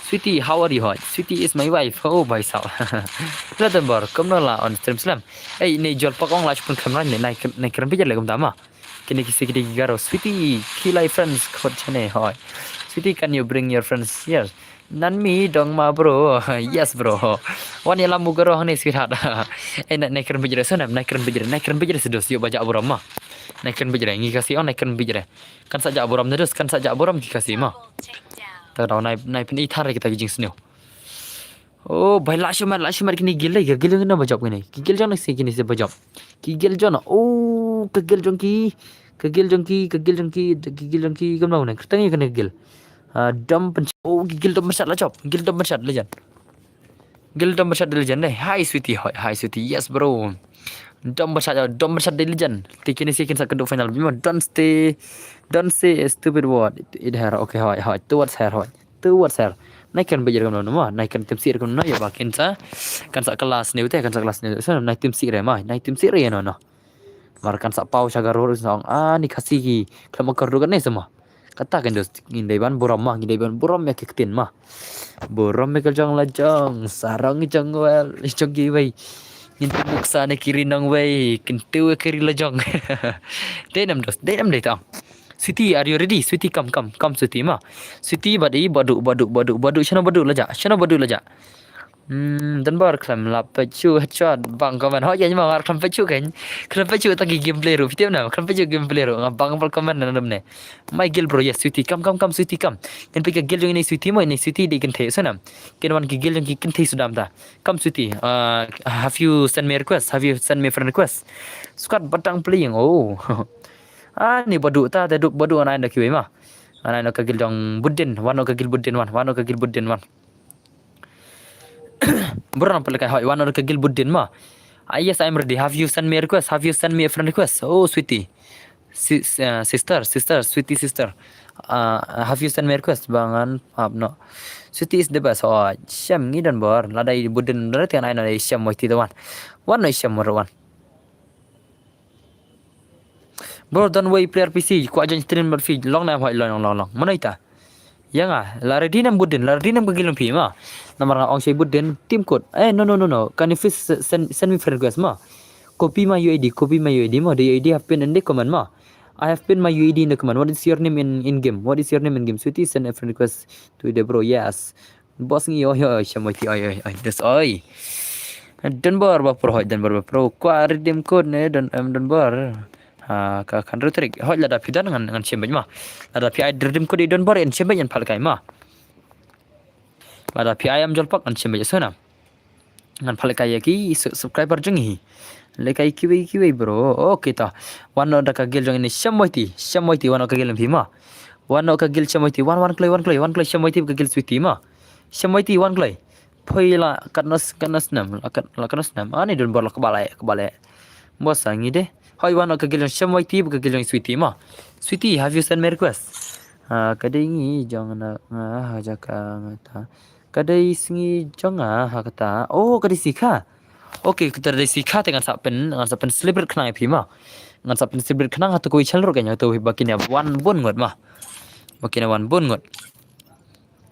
Sweety, how are you, hoi? Sweety is my wife. Oh, bhai sahab. La Donbor, kumno la on stream slem. Ei, ini jol pak ong la shipun kamera ini, nai kren, nai kren pijat le kumta ma. Kini kisi kini ki Garo. Sweety, ki lai friends khot chane, hoi. Sweety, can you bring your friends here? Nan mi dong ma, bro. Yes, bro. Wan ïalam u Garo hangne, sweetheart. Eh, nai, nai kren pijat re, sonam, nai kren pijat re, nai kren pijat re, sedos, ïoh ba jah burom ma. Nai kren pijat re, ngi Khasi ong nai kren pijat re. Kan sa jah burom ne dos, kan sa jah burom ki Khasi ma. Ta dau nai, nai pyn-i thar kita ki jingsniew. Oh, bhai, la shimet, la shimet kini gil lei, ka gil jong kini ba jop kini. Ki gil jong nasi kini se ba jop. Ki gil jong na. Oh, ka gil jong ki. Ka gil jong ki, ka gil jong ki, ka gil jong ki, kam nau ne. Kertang ïa kini gil. Ah, dom pen, oh, ki gil dom pen shat la jop. Gil dom pen shat legend. Gil dom pen shat legend dei. Hi, Sweety. Hi, hi, Sweety. Yes, bro. Dom pen shat, dom pen shat dei legend. Te kini se kin sa kynduh final. Bima, don't stay, don't say a stupid word. It her. Okay, hoi, hoi. Towards her, hoi. Towards her. Nai kren beit re kumno ma, nai kren tim sih re kumno, ïa ba kin sa, kan sa kelas ne ute, kan sa kelas ne ute. So nai tim sih re ma, nai tim sih re ïa no no. Mar kan sa paw sha Garo ruh sa ong, ah, ni Khasi ki khlem akor ruh kan ne sa ma. Kata kan dos, ngin dei ban burom ma, ngin dei ban burom ïa ki ktien ma. Burom ïa ka jong la jong, sarong jong wel, jong kiwei. Ngin pynbuk sa ne ki ri nongwei, kyntu ïa ki ri la jong. Dei nam dos, dei nam dei tang. Sweety, are you ready? Sweety, come, come, come, Sweety ma. Sweety, bad i, badu, badu, badu, badu, shano badu la jah, shano badu la jah. Hmm, Donbor khlem lap peit shuh, headshot, bang comment. Hoi, ïa ma, ngar khlem peit shuh kan. Khlem peit shuh ta ki gameplay ruh, phi tip na, khlem peit shuh gameplay ruh, nga bang pal comment na dum ne. My gil bro, yes, Sweety, come, come, come, Sweety, come. Kan peit ka gil jong ini Sweety mo, ini Sweety dei kynthei, so nam. Kin wan ki gil jong ki kynthei sudam ta. Come, Sweety, uh, have you sent me a request? Have you sent me a friend request? Squad batang playing, oh. Ah, ni badu ta, te duk badu ngan ai da kiwei ma. Ngan ai da ka gil jong Budin, wan da ka gil Budin wan, wan da ka gil Budin wan. Bro, nang pynlehkai hoi, wan da ka gil Budin ma. Ah, yes, I'm ready. Have you sent me a request? Have you sent me a friend request? Oh, Sweety. Si-, uh, sister, sister, Sweety sister. Uh, have you sent me a request? Ba ngan ap no. Sweety is the best. Oh, shem ngi Donbor. Lada i Budin, lada tian ai no i shem mo ti da wan. Wan no i shem mo wan. Bro, don't wait player P C, kwah join stream bad phi, long na em hoi, long, long, long, long. Mano ita? Ïa nga, la ready nam Budin, la ready nam ka gil jong phi ma. Namar nga ong shai Budin, team code. Eh, no, no, no, no. Can you please se-, send, send me friend request ma? Copy my U I D, copy my U I D ma. The U I D have pinned in the comment ma. I have pinned my U I D in the comment. What is your name in, in game? What is your name in game? Sweety, send a friend request to the bro. Yes. Boss ngi, oi, oi, shem oi ti, oi, oi, oi, des, oi. Donbor ba pro, hoi, Donbor ba pro. Kwah redeem code ne, Don, em, Donbor. Ha, ka khan ru trik. Hoi, lada phi don ngan, ngan shem beit ma. Lada phi ai redeem code i Donbor, ngan shem beit, ngan pynlehkai ma. Lada phi ai am jol pak, ngan shem beit, so na. Ngan pynlehkai ïa ki su-, subscriber jong ngi. Lehkai kiwei kiwei bro. Okay ta. Wan noh da ka gil jong ini, shem oi ti, shem oi ti, wan noh ka gil jong phi ma. Wan noh ka gil shem oi ti, wan, wan kloi, wan kloi, wan kloi shem oi ti ka gil Sweety ma. Shem oi ti, wan kloi. Poi la katno s-, katno snem, la kat-, la katno snem. Ani don bor la kaba lai, kaba lai. Boss sa ngi de. Hoi wan ka guild jong Shyam Waiti, ka guild jong Sweetie ma. Sweetie, have you sent me request? Ah, ka dei sngi jong nga, nga ha jaka nga ta. Ka dei sngi jong nga ha kata. Oh, ka dei sngi kha. Okay, ka dei sngi kha te ngan sa pyn, ngan sa pyn celebrate khnang ïa phi ma. Ngan sa pyn celebrate khnang ha tu kawei channel ruh ka ïa tu ba kin ïa wan bun ngut ma. Ba kin ïa wan bun ngut.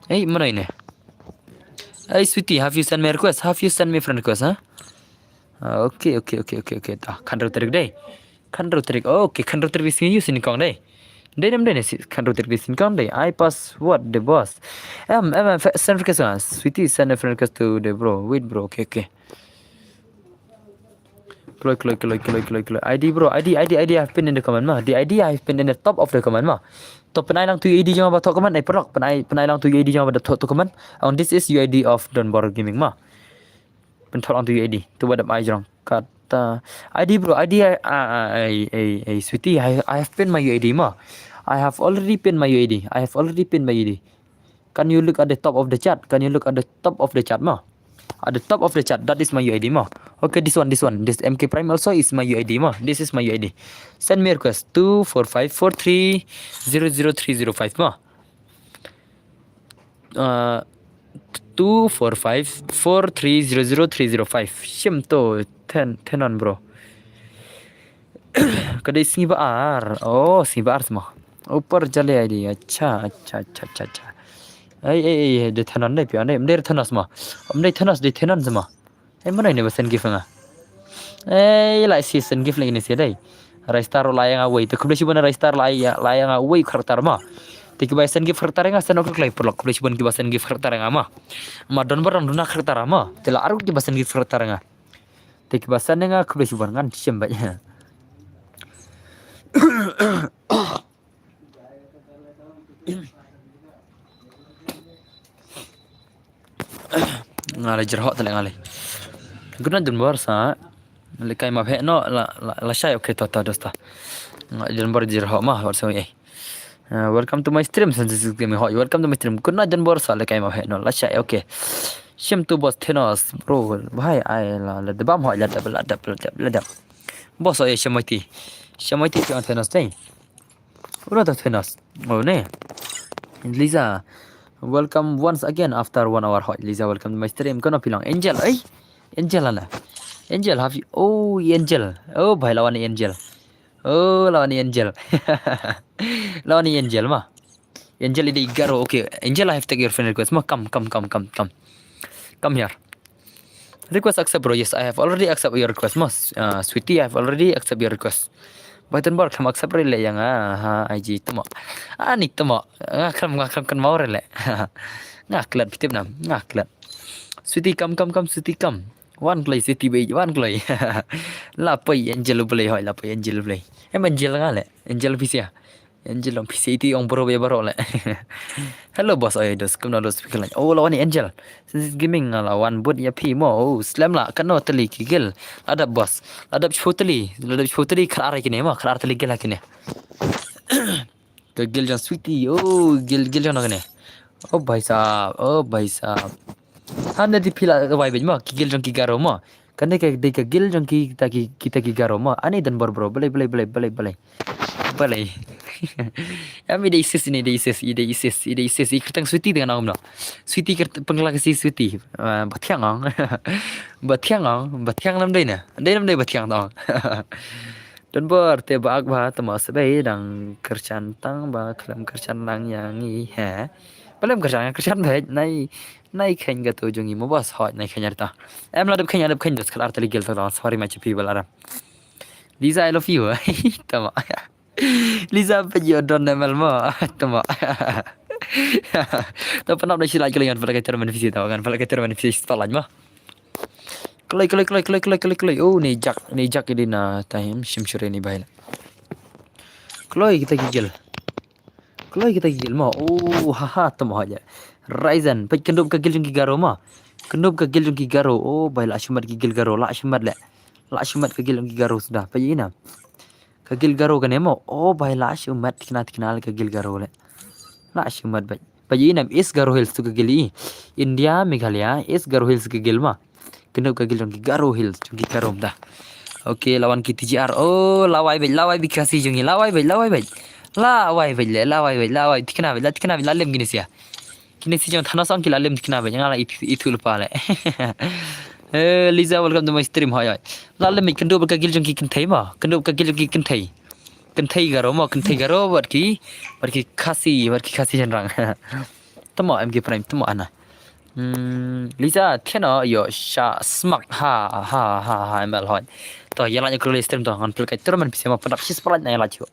Ei, mano ine? Ei, Sweetie, have you sent me request? Have you sent me friend request, ha? Ah, okay, okay, okay, okay, okay. Ta, khathynriew tarik dei. Khathynriew tarik. Okay, khathynriew tarik sngi ïa u sngewkong dei. Dei nam dei ne si-, khathynriew tarik sngewkong dei. I password the boss. Em, em, em, fe-, send request, ah. Sweetie, send a friend request to the bro. Wait, bro. Okay, okay. Kloi, kloi, kloi, kloi, kloi, kloi. I D, bro. I D, I D, I D, I've pinned in the comment ma. The I D I've pinned in the top of the comment ma. To pynai lang tu U I D jong ba top comment. Ai, paralok. Pynai, pynai lang tu U I D jong ba top, top comment. And this is U I D of Don Bor Gaming ma. Pynthor lang tu U I D. Tu ba dap ai jrong. Kata. I D, bro. I D, I, I, I, I, I, Sweetie. I, I have pinned my U I D ma. I have already pinned my U I D. I have already pinned my U I D. Can you look at the top of the chat? Can you look at the top of the chat ma? At the top of the chat, that is my U I D ma. Okay, this one, this one. This M K Prime also is my U I D ma. This is my U I D. Send me request two four five four three zero zero three zero five ma. Uh, two four five four three zero zero three zero five. Shim to ten, ten on, bro. Ka dei sngi ba ar. Oh, sngi ba ar sma. Upar jale ai di. Acha, acha, acha, acha, acha. Ei, ei, ei, de Thanon dei pia dei. Mdei Thanos ma. Mdei Thanos de Thanon sma. Ei, mano ine ba send gift nga? Ei, la si send gift lagi ni si dei. Raistar la ïa nga wei. Te khublei shibun Raistar la ïa, la ïa nga wei character ma. Te kiba send gift character nga send ok kloi paralok. Khublei shibun kiba send gift character nga ma. Ma Don Bor dang duna character ma. Te la ar kiba send gift character nga. Te kiba send nga khublei shibun ngan shem ba. Nga la jyrhoh te le nga le. Good night Don Bor sa. Lehkai map heh no la, la, lashai, okay, to, to, dosta. Nga Don Bor jyrhoh ma, what so eh. Uh, welcome to my stream, Senses Gaming Hoi. Welcome to my stream. Good night Don Bor sa, lehkai map heh no lashai, okay. Shim tu boss Thanos, bro. Bhai, ai la, la debam hoi, la dab, la dab, la dab, la dab. Boss, oh, eh, Shamaiti. Shamaiti, Thanos, tei. Ura ta Thanos. Oh, ne. Lisa, welcome once again after one hour. Hoi, Lisa, welcome to my stream. Kano phi long? Angel, eh? Angel ana. Angel, have you? Oh, Angel. Oh, bhai, la wan i Angel. Oh, la wan i Angel. La wan i Angel ma. Angel i dei Garo. Okay, Angel, I have take your friend request ma. Come, come, come, come, come. Come here. Request accept, bro. Yes, I have already accept your request ma. Uh, sweetie, I have already accept your request. Bhai Don Bor, khlem accept re le ïa nga ha I G tamo. Ani tamo. Nga khlem, nga khlem kynmaw re le. Nga klet, phi tip nam, nga klet. Sweetie, come, come, come, Sweetie, come. Wan kloi, Sweetie, bai, wan kloi. La poi Angel U Blei, hoi, la poi Angel U Blei. Em Angel nga le, Angel phi sia. Angel ong phi sia iti ong bro be bro le. Hello boss, oi dos, kumno dos phi khlaiñ. Oh, la wan i Angel. Senses Gaming la wan bud ïa phi mo. Oh, slem la, kano tylli ki guild. La dap boss. La dap shiphew tylli, la dap shiphew tylli, khatar kine mo, khatar tylli guild ha kine. Ka guild jong Sweetie, oh, guild, guild jong no kane. Oh, bhai sahab, oh, bhai sahab. Hane di phi la wai bej mo, ki guild jong ki Garo mo. Kane ka dei ka guild jong ki, kita ki, kita ki Garo mo. Ani Don Bor bro, balei, balei, balei, balei, balei. Balei. Em i dei sis, ini dei sis, i dei sis, i dei sis. I kyrteng Sweetie dengan ngam no. Sweetie kyrteng pengla ka si Sweetie. Ah, Bathiang ong. Bathiang ong, Bathiang nam dei na. Dei nam dei Bathiang tong. Don Bor te ba ak ba tama sbai dang kyrshan tang ba khlem kyrshan lang ïa ngi he. Ba lem kyrshan, kyrshan bhej nai, nai khein ka tu jong ngi mo boss hoi nai khein arta. Em la dep khein, la dep khein dos khatar tylli guild ta, sorry ma chipi ba la ram. Lisa, I love you. Tama. Lisa, but you don't know Mel mo. Tama. Ta panap da shi like kali ngan pala ka termen fisi ta, ngan pala ka termen fisi spotlight mo. Kloi, kloi, kloi. Oh, ni jak, ni jak ini na time shim shure ni bahai. Kloi kita ki guild. Kloi kita ki guild mo. Oh, ha ha, tamo haja. Ryzen, peit kyndup ka guild jong ki Garo mo. Kyndup ka guild jong ki Garo. Oh, bai la shimat ki guild Garo, la shimat le. La shimat ka guild jong ki Garo suda. Peit ina. Ka guild Garo kane mo. Oh, bai la shimat tikna tikna le ka guild Garo le. La shimat bai. Ba i nam East Garo Hills tu ka gil i. India, Meghalaya, East Garo Hills ka gil ma. Kyndup ka gil jong ki Garo Hills, jong ki Garo mynta. Okay, la wan ki T G R. Oh, la wai beit, la wai beit Khasi jong i, la wai beit, la wai beit. La wai beit le, la wai beit, la wai. Thikna beit, la thikna beit, la lem kine sia. Kine sia jong thano song ki la lem thikna beit, nga la i, ithuh lypa le. Eh, Lisa, welcome to my stream, hoi, hoi. La lem beit kyndup ka gil jong ki kynthei ma, kyndup ka gil jong ki kynthei. Kynthei Garo mo, kynthei Garo, bad ki, bad ki Khasi, bad ki Khasi shynrang. Tamo M K Prime, tamo ana. Hmm, Lisa, thiano yo sha smak ha ha ha ha M L hoi. To, ïa la ïa kruli stream to, ngan pynlait tournament pisa ma pyndap shi spotlight na ïa la chu.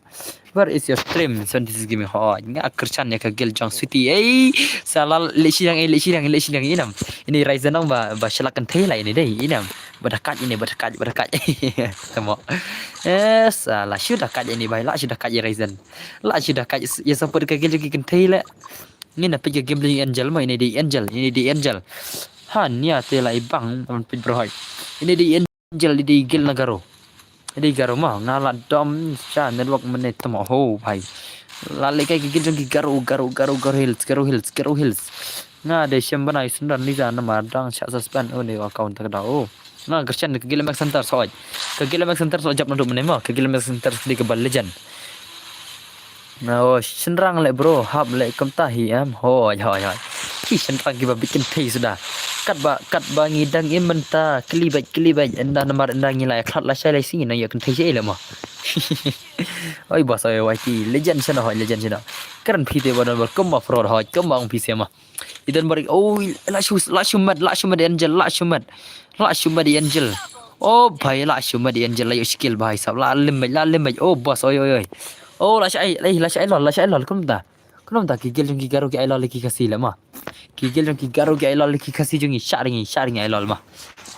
Where is your stream? Seventy-six Gaming hoi. Nga kyrshan ïa ka gil jong Sweetie. Ei, sa la leh shiliang, ei, leh shiliang, leh shiliang inam. Ini Ryzen nong ba, ba shalak kynthei la ini dei, inam. Ba da kat ini, ba da kat, ba da kat. Tamo. Eh, sa la shu da kat ini bai, la shu da kat ïa Ryzen. La shu da kat ïa support ka gil jong ki kynthei le. Ngin na peit ka game jong Angel mo, ini dei Angel, ini dei Angel. Ha, nia te la i bang, man peit bro hoi. Ini dei Angel, ini dei gil na Garo. Ini dei Garo mo, nga la dom sha network mane tamo ho bhai. La leh kai ka gil jong ki Garo, Garo, Garo, Garo Hills, Garo Hills, Garo Hills. Nga dei shem bana i Sundar Lisa namar dang sha suspend, oh, ne account ta ka da, oh. Nga kyrshan ka gil Max Center soi. Ka gil Max Center soi jap naduh mynne mo. Ka gil Max Center dei kaba legend. Na, oh, shynrang le bro, hap le kumta hi em. Hoi, hoi, hoi. Ki shynrang kiba bit kynthei suda. Katba, katba ngi dang im mynta, kli bait, kli bait. Ynda namar ynda ngi la ïa khlad lashai lashisngi nang ïa kynthei sha i le mo. Oi boss, oi Y T, legend shano hoi, legend shano. Kren phi te ba don ba kumba fraud hoi, kumba ong phi sia mo. I don barik, oh, la shu, la shu mat, la shu mat Angel, la shu mat. La shu mat Angel. Oh, bhai, la shu mat Angel, la ïoh skill bhai sab, la lim beit, la lim beit. Oh, boss, oi, oi, oi. Oh, la shu ai, la, la shu ai lol, la shu ai lol, kumta. Kumta ki gil jong ki Garo ki ai lol ki Khasi le ma. Ki gil jong ki Garo ki ai lol ki Khasi jong ngi, shah ring, shah ring ai lol ma.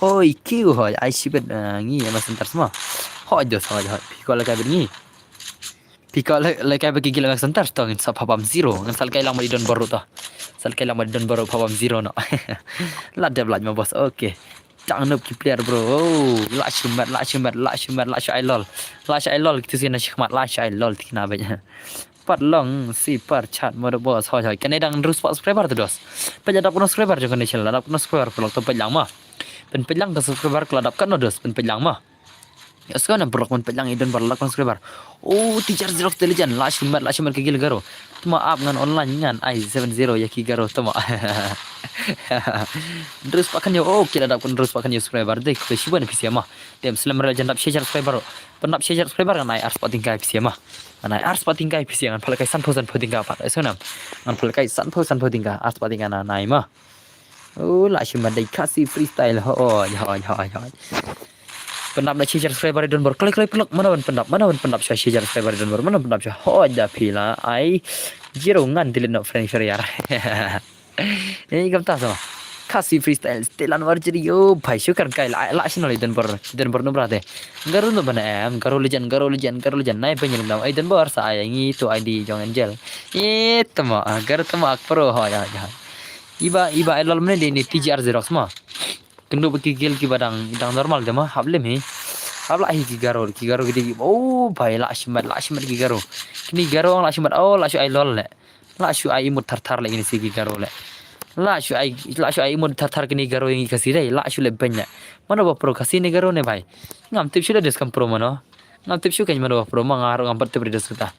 Hoi, kiu hoi, ai shibit, eh, ngi ma center ma. Hoi, dos, hoi, hoi. Phi ko la ka bit ngi. Phi ko le, le kai ba ki gil Max Center to ngin sa phah bam zero. Ngin sa le kai lang ma i Don Bor to. Sa le kai lang ma i Don Bor phah bam zero no. La dep lait ma boss. Okay. Tang nup ki player bro. Oh, la shu mat, la shu mat, la shu mat, la shu ai lol. La shu ai lol, kitu si na shu mat, la shu ai lol, thikna beit. Pat long si par chat mo boss. Hoi, hoi. Kane dang rus pa subscriber to dos. Peit la dap kano subscriber jong kane channel, la dap kano subscriber, peit lang to peit lang ma. Pyn peit lang ka subscriber ka la dap kano dos, pyn peit lang ma. Ïa, sngewbha na paralok, pynpeit lang i don paralok, subscriber. Oh, Teacher Xerox Intelligent, la shu mat, la shu mat ka gil Garo. Tma ap ngan online ngan ai seven zero ïa ki Garo tma. Hynriew spah khyndai, oh, ki la dap hynriew spah khyndai subscriber, dei khublei shibun phi sia ma. Te ym slem re la jan dap shi hajar subscriber. Pynban dap shi hajar subscriber ngan ai ar spah tyngka phi sia ma. Ngan ai ar spah tyngka phi sia, ngan pynlait kai sanphew, sanphew tyngka pat. Sngewbha, ngan pynlait kai sanphew, sanphew tyngka, ar spah tyngka ngan ai ma. Oh, la shu mat dei Khasi freestyle. Hoi, hoi, hoi, hoi. Pyndap da shi hajar subscriber i don bor. Kloi, kloi, paralok. Mano ban pyndap, mano ban pyndap shuwa shi hajar subscriber i don bor. Mano ban pyndap shuwa. Hoi, da phi la ai zero ngan delete noh friend share. Ei, kam ta sama. Khasi freestyle, Stellan Warjri. Oh, bhai, shukran kai la, la shu noh i don bor. I don bor no bra de. Garo no bana em, Garo legend, Garo legend, Garo legend. Nai pynjin dam. I don bor sa ai ngi tu I D jong Angel. Eh, tama, Garo tama ak pro. Hoi, hoi, hoi. Iba, iba ai lol mane dei ni T G R Xerox ma. Kynduh ba ki gel kiba dang, dang normal de ma, hap lem hi. Hap lah hi ki Garo, ki Garo ki dei, oh, bhai, lah shu mat, lah shu mat ki Garo. Kini Garo lah shu mat, oh, lah shu ai lol le. Lah shu ai emote thar thar le kini si ki Garo le. Lah shu ai, lah shu ai emote thar thar kini Garo ïa ngi Khasi dei, lah shu le beiñ le. Mano ba pro Khasi ne Garo ne bhai. Ngam tip shu le des kam pro mano. Ngam tip shu kan mano ba pro ma nga ruh ngam pat tip re des kata.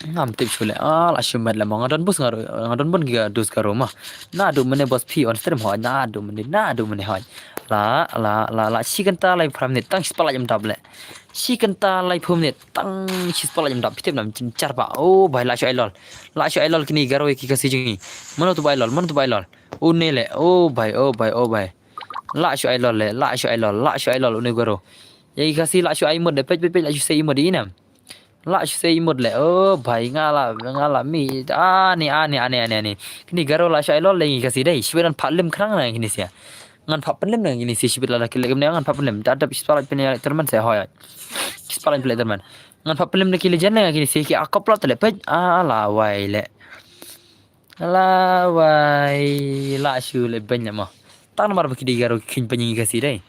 Ngam tip shu le, ah, lah shu met le ma, nga don bus nga, nga don bun ki ga dus Garo ma. Naduh mynne boss phi on stream hoi, naduh mynne, naduh mynne hoi. La, la, la, la, shi kynta laiphew minit, tang shi spah like ym dap le. Shi kynta laiphew minit, tang shi spah like ym dap, phi tip nam, jynjar ba. Oh, bhai, lah shu ai lol. Lah shu ai lol kini Garo ïa ki Khasi jong ngi. Mano tu ba ai lol, mano tu ba ai lol. Oh, ne le, oh, bhai, oh, bhai, oh, bhai. Lah shu ai lol le, lah shu ai lol, lah shu ai lol, une Garo. Ïa ki Khasi lah shu ai emote de, peit, peit, peit, lah shu sei emote de inem. Lah shu sei emote le. Oh, bhai, nga la, nga la mi. Ani, ani, ani, ani, ani. Kini Garo lah shu ai lol le ngi Khasi dei. Shibit ngan phah lem khnang na kini sia. Ngan phah pynlem na kini sia shibit la da ki lem ngan phah pynlem. Da dap shi spah like pynlem tournament se hoi. Shi spah like pynlem tournament. Ngan phah pynlem na ki legend na kini sia ki akop la tele pej. Ah, la wai le. La wai, lah shu le beiñ le ma. Tang namar ba ki dei Garo ki kheiñ pynïeng Khasi dei.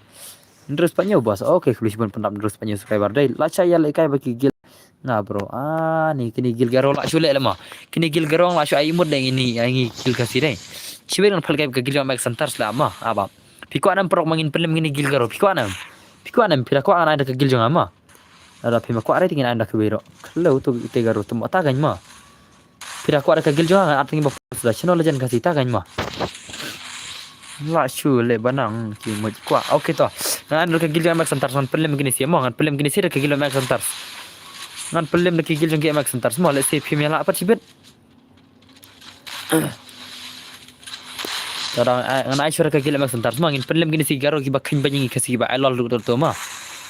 Hynriew spah hynñiew bos. Okay, khublei shibun pyndap hynriew spah hynñiew subscriber dei. La shah ïalehkai ba ki guild nga bro. Ah, ni kine guild Garo la shu leh lama. Kine guild Garo la shu ai emote dei ini, ai ngi guild Khasi dei. Shibit ngan pynlehkai ba ka guild jong Max Hunters la ma. Aba. Phi kwah nam pyrok ma ngin pynlem kine guild Garo. Phi kwah nam. Phi kwah nam phi da kwah ngan ai da ka guild jong nga ma. Lada phim kwah re te ngin ai da kawei ruh. Khlem tu te Garo tu ma ta gan ma. Phi da kwah da ka guild jong nga ngan ai da kawei ba pos da channel legend Khasi ta gan ma. La shu leh ba nang ki mo kwah. Okay to. Ngan ai da ka guild jong Max Hunters ngan pynlem kine shi ma ngan pynlem kine shi da ka guild jong Max Hunters. Ngan pynlem da ka guild jong ki Max Hunters ma let's see phim ïa la pat shibit. Tara ngan ai shuwa ka guild Max Hunters ma ngin pynlem kine shi Garo kiba kheiñ ba ngi Khasi kiba ai lol ruh to ma.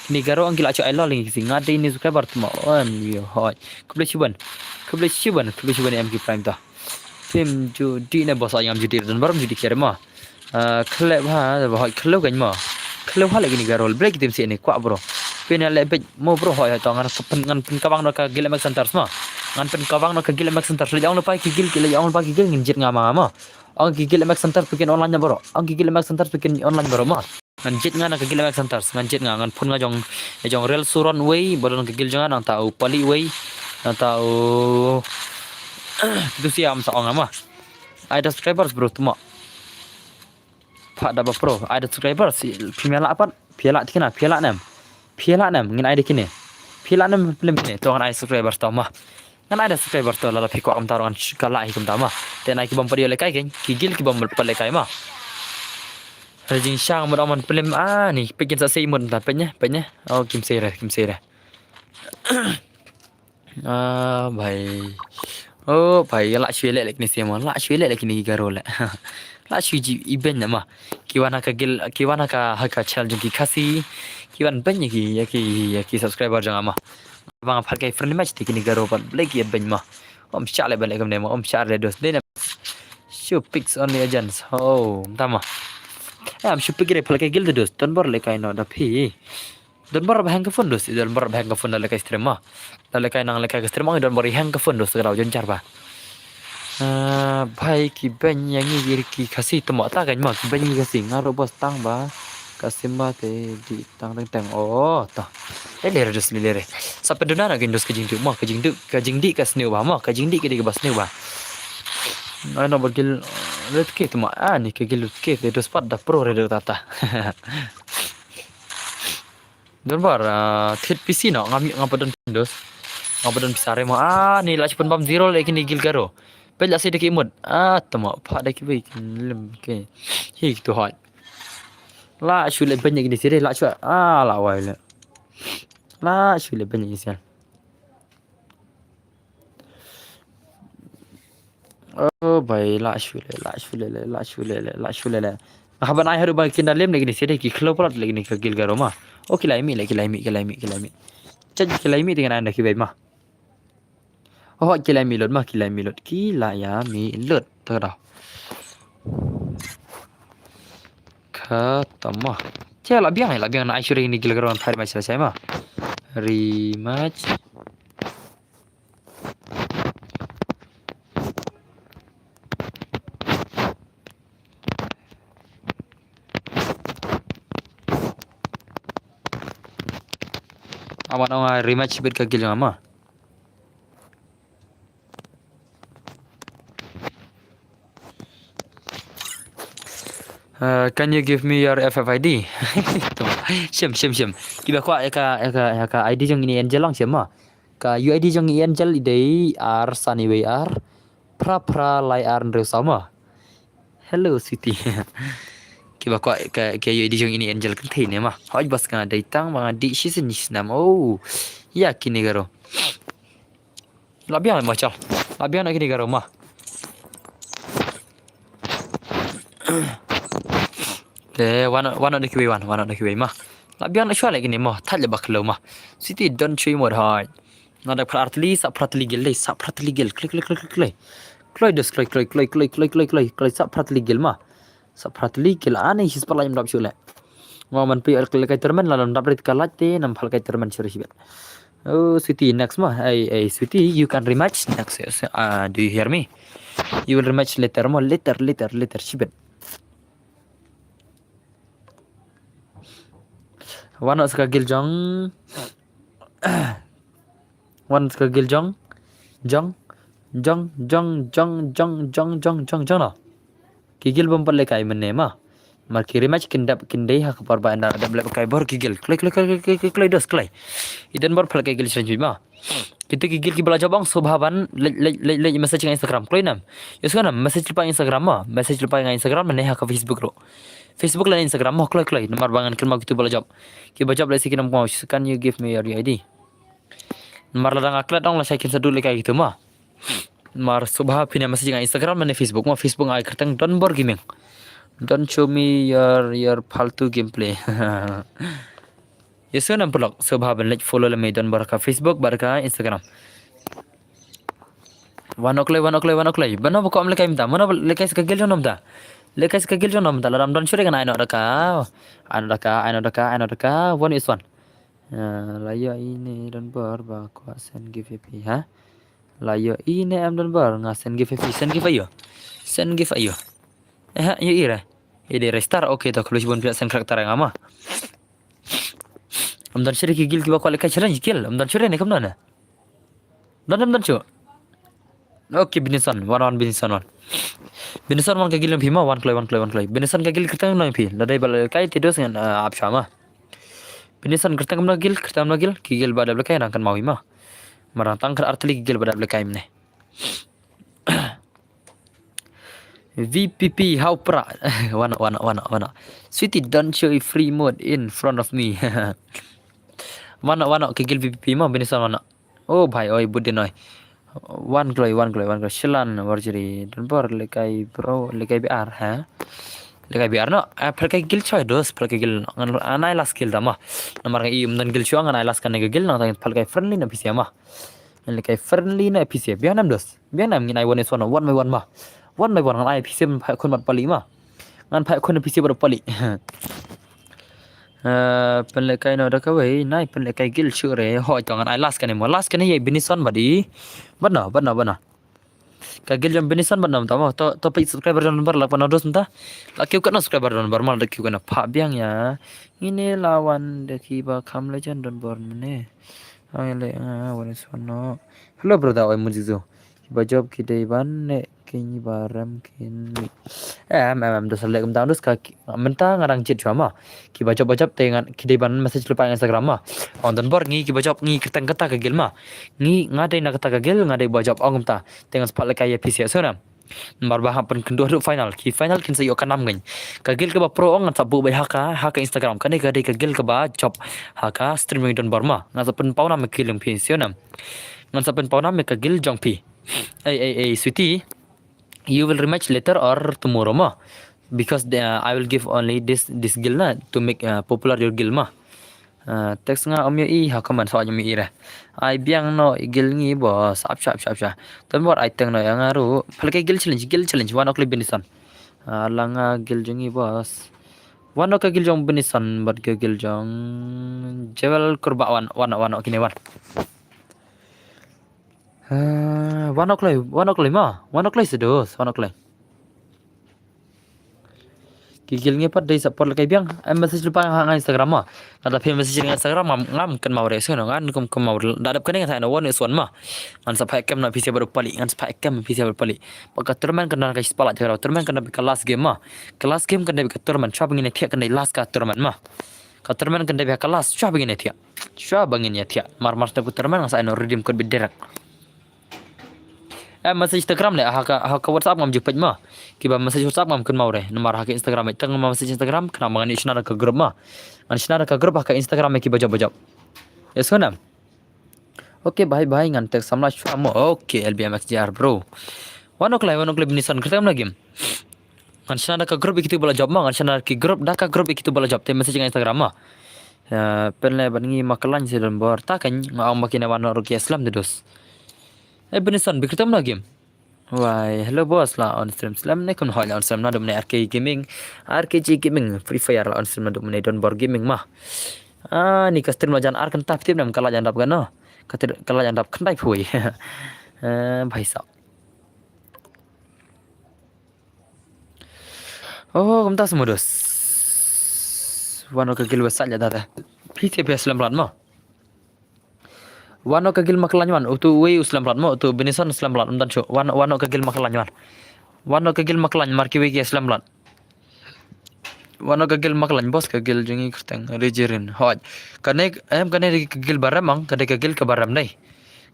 Kine Garo ang ki la shu ai lol ngi Khasi nga dei ni subscriber to ma on wi hoi. Khublei shibun. Khublei shibun. Khublei shibun em ki prime to. Phim ju dei ne bos ai ngam ju dei don barom ju dei kere ma. Ah, khlem ha ba hoi khlem kan ma. Khlem ha lagi ni Garo blek tim si ni kwah bro. Pin ya le bej mo bro hoi hoi to ngan pyn ngan pyn kabang no ka guild Max Hunters ma. Ngan pyn kabang no ka guild Max Hunters le jong lo pa ki guild le jong lo pa ki guild ngin jied nga ma ma. Ang ki guild Max Hunters pyn online na bro. Ang ki guild Max Hunters pyn online bro ma. Ngan jied nga na ka guild Max Hunters ngan jied nga ngan pun nga jong jong rel suron wei ba don ka guild jong nga nang ta u pali wei nang ta u tu siam sa ong ma. Ai da subscribers bro tuma. Pat da ba pro ai da subscribers phim ïa la pat phi ïa la tikna phi ïa la nem. Phi ïa la nem ngin ai da kine. Phi ïa la nem pynlem kine to ngan ai subscribers to ma. Ngan ai da subscribers to lada phi kwah kumta ruh ngan ka la hi kumta ma. Te nai ki bym pat ïoh lehkai kein ki guild ki bym pat lehkai ma. Re jingshang mut ong man pynlem ah ni peit kin sa sei mut ta peit ne peit ne. Oh kim sei re kim sei re. Ah bhai. Oh bhai la shu leh leh kine shi ma la shu leh leh kine ki Garo leh. La shu ji i beiñ ma. Ki wan ha ka guild ki wan ha ka ha ka channel jong ki Khasi. Ki wan beiñ ïa ki ïa ki ïa ki subscriber jong nga ma. Ba nga phah kai friendly match te kine Garo pat blek ïa beiñ ma. Om shah leh ban leh kam ne ma om shah leh dos de ne. Shu picks only agents. Oh, tama. Eh, am shu pick re phah kai guild dos. Don bor lehkai no da phi. Don bor ba hang ka phone dos. Don bor ba hang ka phone da lehkai stream ma. Da lehkai nang lehkai ka stream ma don bor hang ka phone dos ka daw jon jar ba. Ah, bhai ki beiñ ïa ngi ki Khasi tama ta kan ma ki beiñ ngi Khasi nga ro bos tang ba. Ka sim ba te di tang tang tang. Oh, ta. Eh, lere dos lere. Sa pyndonkam na kin dos ka jingdih ma ka jingdih ka jingdih ka sniew ba ma ka jingdih ka dih ka ba sniew ba. Ai no ba guild red kit ma ah ni ka guild red kit dos pat da pro red tata. Don bar ah, thit P C no ngam ngam padon dos. Ngam padon P C re ma ah ni la chipan bam zero le kini guild Garo. Pej la si da ki mut ah tama pha da ki bai kin lem ke. Hi tu hot. La shu le banya kini sire la shu ah la wai le. La shu le banya kini sire. Oh bai la shu le la shu le la shu le la shu le. Haban ai haru ba kin da lem le kini sire ki khlo plat le kini ka guild Garo ma. Oh ki lai mi le ki lai mi ki lai mi ki lai mi. Chaj ki lai mi dengan anda ki bai ma. Oh ki lai mi lot ma ki lai mi lot ki lai ya mi lot. Tara. Kata ma. Che la biang la biang na ai shu re kini guild Garo an phai ma sila sai ma. Rematch. Awan ong rematch bit ka guild jong ama. Uh, can you give me your F F I D? Shem shem shem. Kiba kwah ïa ka ïa ka ïa ka I D jong ini Angel lang shem ma. Ka U I D jong ini Angel i dei ar san iwei ar phra phra lai ar hynriew saw ma. Hello sweetie. Kiba kwah ka ka U I D jong ini Angel kan thei ne ma. Hoj bas ka dei tang ba nga dih shisien shisnam. Oh. Ya kini Garo. La biang ma chal. La biang na kini Garo ma. Eh, wan wan na kiwi wan wan na kiwi ma. La biang na shwa le kini ma. Thaj le bak lo ma. Siti don chui mod hai. Na dak prat li sa prat li gel sa prat li gel klik klik klik klik. Kloi dos kloi kloi kloi kloi kloi kloi kloi kloi sa prat li gel ma. Sa prat li gel ani his palai mdap shule. Ngo man pi al kai termen la mdap rit kalaj te nam phal kai termen shuri shibet. Oh sweetie next ma. Hey hey sweetie you can rematch next. Uh, do you hear me? You will rematch later ma later later later shibet. Wan noh sa ka guild jong. Wan sa ka guild jong. Jong. Jong, jong, jong, jong, jong, jong, jong, jong, no. Ki guild bym pat lehkai mynne ma. Mar ki rematch kin dap kin dei ha ka por ba ynda dap lehkai bor ki guild. Kloi, kloi, kloi, kloi, kloi, kloi, dos, kloi. I Don Bor pha lehkai guild syrang jui ma. Kita ki guild kiba la jop ong sngewbha ban leit, leit, leit, leit message nga Instagram. Kloi nam. Ïohsngew nam, message lypa Instagram ma. Message lypa nga Instagram ne ha ka Facebook ruh. Facebook lane Instagram mo, kloi, kloi. Namar ba ngan kynmaw kito ba la jop. Kiba jop lehse kin ong mo, can you give me your U I D? Namar lada nga klet ong lashai kin sa duh lehkai kito ma. Namar sngewbha phin ïa message nga Instagram lane Facebook ma. Facebook nga ai kyrteng Don Bor Gaming. Don't show me your, your faltu gameplay. Ïohsngew nam paralok, sngewbha ban leit follow lem ïa i Don Bor ha ka Facebook bad ka Instagram. Wan noh kloi, wan noh kloi, wan noh kloi. Mano ba kwah lehkai mynta, mano ba lehkai sa ka guild jong no mynta. Lehkai sa ka guild jong no mynta, lada ym don shuh re ngan ai noh da ka. Ai noh da ka, ai noh da ka, ai noh da ka. Wan ïa swan. Ah, la ïohi ne Don Bor ba kwah send gift ïa phi, ha? La ïohi ne em Don Bor, nga send gift ïa phi, send gift aïu? Send gift aïu? Eh, ha, ïohi re. Ïohi re star, okay, to khublei shibun phi la send character ïa nga ma. Ym don shuh re ki guild kiba kwah lehkai challenge guild, ym don shuh re ne kumno ne? Don, ym don shuh. Okay, Binison, wan, wan, Binison, wan. Binison, wan ka guild jong phi ma, wan kloi, wan kloi, wan kloi. Binison ka guild kyrteng jong phi, lada dei ba lehkai te dos ngan, ah, ap sha ma. Binison kyrteng jong guild, kyrteng jong guild, ki guild ba dap lehkai nang kynmaw hi ma. Namar tang khat ar tylli ki guild ba dap lehkai mynne. V P P, how pra. Wan noh, wan noh, wan noh, wan noh. Sweetie, don't show free mode in front of me. Wan noh, wan noh, ki guild V P P ma, Binison wan noh. Oh, bhai, oi, bud din oi. Wan kloi, wan kloi, wan kloi. Shilan, Warjri, Don Bor, lehkai bro, lehkai B R, ha? Lehkai B R noh. Ah, pha lehkai guild choi, dos, pha lehkai guild noh. Ngan, ah, nai last guild da ma. Namar nga i ym don guild choi, ngan ai last kane ka guild, nang tang pha lehkai friendly na P C ma. Ngan lehkai friendly na P C. Biang nam dos. Biang nam ngin ai one is one, one by one ma. One by one ngan ai P C ban phai khun bad pali ma. Ngan phai khun P C bad pali. Eh, pynlehkai noh da kawei, nai pynlehkai guild shuh re. Hoi to ngan ai last kane mo. Last kane ïa Binison bad i. Bad no, bad no, bad no. Ka guild jong Binison bad no mynta mo. To, to peit subscriber Don Bor lak pat no dos mynta. Lak kiew kat no subscriber Don Bor ma, lak kiew kat no pha biang ïa. Ngin ïa la wan da kiba kham legend Don Bor mynne. Ai le, ah, wan is wan no. Hello brother, oi mun jizu. Kiba jop ki dei ban ne kine ba rem kine. Em, em, em, dos leh kumta, dos ka ki-, mynta nga dang jied shuwa ma. Kiba jop, ba jop te ngan, ki dei ban message lypa Instagram ma. Ong Don Bor ngi kiba jop ngi kyrteng kata ka guild ma. Ngi nga dei na kata ka guild, nga dei ba jop ong kumta. Te ngan sa phah lehkai ïa phi sha shuwa nam. Namar ba hap pynkynduh haduh final, ki final kin sa ïoh ka nam ngan. Ka guild kaba pro ong ngan sa buh beit ha ka, ha ka Instagram. Kane ka dei ka guild kaba jop ha ka stream jong Don Bor ma. Ngan sa pynpaw nam ïa ka guild jong phi sha shuwa nam. Ngan sa pynpaw nam ïa ka guild jong phi. Ei, ei, ei, sweetie. You will rematch later or tomorrow ma. Because the, uh, I will give only this, this guild na to make, uh, popular your guild ma. Uh, text nga ym ïohi ha comment, sa ym ïohi re. Ai biang noh i guild ngi boss. Ap sha, ap sha, ap sha. Don Bor ai teng noh ïa nga ruh. Pha lehkai guild challenge, guild challenge. Wan noh kloi Binison. Uh, la nga guild jong ngi boss. Wan noh ka guild jong Binison bad ka guild jong Jewel Kurba wan, wan, wan noh kine wan. Ah, wan noh kloi, wan noh kloi ma, wan noh kloi sedos, wan noh kloi. Ki guild ngi pat dei support lehkai biang, em message lypa ha nga Instagram ma. Lada phi message nga Instagram ngam, ngam kynmaw re sngewno ngan kum kynmaw da dep kane nga sa ïa no one is one ma. Ngan sa phah kem na phi sha bad u pali, ngan sa phah kem phi sha bad u pali. Ba ka tournament kan dei ka spala jaka tournament kan dei ka last game ma. Ka last game kan dei ka tournament, shuwa ba ngin ïa thiah kan dei last ka tournament ma. Ka tournament kan dei bha ka last, shuwa ba ngin ïa thiah. Shuwa ba ngin ïa thiah. Mar mar step ka tournament nga sa ïa no redeem code beit direct. Eh, message Instagram le, ha ka, ha ka WhatsApp ngam ju peit ma. Kiba message WhatsApp ngam kynmaw re. Namar ha ka Instagram, eh, tang ma message Instagram, khnang ba ngan ïa shna da ka group ma. Ngan shna da ka group ha ka Instagram, eh, kiba jop ba jop. Ïohsngew nam. Okay, bye bye, ngan text samla shuwa mo. Okay, L B M X J R bro. Wan noh kloi, wan noh kloi Binison, kyrteng na game. Ngan shna da ka group ïa kito ba la jop ma, ngan shna da ki group, da ka group ïa kito ba la jop, te message nga Instagram ma. Ya, pynleh bad ngi ma ka line sha Don Bor. Ta kan nga ong ba kine wan noh ruh ki slem te dos. Eh, Binison, bi kyrteng na game. Wai, hello boss, la on stream slem ne, kum hoi la on stream naduh mynne R K Gaming, R K G Gaming, Free Fire la on stream naduh mynne Don Bor Gaming ma. Ah, ni ka stream la jan ar kynta phi tip ne em ka la jan dap kano. Ka tip ka la jan dap kynta phi. Eh, bhai sahab. Oh, kumta smudos. Wan ka guild website la data. Phi te phi slem lat mo. Wan noh ka guild Maklan wan, utu uwei u slem lat mo, utu Benison slem lat, ym don shuh. Wan, wan noh ka guild Maklan wan. Wan noh ka guild Maklan, mar kiwei ki slem lat. Wan noh ka guild Maklan boss, ka guild jong ngi kyrteng Rejirin. Hooid. Kane, em, kane ka guild ba rem ang, kane ka guild kaba rem dei.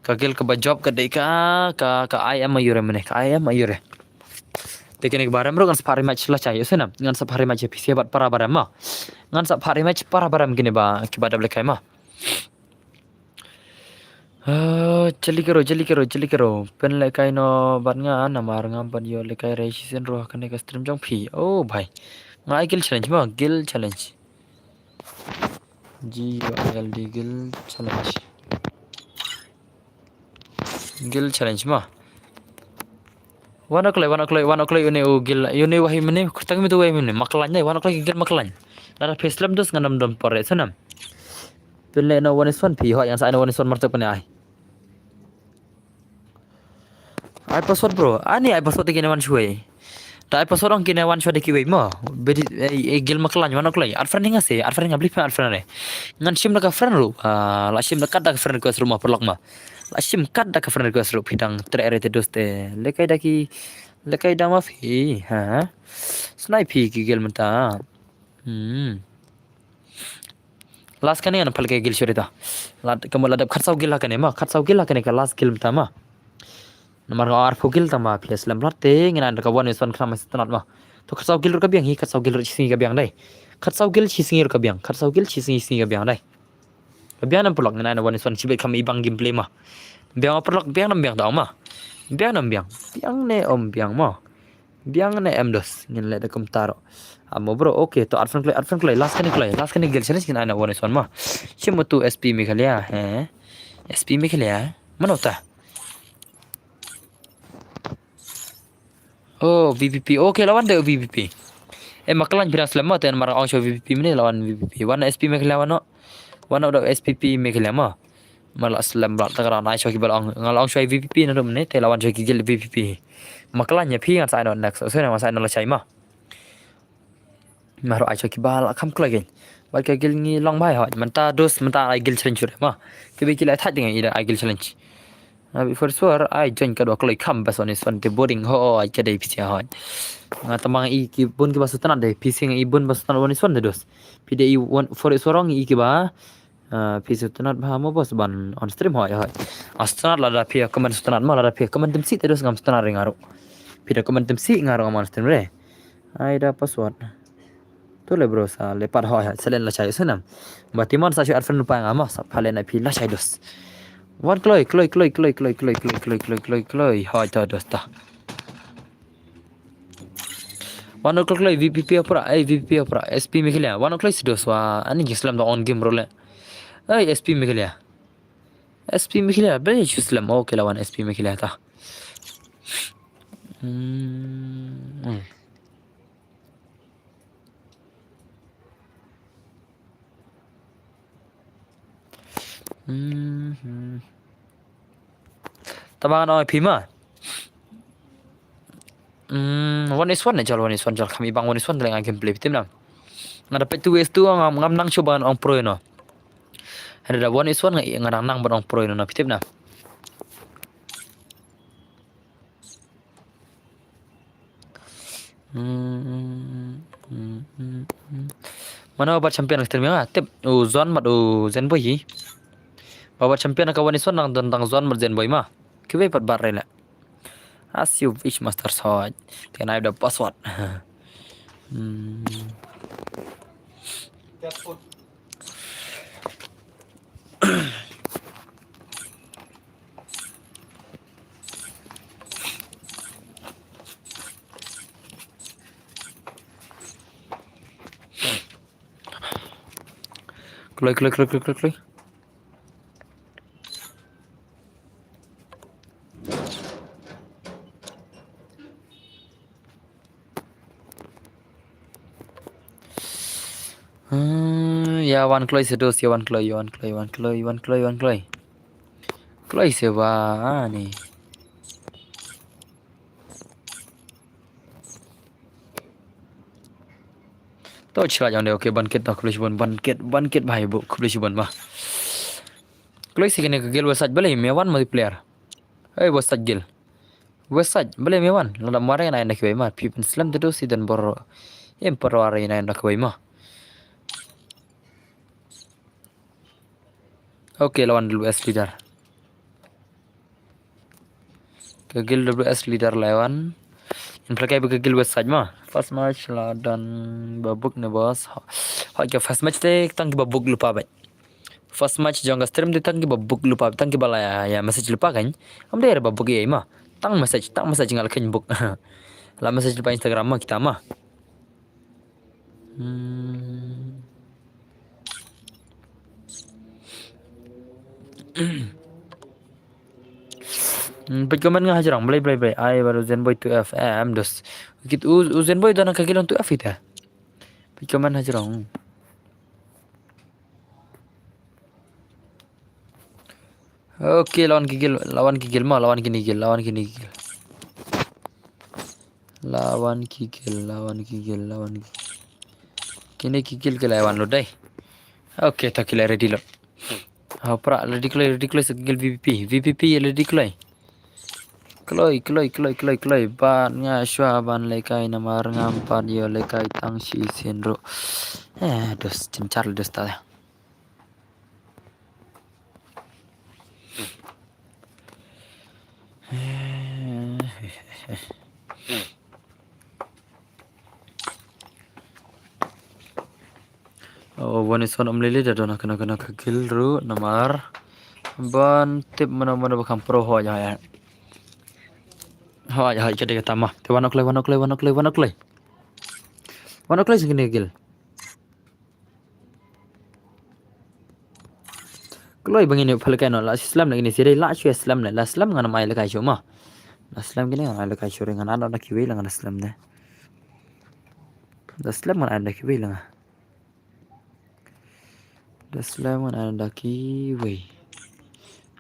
Ka guild kaba jop ka dei ka, ka, ka I M a ïure mane, ka I M a ïure. Te kane kaba rem ruh ngan sa phah rematch la shai, ïohsnam. Ngan sa phah rematch phi sha bad para ba rem mo. Ngan sa phah rematch para ba rem kine ba, kiba dep lehkai mo. Ah, jali kero, jali kero, jali kero. Pynlehkai noh bad nga, namar ngam pat ïoh lehkai re shisien ruh ha kane ka stream jong phi. Oh, bhai. Nga ai guild challenge mo, guild challenge. G U I L D, guild challenge. Guild challenge mo. Wan noh kloi, wan noh kloi, wan noh kloi, une u guild, une u wahei mane, kyrteng utu wahei mane, Maklan dei, wan noh kloi guild Maklan. Lada phi slem dos ngan ym don por re, ïohsnam. Pynleh noh one is one phi, hooid, ngan sa ai noh one is one mar tuk pynleh ai. Ai password bro, ani ai password te kine wan shuwa. Ta ai password ong kine wan shuwa de kiwei mo. Beri, eh, eh, guild Maklan wan noh kloi. Add friend nga se, add friend nga, beli add friend re. Ngan shim da ka friend ruh. Ah, la shim da kat da ka friend request ruh mo, paralok mo. La shim kat da ka friend request ruh, phi dang treh re te dos te. Lehkai da ki, lehkai da ma phi, ha? Snai phi ki guild mynta. Hmm. Last kane ngan pynlehkai guild shuwa te. Lad, ka mut la dep khatsaw guild ha kane mo, khatsaw guild ha kane ka last guild mynta mo. Namar nga arphew guild tang ba phi slem lat te, ngin ai da ka one is one khnang ma sngewtynnat mo. To khatsaw guild ruh ka biang hi, khatsaw guild ruh shi sngi ka biang dei. Khatsaw guild shi sngi ruh ka biang, khatsaw guild shi sngi, sngi ka biang dei. Ka biang ne em paralok, ngin ai noh one is one, shibit kham i bang gameplay mo. Biang paralok, biang ne em biang ta ong mo. Biang ne em biang. Biang ne em biang mo. Biang ne em dos, ngin leh da kumta ruh. Amo bro, okay, to add friend kloi, add friend kloi, last kane kloi, last kane guild challenge ngin ai noh one is one mo. Shim utu S P Meghalaya, eh? S P Meghalaya, mano ta? Oh, V P P. Okay, la wan da V P P. Eh, Maklan phi dang slem mo, te namar ong shuwa V P P mane, la wan V P P. Wan S P Meghalaya wan noh. Wan noh da S P P Meghalaya mo. Mar la slem bad ta ka dang ai shuwa ki ba la ong, nga la ong shuwa V P P naduh mynne, te la wan shuwa ki guild V P P. Maklan ïa phi ngan sa ai noh next. Use ngan sa ai noh la shai mo. Mar ai shuwa ki ba la kham kloi kein. Bad ka guild ngi long bha hooid. Mynta dos, mynta ai guild challenge shuwa mo. Kiba ki la thait ding i da ai guild challenge. Na before suar ai join ka dua kloi kham bas one is one te boring hooid ka dei phi sia hooid. Nga tang ba nga i ki bun kiba sngewtynnat dei, phi sia nga i bun ba sngewtynnat one is one te dos. Phi dei i one for suar ong i kiba Ah, phi sngewtynnat bha mo boss ban on stream hooid hooid. Sngewtynnat lada phi comment sngewtynnat mo, lada phi comment tymsih te dos ngam sngewtynnat re nga ruh. Phi da comment tymsih nga ruh ngam on stream re. Ai da password. To le bro sa le pat hooid hooid, sa len la shai ïohsnam. Ba ti mon sa shu add friend pa nga mo, sa pha len ai phi la shai dos. Wan kloi kloi kloi. Hooid to dos ta. Wan kloi kloi V P P opera, eh, V P P opera, S P Meghalaya. Wan kloi sidos wa, ani ki slem da on game role. Eh, S P Meghalaya. S P Meghalaya, be shu slem. Okay, la wan S P Meghalaya ta. Hmm. Hmm. Mhm. Tama ngan ong ïa phi ma. Hmm, one is one ne jal, one is one jal, kham i bang one is one te leh nga gameplay phi tip na. Nga da peit two vs two ngam, ngam nang shuh ban ong pro ïa no. Hynrei da one is one nga, nga dang nang ban ong pro ïa no, phi tip na. Hmm, hmm, hmm, hmm. Mano ba bat champion ka stream nga? Tip u Zon bad u Zenboy hi. Ba bat champion ka one is one nang don tang Zon bad Zenboy ma. Kiwei pat bat re leh. As you wish, Master Sword. Te nai da password. Hmm. Kloi, kloi, kloi, kloi, kloi, kloi. Hmm, ïa wan kloi se dos, ïa wan kloi, ïa wan kloi, wan kloi, wan kloi, wan kloi. Kloi se wan ni. To chila jong de, okay, ban kit to, khublei shibun, ban kit, ban kit bhai bu, khublei shibun ma. Khublei shi kane ka guild West Side balei me wan multiplayer. Hey, West Side guild. West Side balei me wan. Lada mare na ina kiwei ma. Phi pynslem te do si don bor. Em por ware na ina kiwei ma. Okay, la wan W S leader. Ka guild W S leader la wan. In phlakai ba ka guild West Side ma. First match la don ba book ne boss. Hoi ka first match te tang ki ba book lypa bad. First match jong ka stream te tang ki ba book lypa, tang ki ba la ya, ya message lypa kan. Am dei ba book ïa ma. Tang message, tang message nga la khein book. La message lypa Instagram ma kita ma. Hmm. Hmm, peit comment nga hajrong, blei, blei, blei. Ai, baru Zenboy two F M, dos. Kit u, u Zenboy dona ka guild two F ita. Peit comment hajrong. Okay, la wan ki guild, la wan ki guild ma, la wan kine ki guild, la wan kine ki guild. La wan ki guild, la wan ki guild, la wan ki guild. Kine ki guild ki la wan lut dei. Okay, to ki la ready lut. Ha pra, ready kloi, ready kloi sa ki guild V P P. V P P ready kloi. Kloi, kloi, kloi, kloi, kloi. Bad nga shuwa ban lehkai namar ngam pat ïoh lehkai tang shisien ruh. Eh, dos, jynjar dos ta. Oh, Vanessa ym lei lei da don ha kane kane ka guild ruh namar ban tip mano mano ba kham pro, hoi hoi. Hoi hoi, ka dei kata ma. Te wan kloi, wan kloi, wan kloi, wan kloi. Wan kloi sha kane ka guild. Kloi ba ngin ïa pha lehkai noh, la shu slem leh kine shisha, la shu slem leh, la slem ngan ai lehkai shuh ma. La slem kine ngan ai lehkai shuh re, ngan ai noh da kiwei la ngan slem de. Da slem ngan ai da kiwei la nga. Da slem ngan ai da kiwei.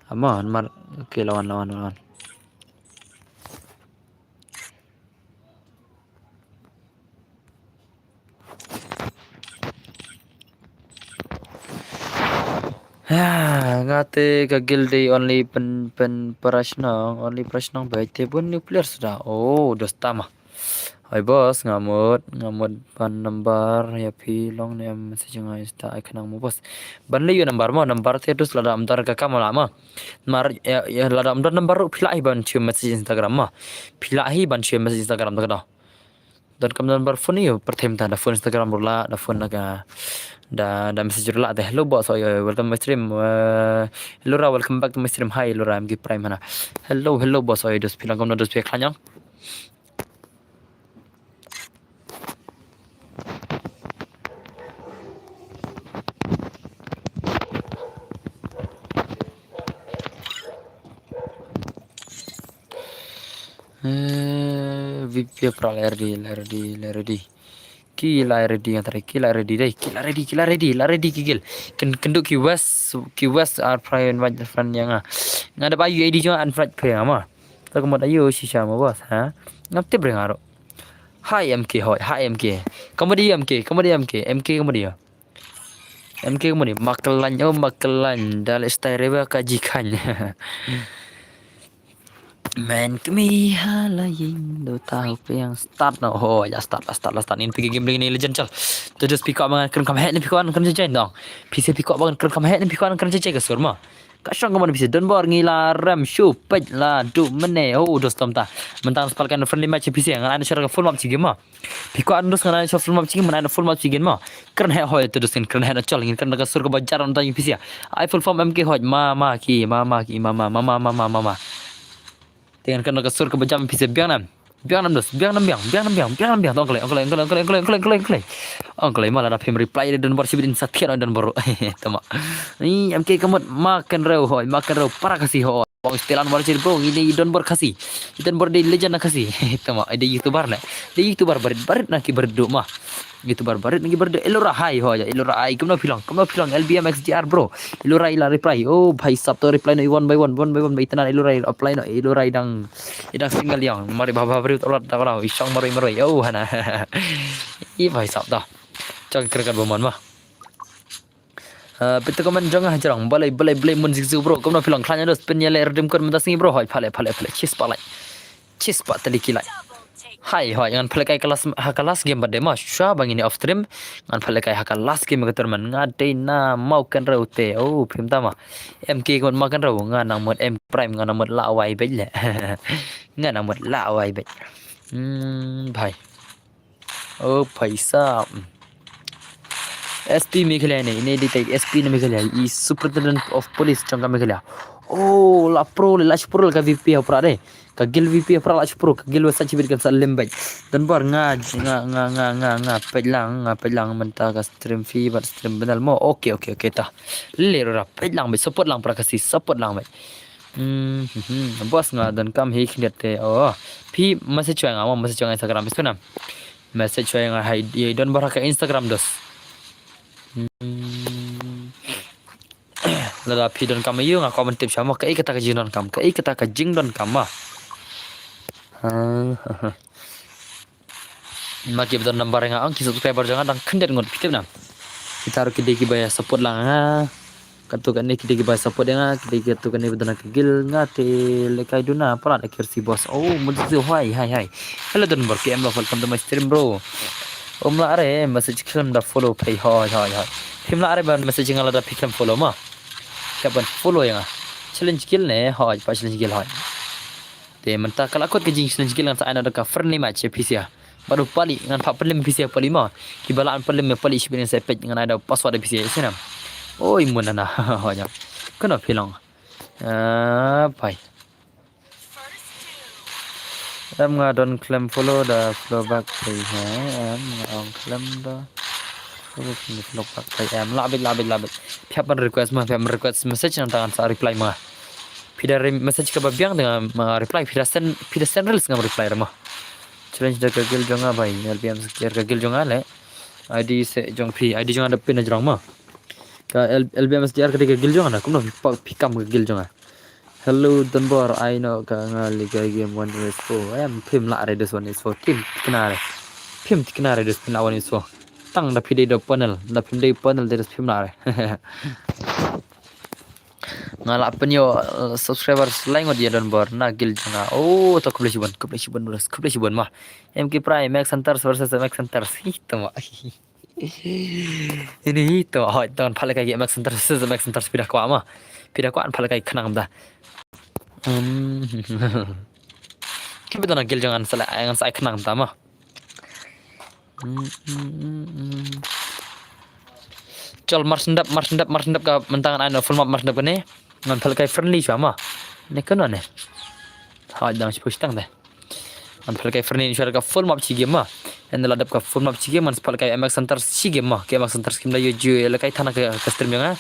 Ama, mar, okay, la wan, la wan, la wan. Ah, nga te ka guild dei only pen, pen Prashnong, only Prashnong beit te bun nuclear suda. Oh, dos ta ma. Hoi boss, nga mut, nga mut ban number ïa phi long ne em message nga Insta ai khnang mo boss. Ban lei ïa number mo, number te dus lada am dar ka kam la ma. Mar ïa, ïa lada am dar number ruh phi lah hi ban shu message Instagram ma. Phi lah hi ban shu message Instagram ta ka da. Don kam number phone ïa pyrthei mynta, da phone Instagram ruh lah, da phone da ka, da, da message ruh lah te. Hello boss, oi, oi, welcome to my stream. Uh, hello Ra, welcome back to my stream. Hi hello Ra, M K Prime hana. Hello, hello boss, oi, dos phi long kumno, dos phi khlaiñ? Eh, V P Pro, la ready, la ready, la ready. Ki la ready nga trai, ki la ready dei, ki la ready, ki la ready, la ready ki guild. Ken, kynduh ki West, ki West ar prai invite friend ïa nga. Nga da ba U I D jong an friend phe ma. Ta ka mut ayu shisha ma boss, ha? Ngam tip re nga ruh. Hi M K hoi, hi M K. Ka mut ayu M K, ka mut ayu M K, M K ka mut ayu. M K ka mut ayu, ma khlaiñ, oh ma khlaiñ, da leh style re ba ka ji khañ. Men kmi ha la ïing do ta hu pe yang start no. Ho, ïa start, la start, la start. Ngin phi game ni legend chal. Te just phi kwah ba ngan kren kham heh ne phi kwah ngan kren jai jai dong. Phi sa phi kwah ba ngan kren kham heh ne phi kwah ngan kren jai jai ka sur ma. Ka shong ka mon phi sa don bor ngi la rem shu peit la du mene. Oh, dos tom ta. Mynta spal kan friendly match phi sa ngan ai na share ka full map chi game ma. Phi kwah dos ngan ai na share full map chi game, ngan ai na full map chi game ma. Kren heh hoi te dos ngin kren heh na chal, ngin kren na ka sur kaba jar na ta phi sa. Ai full form M K hoi ma ma ki, ma ma ki, ma ma, ma ma, ma ma, ma ma. Te ngan kren na ka sur kaba jam phi sa biang nam. Biang nam dos, biang nam biang, biang nam biang, biang nam biang. Ong kloi, ong kloi, ong kloi, ong kloi. Ong kloi ma lada phim reply de don bor shibit in sa thian don bor. Tama. Ni M K ka mut ma kynrew hoi, ma kynrew para Khasi hoi. Bang setelan war jir bro, ini don bor Khasi. Don bor dei legend na Khasi. Tama, dei YouTuber na. Dei YouTuber barit, barit na ki barit du ma. YouTuber barit na ki barit du. Elora hai hoi, Elora ai. Kumno phi long, kumno phi long L B M X G R bro. Elora ila reply. Oh, bhai sab to reply no one by one, one by one. Bhai tenan Elora apply no, Elora idang, idang single yang. Mari baba bari utolat da kalau isang mari mari. Oh, hana. I bhai sab to. Chang kyrkat ba mon ma. Uh, pita comment jong nga jrong, balai balai balai mun zig zig bro. Kumno phi long khlaiñ dos pin ïa le redeem code mynta sngi bro. Hoi pale pale pale. Cheers pale. Cheers pa tali kilai. Hai hoi ngan pale kai ka last ha ka last game ba de ma. Sha bang ini off stream. Ngan pale kai ha ka last game ka tournament nga dei na mau kan rau te. Oh phim ta ma. M K ngot ma kan rau nga nang mut M Prime nga nang mut la wai bej le. Nga nang mut la wai bej. Hmm bhai. Oh paisa. S P Meghalaya ne, ini di tai S P na Meghalaya, i Superintendent of Police jong ka Meghalaya. Oh, la pro le, la pro le ka V P ha pra de. Ka guild V P ha pra la pro, ka guild wasa chibit kan sa lem bai. Don bor nga nga nga nga nga nga peit lang, nga peit lang mynta ka stream fee bad stream bendal mo. Okay okay okay ta. Le ro ra peit lang bai support lang pra ka si support lang bai. Hmm, hmm, hmm. Bos nga don kam hi khyndiat te. Oh, phi message chwa nga mo, message chwa nga Instagram bes na. Message chwa nga hai i don bor ha ka Instagram dos. Hmm. Lada phi don kam ïa nga comment tip sha mo kaei kata ka jingdon kam, kaei kata ka jingdon kam ma. Ha, ha, ha. Ma ki ba don number nga ong ki subscriber jong nga dang khyndiat ngut phi tip na. Kita ruh ki dei ki ba ïa support lang nga. Katu kane ki dei ki ba support ïa nga, ki dei katu kane ba don ha ka guild nga te le kai duna palat akhir si bos. Oh, mut si hai hai hai. Hello don bor ki em lo welcome to my stream bro. Um la are message khlem da follow phi hoi hoi hoi. Phim la are ban message nga lada phi khlem follow ma. Ka ban follow ïa nga. Challenge guild ne hoi pa challenge guild hoi. Te mynta ka la kot ka jing challenge guild ngan sa ai na da ka friendly match ïa phi sia. Bad u pali ngan phah pynlem phi sia pali ma. Ki ba la an pynlem ïa pali shibit ngan sa peit ngan ai da password ïa phi sia sia nam. Oi mun na na. Hoi jam. Kano phi long. Ah, pai. Em nga don khlem follow da follow back phi ha. Em nga ong khlem da follow khlem da follow back phi. Em la bit la bit la bit. Phi hap ban request ma, phi hap ban request message ngan ta ngan sa reply ma. Phi da re- message kaba biang da nga ma reply, phi da send phi da send reels ngam reply ra ma. Challenge da ka guild jong nga bai, L B M S K R ka guild jong nga le. I D se jong phi, I D jong nga da pin na jrong ma. Ka L- L B M S K R ka dei ka guild jong nga na, kumno phi pa- phi kam ka guild jong nga. Hello Donbor, ai no ka nga liga game one versus four. Em phim la re dos one versus four. Phim tikna re. Phim tikna re dos phin la one versus four. Tang da phi dei do panel, da phim dei panel de dos phim la re. Nga la pynïoh uh, subscribers lai ngut ïa Donbor na guild jong nga. Oh, to khublei shibun, khublei shibun, khublei shibun ma. M K Prime, Max Hunters versus Max Hunters. Hi to ma. Ini hi to, hoi, to ngan pha lehkai ki Max Hunters versus Max Hunters phi da kwah ma. Phi da kwah ngan pha lehkai khnang da. Hmm. Ki beto na guild jong nga sa leh, ngan sa ai khnang da ma. Hmm, hmm, hmm, hmm. Chol mar sendap, mar sendap, mar sendap ka mynta ngan ai na full map mar sendap kane. Ngan pha lehkai friendly shwa ma. Ne kano ne. Hoi, dang shi push tang de. Ngan pha lehkai friendly shwa ka full map shi game ma. Ynda la dep ka full map shi game ngan sa pha lehkai M X Hunters shi game ma. Ki M X Hunters kim da ïoh ju lehkai thana ka, ka stream jong nga.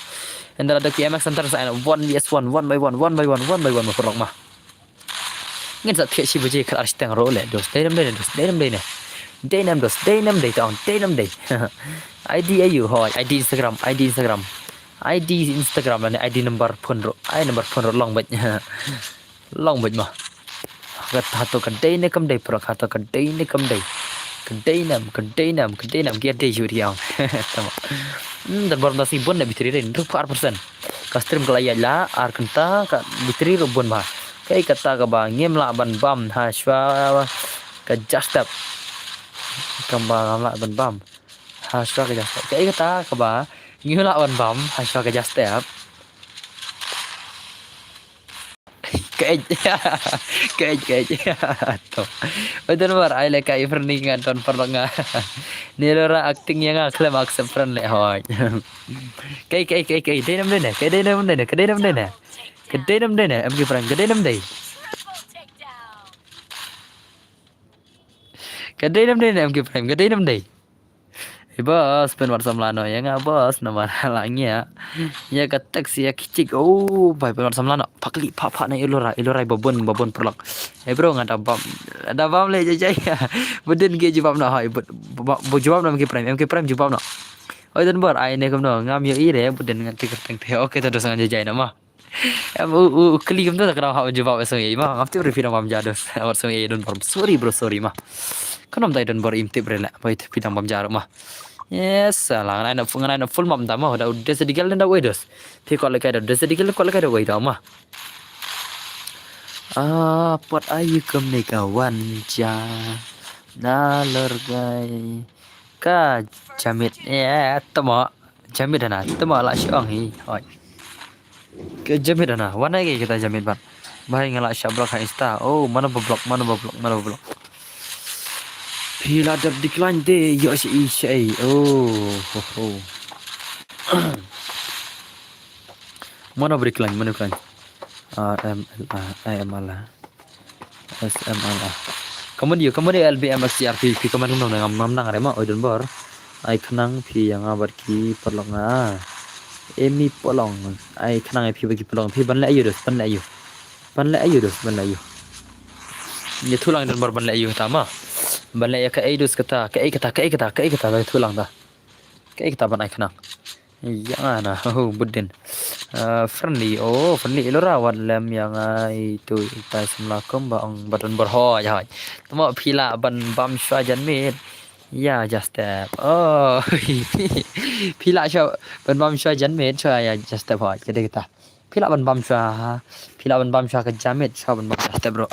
Ynda la dep ki M X Hunters ai na one V S one, one by one, one by one, one by one ma pyrlok ma. Ngin sa thiah shi baje khat ar shiteng ruh leh dos. Dei nam dei ne dos, dei nam dei ne. Dei nam dos, dei nam dei tong, dei nam dei. I D ayu hoi, I D Instagram, I D Instagram. I D Instagram lane I D number phone ruh. Ai number phone ruh long bad. Long bad ma. Kata to ka dei ne kam dei, pyrlok, kata ka dei ne kam dei. Ka dei nam, ka dei nam, ka dei nam, ka dei ju riang. Tama. Hmm, Donbor mynta sngi bun na bitri rin, ruh ar persen. Ka stream ka la ïaid la, ar kynta, ka bitri ruh bun ba. Kaei kata kaba ngim lah ban bam, ha shwa ka jastep. Kaba ngam lah ban bam. Ha shwa ka jastep. Kaei kata kaba ngim lah ban bam, ha shwa ka jastep. Kaei, kaei, kaei. To. Oi Donbor, ai lehkai friendly nga don pyrlok nga. Ni lora acting ïa nga khlem accept friend leh hoi. Kaei, kaei, kaei, kaei. Dei nam dei ne, kaei dei nam dei ne, kaei dei nam dei ne. Kaei dei nam dei ne, M K Prime, kaei dei nam dei. Kaei dei nam dei ne, M K Prime, kaei dei nam dei. Hey boss, pynwad samla noh ïa nga boss, namar la ngiah ïa ka taxi ïa ki chick. Oh, bai pynwad samla noh. Phakli pha pha na ilora, ilora ba bun, ba bun pyrlok. Hey bro, nga da bam, da bam leh jai jai. Budin ki jubab noh hoi, bud, bu jubab noh M K Prime, M K Prime jubab noh. Oi Donbor, ai ne kumno, ngam ïohi re, budin nga tikar teng te. Okay, ta dos ngan jai jai noh ma. Em u u kli kumta ka dang hap jubab song ei ma. Ngam tip re phi dang bam ja dos. Wat song ei Donbor. Sorry bro, sorry ma. Kano mtai Donbor im tip re la. Bai phi dang bam ja ruh ma. Yes, la ngan ai na, ngan ai na full map mynta mo, da u Desert Eagle da u Eidos. Phi kwah lehkai da u Desert Eagle, kwah lehkai da u Eidos mo. Ah, pat ayu kumne ka wan ja. Na lor gai. Ka jamit, eh, tama. Jamit hana, tama la shong hi. Hoi. Ka jamit hana, wan ai kita jamit ban. Bai nga la shah block ha Insta. Oh, mana ba block, mana ba block, mana ba block. Phi la dep decline te, yo shi i shi. Oh, ho, ho. Mana ba decline, mana decline. R M L A, I M L A. S M L A. Kamu dia, kamu dia L B M X T R P, phi kamu nang nang ngam nang nang rema, oi don bor. Ai khnang phi ïa nga bad ki paralok nga. Emi polong. Ai khnang ai phi bad ki polong. Phi ban leh ayu dos, ban leh ayu. Ban leh ayu dos, ban leh ayu. Ïa thulang don bor ban leh ayu kata ma. Ban leh ïa ka ayu dos kata, ka ai kata, ka ai kata, ka ai kata, ïa thulang ta. Ka ai kata ban ai khnang. Ïa nga na, oh, budin. Ah, friendly, oh, friendly, Ilora wat lem ïa nga itu itai samla kum ba ong ba don bor ho, ïa hoi. Tama phi lah ban bam shwa jan mit. Ïa, just step. Oh, phi lah shwa ban bam shwa jan mit, shwa ïa, just step hoi. Ka dei kata. Phi lah ban bam shwa, phi lah ban bam shwa ka jan mit, shwa ban bam just step bro.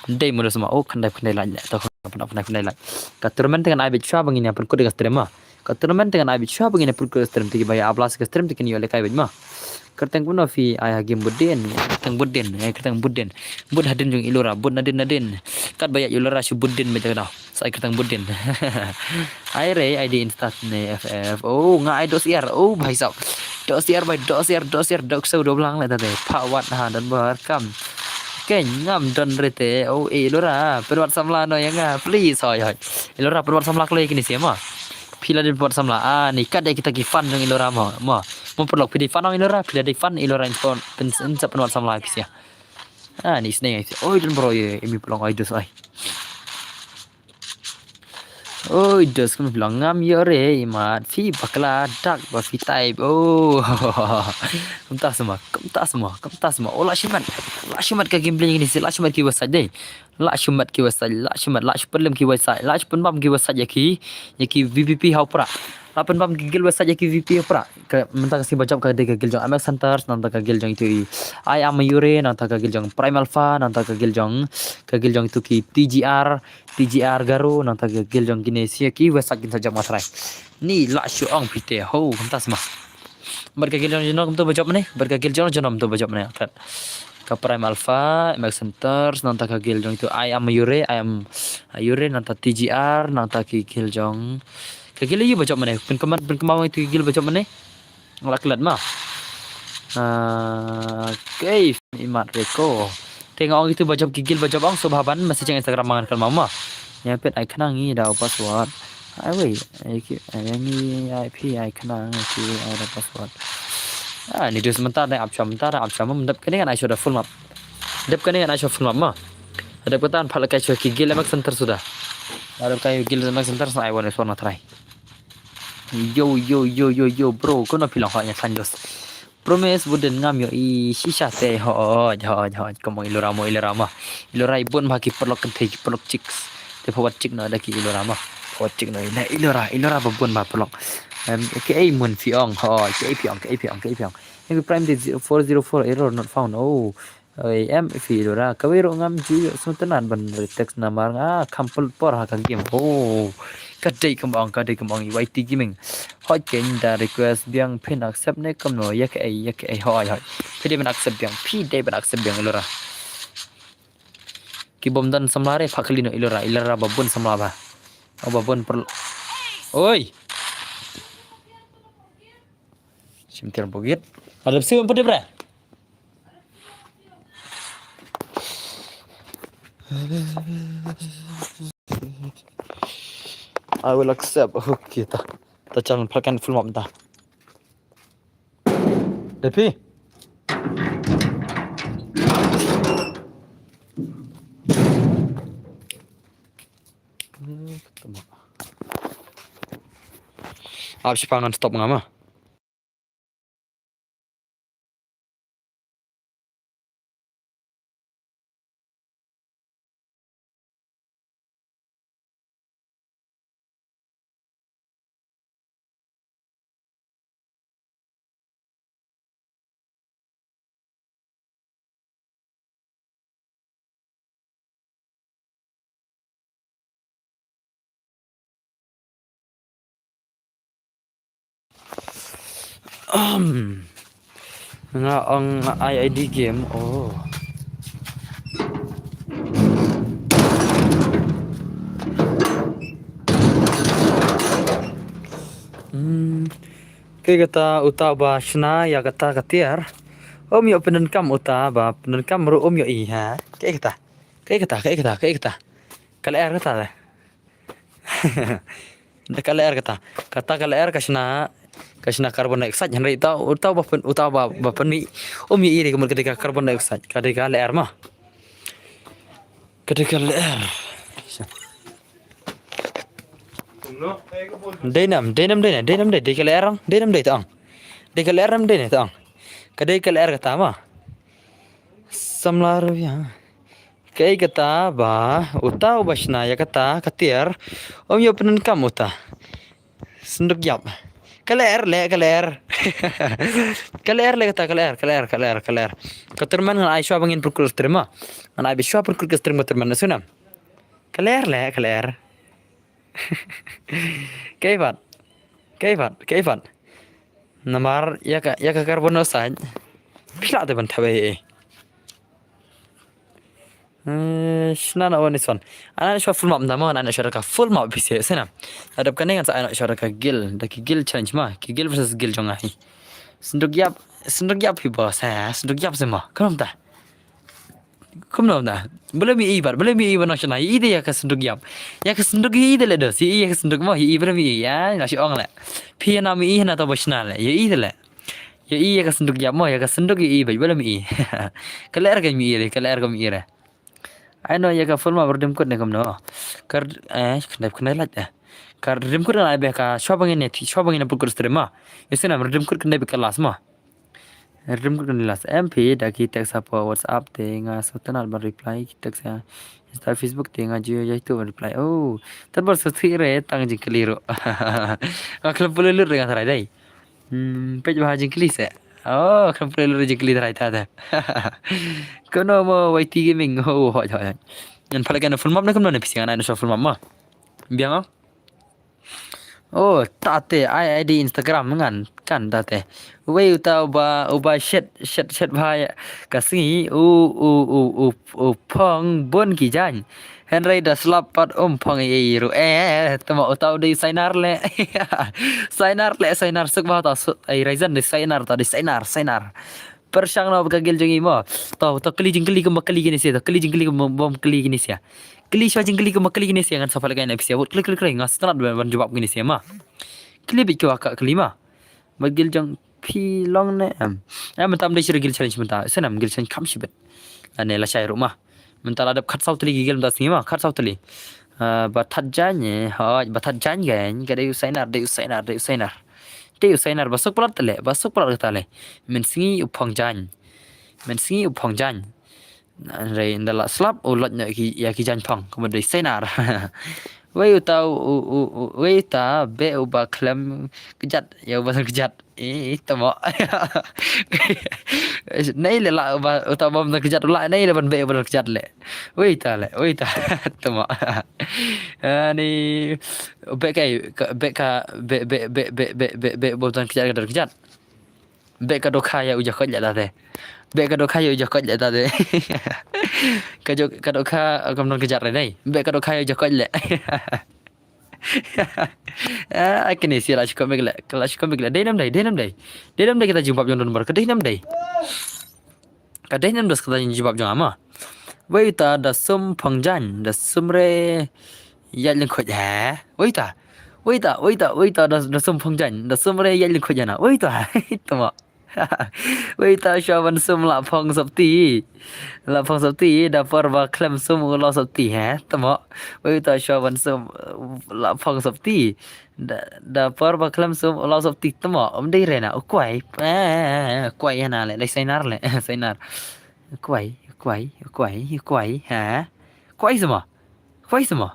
Dei mulu sama, oh, khyndai, khyndai lait, to, khyndai, khyndai lait. Ka tournament te ngan ai beit shwa ba ngin ïa pynkut ka stream ma. Ka tournament te ngan ai beit shwa ba ngin ïa pynkut ka stream te ki ba ïa blast ka stream te kin ïoh lehkai beit ma. Kyrteng kumno phi ai ha game bud din, kyrteng bud din, eh, kyrteng bud din. Bud hadien jong Ilora, bud nadien nadien. Kat ba ïa Ilora shu bud din beit ka daw. Sa ai kyrteng bud din. Ai re, ai di Insta ne F F. Oh, nga ai dos ïar. Oh, bhai sab. Dos ïar, bhai, dos ïar, dos ïar, dok sau doblang le tade. Pha wat ha don bor kam. Keng ngam don rete. Oh, eh, Ilora, pynwat samla no ïa nga, please, hoi, hoi. Ilora, pynwat samla kloi kini sia ma. Phi la dei pynwat samla. Ah, ni kat dei kita ki fan jong Ilora mo. Mo. Mo paralok phi dei fan jong Ilora, phi la dei fan Ilora in pyn, pyn, in sa pynwat samla phi sia. Ah, ni sneng ai. Oi, don bro ye, imi pelong ai dos ai. Oi, dos kum pelong ngam yo re, imat. Phi bakla dak ba phi type. Oh. Kumta semua, kumta semua, kumta semua. Oh, la shimat. La shimat ka gameplay ni si, la shimat ki website dei. La shimat ki website, la shimat, la shimat lem ki website, la shimat bam ki website ya ki, ya ki V P P ha u pra. La pynbam ki guild website ya ki V P P ha u pra. Ka, mynta ka sngi ba jop ka dei ka guild jong M X Hunters, nangta ka guild jong itu i. I am Yure, nangta ka guild jong Prime Alpha, nangta ka guild jong, ka guild jong itu ki T G R, T G R Garo, nangta ka guild jong kine sia ki website kin sa jop nga trai. Ni la shu ong phi te, ho, kumta sma. Bad ka guild jong Jino kumta ba jop mane, bad ka guild jong Jino kumta ba jop mane. Ka Prime Alpha, M X Hunters, nangta ka guild jong itu I am Yure, I am Yure, nangta T G R, nangta ki guild jong. Ka guild yu ba jop mane, pyn kemar, pyn kemar itu ki guild ba jop mane. Nglak lat ma. Ah, okay, imat reko. Te nga ong itu ba jop ki guild ba jop ong so ba ban message Instagram mangan kan mama. Yang pet ai khnang ngi da password. Ai wei, ai ki, ai ngi ai phi ai khnang ngi ki ai da password. Ah, ni dus mynta da ap cham mynta da ap cham mynta kane kan ai shu da full map. Dep kane kan ai shu full map ma. Dep kata an phalak kai shu ki guild M X Hunters suda. Dep kai guild M X Hunters na ai wan is wan na try. Yo, yo, yo, yo, yo, bro, kono phi long hoi nya khan dos. Promise buden ngam yo i shisha te hoi, hoi, hoi, komo Ilora mo, Ilora ma. Ilora i bun ma ki perlok kenthe ki perlok chicks. Te pawat chick no da ki Ilora ma. Pawat chick no ina Ilora, Ilora ba bun ma perlok. Em, ke ei mun phi ong hoi, ke ei phi ong, ke ei phi ong, ke ei phi ong. Yang prime date four zero four error not found. Oh, oi, em, phi Ilora, kawei ruh ngam ju ïoh sngewtynnat ban re text namar nga kham pynlut por ha ka game. Oh, ka dei kaba ong, ka dei kaba ong, Y T Gaming. Hoi, keiñ da request biang phin accept ne kumno, ïa kaei, ïa kaei, hoi, hoi. Phi dei ban accept biang, phi dei ban accept biang, Ilora. Ki bym don samla re, phah kali noh Ilora, Ilora ba bun samla ba. Oh, ba bun per-, oi. Shim tiar bogit. Ada besi pun dia bre. I will accept. Okay, ta. Ta chal pakan full map ta. Depi. Ap siapa ngan stop ngama. Nga ong nga I I D game. Oh. Hmm. Kaei kata uta ba shna ïa kata ka tiar. Um ïoh pyndonkam uta ba pyndonkam ruh um ïohi ha. Kaei kata. Kaei kata, kaei kata, kaei kata. Ka lyer kata. Da ka lyer kata. Kata ka lyer ka shna, ka shna carbon dioxide, hynrei uta, uta ba pyn, uta ba, ba pynmih um ïohi de ka mut ka dei ka carbon dioxide, ka dei ka lyer ma. Ka dei ka lyer. Dei nam, dei nam, dei nam, dei nam, dei, dei ka lyer ong, dei nam, dei tang. Dei ka lyer nam, dei ne tang. Ka dei ka lyer kata ma. Samla ruh ïa. Kaei kata ba uta uba shna ïa kata ka tiar um ïoh pyndonkam uta. Synduk ïap. Ka lyer le, ka lyer. Ka lyer le kata, ka lyer, ka lyer, ka lyer, ka lyer. Ka tyrmen ngan ai shuwa ba ngin pyrkut ka stream ma. Ngan ai ba shuwa pyrkut ka stream ka tyrmen na sunam. Ka lyer le, ka lyer. Kaei pat. Kaei pat, kaei pat. Namar ïa ka, ïa ka carbon dioxide. Phi lah te ban thaw ei ei. Eh, shna na wan ison. Ana shuwa full map nda mo, ana shuwa ka full map phi se, sena. Adap kane ngan sa ana shuwa ka guild, da ki guild challenge ma, ki guild versus guild jong nga hi. Synduk ïap, synduk ïap hi boss, ha, synduk ïap se ma. Kumno ta? Kumno ta? Bala mi i bar, bala mi i bar nang shna, i de ïa ka synduk ïap. Ïa ka synduk i de le dos, i ïa ka synduk ma, i bala mi i, ya, na shi ong le. Phi na mi i na to ba shna le, ya i de le. Ïohi ïa ka synduk ïap mo, ïa ka synduk ïohi bad ba la mi i. Ka lyer ka mi i re, ka lyer ka mi i re. Ai no ïa ka full map redeem code ne kumno. Ka, eh, khyndai, khyndai lait eh. Ka redeem code ngan ai beh ka shuwa ba ngin ne, shuwa ba ngin ne put code stream ma. Ïa sena redeem code khyndai bad ka last ma. Redeem code khyndai last. M P da ki text hapoh WhatsApp te nga sngewtynnat ban reply ki text ïa Insta, Facebook te nga ju ïa itu ban reply. Oh, tad bar sngewthuh re tang jingkylli ruh. Nga khlem pule lut re nga tharai dei. Hmm, peit ba ha jingkylli se. Oh, khlem pule lut jingkylli tharai ta ta. Kono mo Y T Gaming. Oh, hoi, hoi, hoi. Ngan pale kan full map ne kumno ne phi sngewtynnat na full map ma. Biang ah. Oh, ta te, ai I D Instagram ngan, kan ta te. Wei uta uba, uba shet, shet, shet ba ïa ka sngi, u, u, u, u, u phong bun ki jaiñ. Hynrei da slap pat um phong ei ei ruh. Eh, tama uta u dei Sainar le. Sainar le, Sainar suk ba ta su-, ai Ryzen dei Sainar ta dei Sainar, Sainar. Pyrshang noh bad ka guild jong i mo. To, to kylli jingkylli kumba kylli kine sia, to kylli jingkylli kumba bym kylli kine sia. Kylli shuwa jingkylli kumba kylli kine sia ngan sa pale ka ïa na phi sia. Wut kylli kylli kylli nga sngewtynnat ban, ban jubab kine sia ma. Kylli beit kiwa ka kylli ma. Bad guild jong phi long ne em. Em mynta ym dei shuh guild challenge mynta. Sngewbha guild challenge kham shibit. Lane lashai ruh ma. Mynta la dep khatsaw tylli ki guild mynta sngi ma, khatsaw tylli. Ah, ba thad jaiñ, eh, hooid, ba thad jaiñ kein, ka dei u Sainar, dei u Sainar, dei u Sainar. Dei u Sainar, ba suk palat le, ba suk palat kata le. Mynsngi u phong jaiñ. Mynsngi u phong jaiñ. Hynrei ynda la slap, u lait noh ki, ïa ki jaiñ phong, kumba dei Sainar. Wei uta, u, u, u, wei uta, beh uba khlem kjat, ïa uba khlem kjat. Eh, tama. Nei le la ba uta bym don kjat la, nei le ban beh ban kjat le. Wei ta le, wei ta. Tama. Ani beh kai, beh ka, beh, beh, beh bym don kjat ka don kjat. Beh ka dohkha ïa u jakoit le ta te. Beh ka dohkha ïa u jakoit le ta te. Ka jok, ka dohkha kam don kjat le nei. Beh ka dohkha ïa u jakoit le. Ah, kine sia la shi comic le, la shi comic le. Dei nam dei, dei nam dei. Dei nam dei kita jubab jong don bar. Ka dei nam dei. Ka dei nam dos kita jubab jong ama. Wei ta da sum phong jaiñ, da sum re ïaid lyngkhuid ha. Wei ta. Wei ta, wei ta, wei ta da, da sum phong jaiñ, da sum re ïaid lyngkhuid ha na. Wei ta. Tama. Wei ta shuwa ban sum la phong sopti. La phong sopti, da por ba khlem sum u la sopti, he? Tama. Wei ta shuwa ban sum la phong sopti. Da, da por ba khlem sum u la sopti, tama. Um dei re na, u kwai. Eh, kwai na le, le Sainar le, Sainar. Kwai, kwai, kwai, kwai, he? Kwai sama. Kwai sama.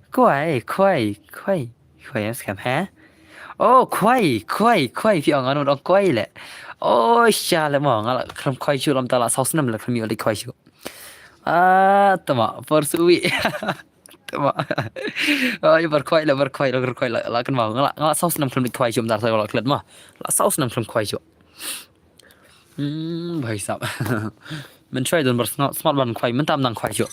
Kwai, kwai, kwai. Kwai em skhem, he? Oh, kwai, kwai, kwai. Phi ong anu ong kwai le. Oh, sha le mo. Nga la khlem kwai shu lam ta la saw snem le khlem ïoh le kwai shu. Ah, tama, por suwi. Ma. Ai, bar khwai la, bar khwai la, bar khwai la, la kynmaw. Nga la, nga la saw snem khlem khwai shuh, mynta sa nga la klet ma. La saw snem khlem khwai shuh. Hmm, bhai sab. Mynshwa don bar smart, smart ban khwai, mynta ym dang khwai shuh.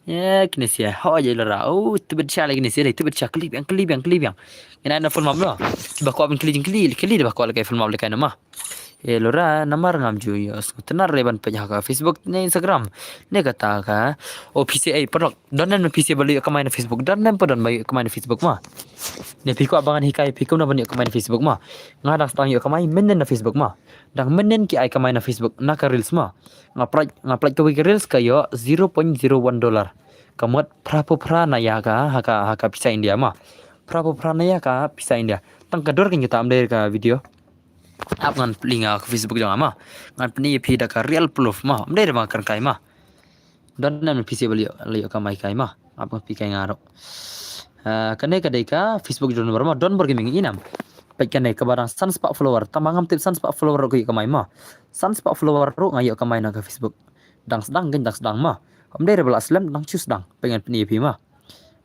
Ye, kine sia, ho ye lora. Oh, tibit sha le kine sia, tibit sha, kylli biang, kylli biang, kylli biang. Ngin ai na full map no. Kiba kwah ban kylli jingkylli, kylli, kiba kwah lehkai full map lehkai na ma. E lora, namar ngam ju ïoh sngewtynnat re ban peit ha ka Facebook ne Instagram. Ne kata ka. O P C A, paralok. Don nen ma P C A ba la ïoh kamai na Facebook. Don nen pa don ba ïoh kamai na Facebook ma. Ne phi kwah ba ngan hikai phi kumno ban ïoh kamai na Facebook ma. Nga dang sdang ïoh kamai mynnin na Facebook ma. Dang mynnin ki ai kamai na Facebook na ka reels ma. Nga pynlait, nga pynlait kawei ka reels ka ïoh zero point zero one dollar. Ka mut phra phew phra na ïa ka, ha ka, ha ka pisa India ma. Phra phew phra na ïa ka pisa India. Tang ka dur kan kita am dei ka video. Ap ngan pynlait nga ka Facebook jong nga ma. Ngan pyni ïa phi da ka real proof ma. Am dei da ma kren kai ma. Don nen ma P C A ba la ïoh, la ïoh kamai kai ma. Ap ngan pynlait kai nga ruh. Ah, kane ka dei ka Facebook don bor ma, Don Bor Gaming i nam. Peit kane kaba dang san spah follower. Tang ba ngam tip san spah follower ruh ka ïoh kamai ma. San spah follower ruh nga ïoh kamai na ka Facebook. Dang sdang, dang sdang ma. Am dei re ba la slem, dang shu sdang. Peit ngan pyni ïa phi ma.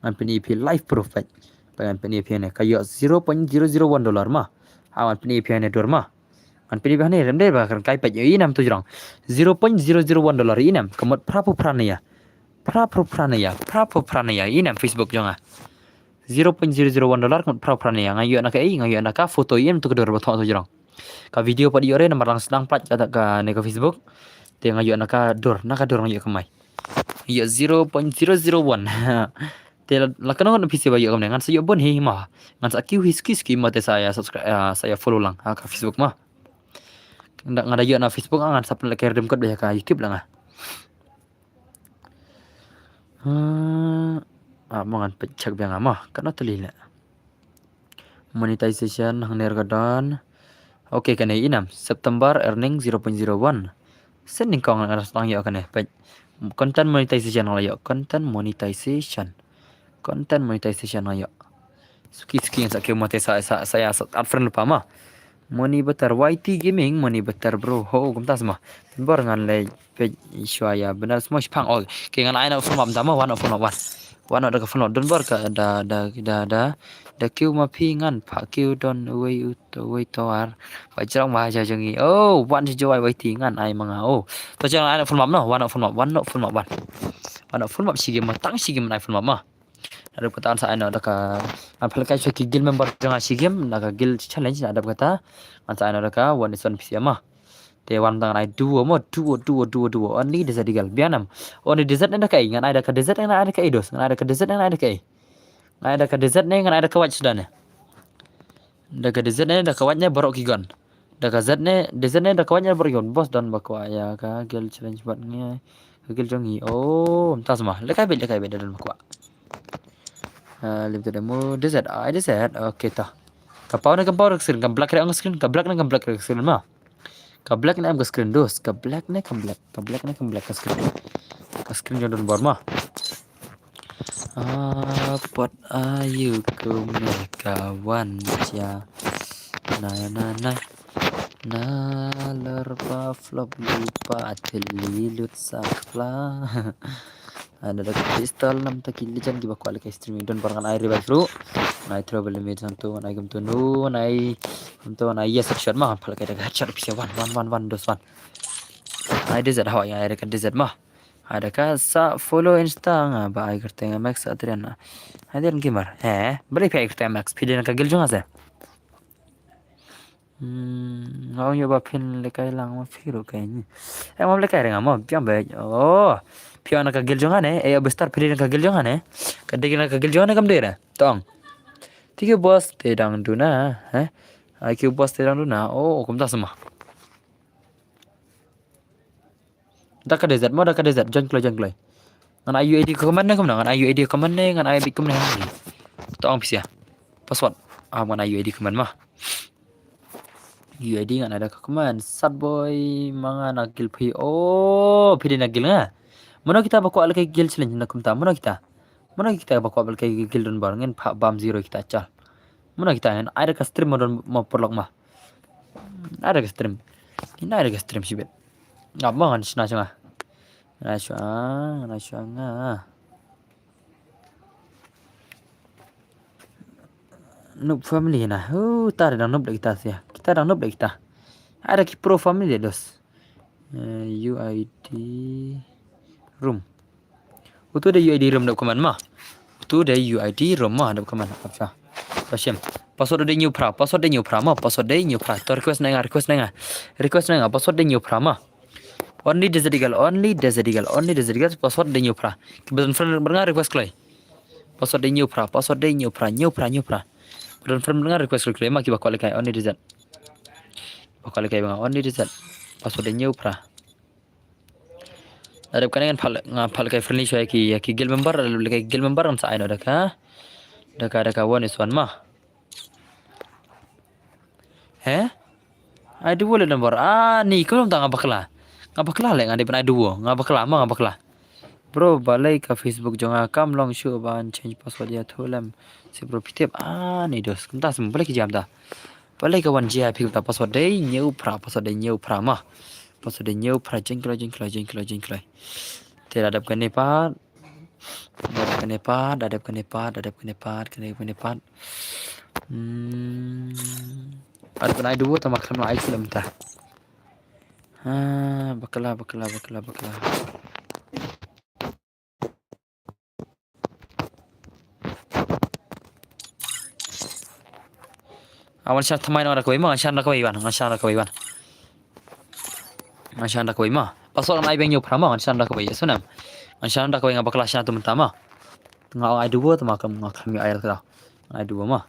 Ngan pyni ïa phi live proof peit. Peit ngan pyni ïa phi ne. Ka ïoh zero point zero zero one dollar ma. Ha ngan pyni ïa phi ne dur ma. Ngan pyni ïa phi ne, rem dei ba kren kai peit ïa i nam tu jrong. Zero point zero zero one dollar i nam. Ka mut phra phew phra na ïa. Phra phew phra na ïa. Phra phew phra na ïa i nam Facebook jong nga. Zero point zero zero one dollar ka mut phra phew phra na ïa. Nga ïoh na ka ei, nga ïoh na ka photo i nam tu ka dur ba thoh tu jrong. Ka video pat ïoh re namar dang sdang pynlait kata kane ka Facebook. Te nga ïoh na ka dur, na ka dur nga ïoh kamai. Ïoh zero point zero zero one. Te la, la kano kano P C A ba ïoh kamne. Ngan sa ïoh bun hi ma. Ngan sa kiew hi suki suki ma te sa ïa subscribe, ah, sa ïa follow lang ha ka Facebook ma. Nga da ïoh na Facebook, ah, ngan sa pynlait ka redeem code ba ïa ka YouTube lang, ah. Hmm. Ah, mo ngan peit check biang ma. Kano tylli le. Monetization hangne ka don. Okay, kane i nam. September earning zero point zero one. Sen nyngkong nga dang ïoh kane. Peit. Content monetization nga la ïoh. Content monetization. Content monetization nga ïoh. Suki suki ngan sa kiew ma te sa, sa, sa ïa sa add friend lypa ma. Money better, Y T Gaming, money better bro. Ho, kumta sa ma. Don Bor ngan leit peit shuwa ïa bynta smosh pang. Oh, okay, ngan ai na full map da ma, wan na full map wan. Wan na da ka full map Don Bor ka da, da, da, da. Da kiew ma phi ngan phah kiew don uwei u to, uwei to ar. Ba jrong ma ha jong ngi. Oh, wan sha jowai Y T ngan ai ma nga. Oh. To jrong ai na full map no, wan na full map, wan na full map wan. Wan na full map shi game ma, tang shi game ai full map ma. Naduh kata ngan sa ai noh da ka, ngan pynlehkai sha ki guild member jong nga shi game, da ka guild challenge, naduh kata ngan sa ai noh da ka one is one P C A ma. Te wan tang ngan ai duo mo, duo, duo, duo, duo. Only desert eagle. Biang nam. Only desert ne da kaei, ngan ai da ka desert, ngan ai da kaei dos. Ngan ai da ka desert, ngan ai da kaei. Ngan ai da ka desert ne, ngan ai da ka white suda ne. Da ka desert ne, da ka white ne, baroh ki gun. Da ka zet ne, desert ne, da ka white ne, baroh ki gun. Boss don ba kwah ïa ka guild challenge bad ngi. Ka guild jong ngi. Oh, mynta sa ma. Lehkai beit, lehkai beit, da don ba kwah. Ah, limited ammo, desert, ai desert. Okay, ta. Ka paw ne kam paw da ka screen, kam black re ong ka screen, ka black ne kam black re ka screen ma. Ka black ne em ka screen dos, ka black ne kam black, ka black ne kam black ka screen. Ka screen jong Don Bor ma. Ah, pot ayu ku me ka wan ja. Na na na. Na ler ba flop lupa theli lut sakla. Ada da pistol nam ta ki lijan ki ba kwah lehkai stream Don Bor ngan ai revive ruh. Ngan ai trouble limit santu, ngan ai gum tunu, ngan ai gum tu, ngan ai yes headshot ma, pal kai da headshot pisa one, one, one, one, dos one. Ai desert hawai, ai da ka desert ma. Ai da ka sa follow Insta nga ba ai kyrteng Max Adrian. Adrian Gamer. Eh, beli phi ai kyrteng Max, phi dei na ka guild jong nga se. Hmm, nga ong ïoh ba phin lehkai lang ma phi ruh kai ni. Eh, ngam lehkai re nga mo, biang beit. Oh, phi ong na ka guild jong nga ne, eh, Bester phi dei na ka guild jong nga ne. Ka dei na ka guild jong nga ne kam dei re. Tong. Tiki boss te dang duna, eh. I Q boss te dang duna. Oh, kumta sa ma. Da ka desert mo, da ka desert, join kloi, join kloi. Ngan ai U I D ka comment ne kumno, ngan ai U I D ka comment ne, ngan ai bit kumne. To ong pisa. Password. Ah, ngan ai U I D ka comment ma. U I D ngan ai da ka comment. Sad boy, ma nga na guild phi. Oh, phi dei na guild nga. Mano kita ba kwah lehkai guild challenge na kumta, mano kita. Mano kita ba kwah lehkai guild Don Bor, ngin phah bam zero kita chal. Mano kita, ngin ai da ka stream mo Don, mo paralok ma. Ai da ka stream. Ngin ai da ka stream shibit. Ngap mo ngan shna shna. Ngan shna, ngan shna nga. Noob family na. Uta dang noob da kita sia. Kita dang noob da kita. Ada ki pro family de dos. Eh, U I D room. Utu de U I D room dap kaman ma. Utu de U I D room ma dap kaman. Apa? Pashem. Password de new pra. Password de new pra ma. Password de new pra. To request na nga, request na nga. Request na nga. Password de new pra ma. Only Desert Eagle, only Desert Eagle, only Desert Eagle. Password de new pra. Ki button friend bernga request kloi. Password de new pra. Password de new pra. New pra, new pra. Button friend bernga request kloi ma ki ba kwalikai. Only Desert. Ba kwalikai bernga. Only Desert. Password de new pra. Ada bukan dengan pal nga pal kai friendly show ya ki ya ki guild member, ada kai guild member kan sa ai no daka. Daka daka one is one ma. He? Ai duo le nombor. Ah, ni ko ta nga bakla. Nga bakla le nga dei ban ai duo. Nga bakla ma nga bakla. Bro, balei ka Facebook jong nga kam long shu ban change password ya thu lem. Si bro pitip. Ah, ni dos. Kumta sem balei ki jam ta. Balei ka wan jia phi kumta password dei new pra, password dei new pra ma. Password dei new pra jeng kloi jeng kloi jeng kloi jeng kloi. Te da dap kane pat. Da dap kane pat, da dap kane pat, da dap kane pat, kane kane pat. Hmm. Ada kena ai duo tama kena ai film ta. Ha, bakla bakla bakla bakla. Awan shan thamai na da kawai ma, ngan shan da kawai wan, ngan shan da kawai wan. Ngan shan da kawai ma. Password ngan ai beng new pra ma, ngan shan da kawai. Sunam. Ngan shan da kawai nga bakla shan tu mynta ma. Nga ai duo tama kam nga kam ai ra. Ai duo ma.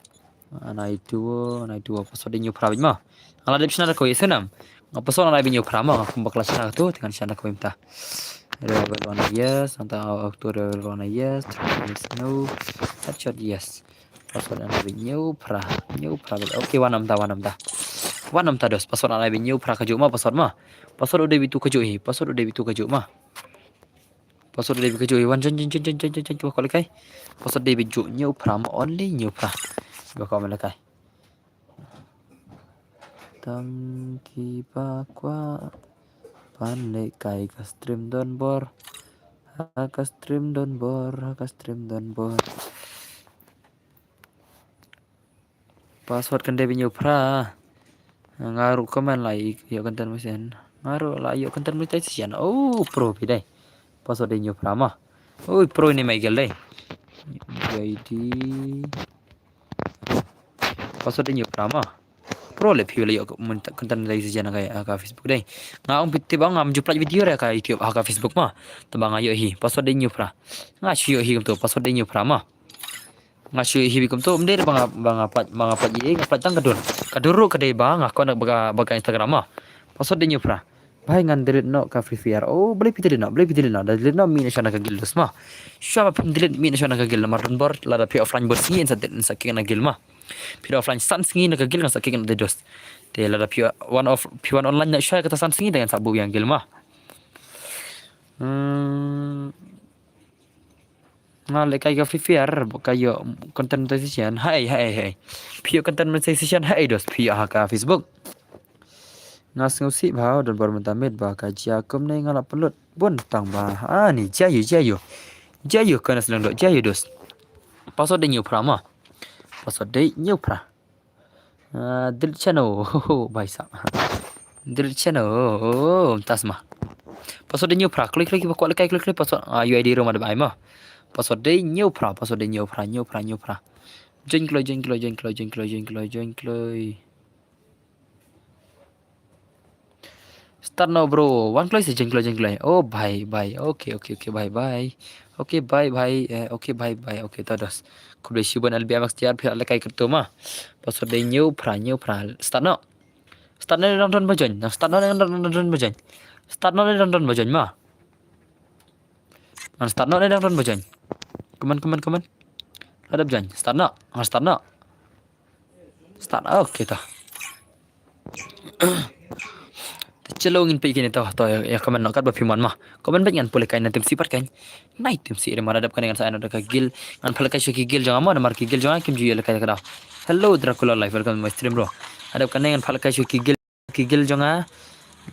Ngan ai duo, ngan ai duo password dei new pra beng ma. Nga la dep shna da kawai, ïa sngewthuh. Nga password ngan ai beng new pra ma, nga kum bakla shna tu, te ngan shna da kawai mynta. Level one yes, nangta auto level one yes, no, headshot yes. Password ngan ai beng new pra, new pra. Okay, wan mynta, wan mynta. Wan mynta dos, password ngan ai beng new pra kajuh ma, password ma. Password u dei bitu kajuh hi, password u dei bitu kajuh ma. Password u dei bitu kajuh hi, wan jon jon jon jon jon jon jon kiba kwah lehkai. Password dei bitu new pra ma, only new pra. Kiba kwah lehkai. Tang kiba kwah ban lehkai ka stream don bor. Ha ka stream don bor, ha ka stream don bor. Password kan dei beng ïa u pra. Nga ruh comment la ïoh content monetization. Nga ruh la ïoh content monetization. Oh, pro phi dei. Password dei ïa u pra ma. Oi, pro ne Michael dei. U I D. Password dei ïa u pra ma. Pro le phi la ïoh content monetization ka, ka Facebook dei. Nga ong phi tip ba ngam ju plie video re ka YouTube ha ka Facebook ma. Tang ba nga ïoh hi. Password dei ïa u pra. Nga shu ïoh hi kumto. Password dei ïa u pra ma. Nga shu hi bi kumto, ym dei ba nga, ba nga pat, ba nga pat ïa, nga pat tang ka dur. Ka dur ruh ka dei ba nga connect bad ka, bad ka Instagram ma. Password dei ïa u pra. Bhai ngan delete noh ka Free Fire. Oh, balei phi delete noh, balei phi delete noh. Da delete noh mih noh shuwa na ka guild dos ma. Shuwa ba phin delete mih noh shuwa na ka guild namar don bor lada phi offline bor sngi ngan sa delete ngan sa kick na guild ma. Phi da offline san sngi na ka guild ngan sa kick na dos. Te lada phi wan off, phi wan online noh shuwa kata san sngi te ngan sa buh ïa ka guild ma. Hmm. Nga lehkai ka Free Fire, ba ka ïoh content monetization. Hai, hai, hai. Phi ïoh content monetization, hai, dos. Phi ïoh ha ka Facebook. Nga sngewsih bha, don bor mynta mut ba ka jia kumne nga la pynlut. Bun tang ba. Ah, ni, jia ïoh, jia ïoh. Jia ïoh, kane sdang doh, jia ïoh, dos. Password dei ïa u pra ma. Password dei ïa u pra. Ah, delete channel. Oh, bhai sahab. Delete channel. Oh, tas ma. Password dei ïa u pra. Kloi, kloi, kiba kwah lehkai, kloi, kloi. Password. Ah, U I D room ada bai ma. Password dei ïa u pra. Password dei ïa u pra. Ïa u pra, ïa u pra. Join kloi, join kloi, join kloi, join kloi, join kloi, join kloi. Start now, bro. Wan kloi se, join kloi, join kloi. Oh, bye, bye. Okay, okay, okay, bye, bye. Okay, bye, bye. Eh, okay, bye, bye. Okay, to dos. Khublei shibun L B M X T R phi lehkai kyrto ma. Password dei ïa u pra, ïa u pra. Start now. Start now dang don ba join. Start now dang don ba join. Start now dang don ba join ma. Ngan start now dang don ba join. Come on, come on, come on. Hadap join. Start now. Ngan start now. Start. Okay to. Te chalo ngin peit kine to, to ïa comment noh katba phi mon ma. Comment beit ngan pule kai na tim sih pat kai. Nai tim sih re mara dap kane ngan sa ai noh da ka guild. Ngan pha lehkai shuwa ki guild jong nga mo namar ki guild jong nga kim ju ïoh lehkai ka dau. Hello Dracula Live, welcome to my stream bro. Hadap kane ngan pha lehkai shuwa ki guild, ki guild jong nga.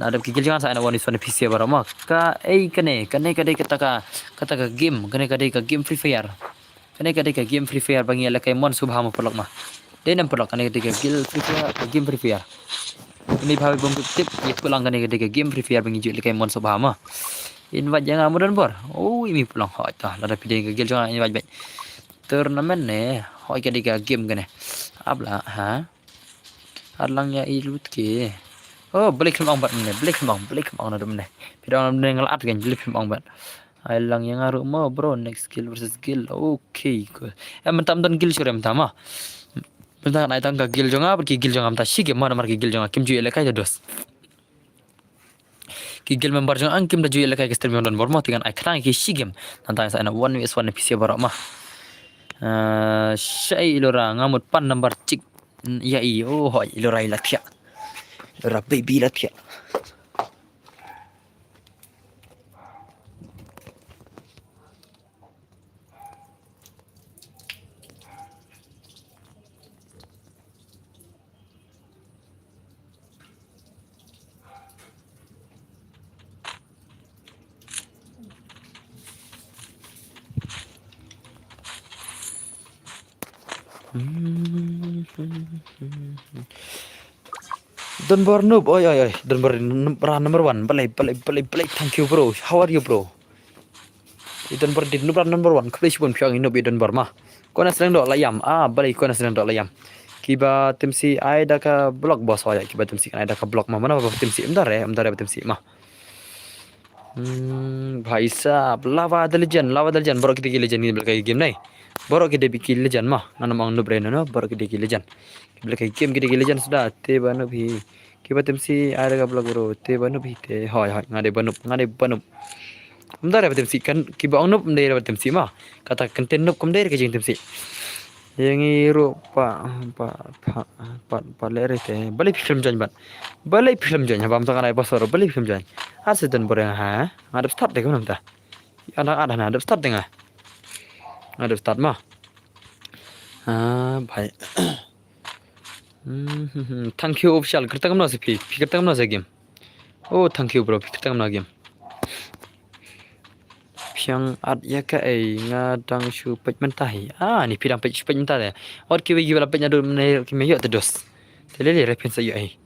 Hadap ki guild jong nga sa ai noh one is one P C baroh ma. Ka ei kane, kane ka dei kata ka, kata ka game, kane ka dei ka game Free Fire. Kane ka dei ka game Free Fire ba ngi ïa lehkai mon sngewbha mo paralok ma. Dei nam paralok kane ka dei ka guild Free Fire, ka game Free Fire. Ine bha bym tip, ïathuh lang kane ka dei ka game Free Fire ba ngi ju lehkai mon sop bha ma. Invite ïa nga mo Donbor. Oh, ine paralok hoi ta, lada phi dei ka guild jong nga invite beit. Tournament ne, hoi ka dei ka game kane. Ap la, ha. Ar lang ïa i lut ke. Oh, balei khlem ong bad mynne, balei khlem ong, balei khlem ong naduh mynne. Phi dang ong mynne nga la at kan, balei khlem ong bad. Ai lang ïa nga ruh mo bro, next guild versus guild. Okay, cool. Em mynta ym don guild shuh re mynta ma. Mynta ngan ai tang ka guild jong nga bad ki guild jong nga mynta shi game ma namar ki guild jong nga kim ju ïalehkai da dos. Ki guild member jong nga kim da ju ïalehkai ka stream jong Donbor mo, te ngan ai khnang ki shi game. Nangta sa na one versus one P C baroh ma. Ah, shai Ilora nga mut pan number chick. Ïa i, oh hoi Ilora i la thiah. Ilora baby la thiah. Donbor noob, oi oi oi, Donbor noob ra number one, balei balei balei balei, thank you bro, how are you bro? I Donbor dei noob ra number one, khublei shibun phi ong i noob i Donbor ma. Kona sleng doh la ïam, ah balei kona sleng doh la ïam. Kiba Timsi ai da ka block boss, oi kiba Timsi ai da ka block ma, mano ba Timsi, ym da re, ym da re ba Timsi ma. Hmm, bhai sahab, Lava the Legend, Lava the Legend, baroh ki dei ki legend, ki dei ki legend nei. Baroh ki dei ki legend ma, ngan ym ong noob re no, baroh ki dei ki legend. Ki dei ki game, ki dei ki legend suda, te ba noob hi. Kiba Timsi ai da ka block bro, te ba noob hi te, hoi hoi, nga dei ba noob, nga dei ba noob. Ym da re ba Timsi kan, kiba ong noob ym dei re ba Timsi ma. Kata content noob kam dei re ka jingtimsi. Ïa ngi ruh pa, pa, pa, pa, pa leh re te. Balei phi khlem join bad. Balei phi khlem join, haba mynta nga dei ba sor, balei phi khlem join. Ar se Donbor ïa nga ha, nga dep start de kumno mynta. Anda ada na dep start de nga. Nga dep start ma. Ah, bhai. Hmm, hmm, hmm. Thank you official. Kyrteng kumno se phi? Phi kyrteng kumno se game? Oh, thank you bro. Phi kyrteng kumno game? Phi ïa at ïa kaei, nga dang shu peit mynta hi. Ah, ni phi dang peit, shu peit mynta de. Ot kiwei kiwei la peit naduh mynne ki me ïoh te dos. Te lei lei re phin sa ïoh hi.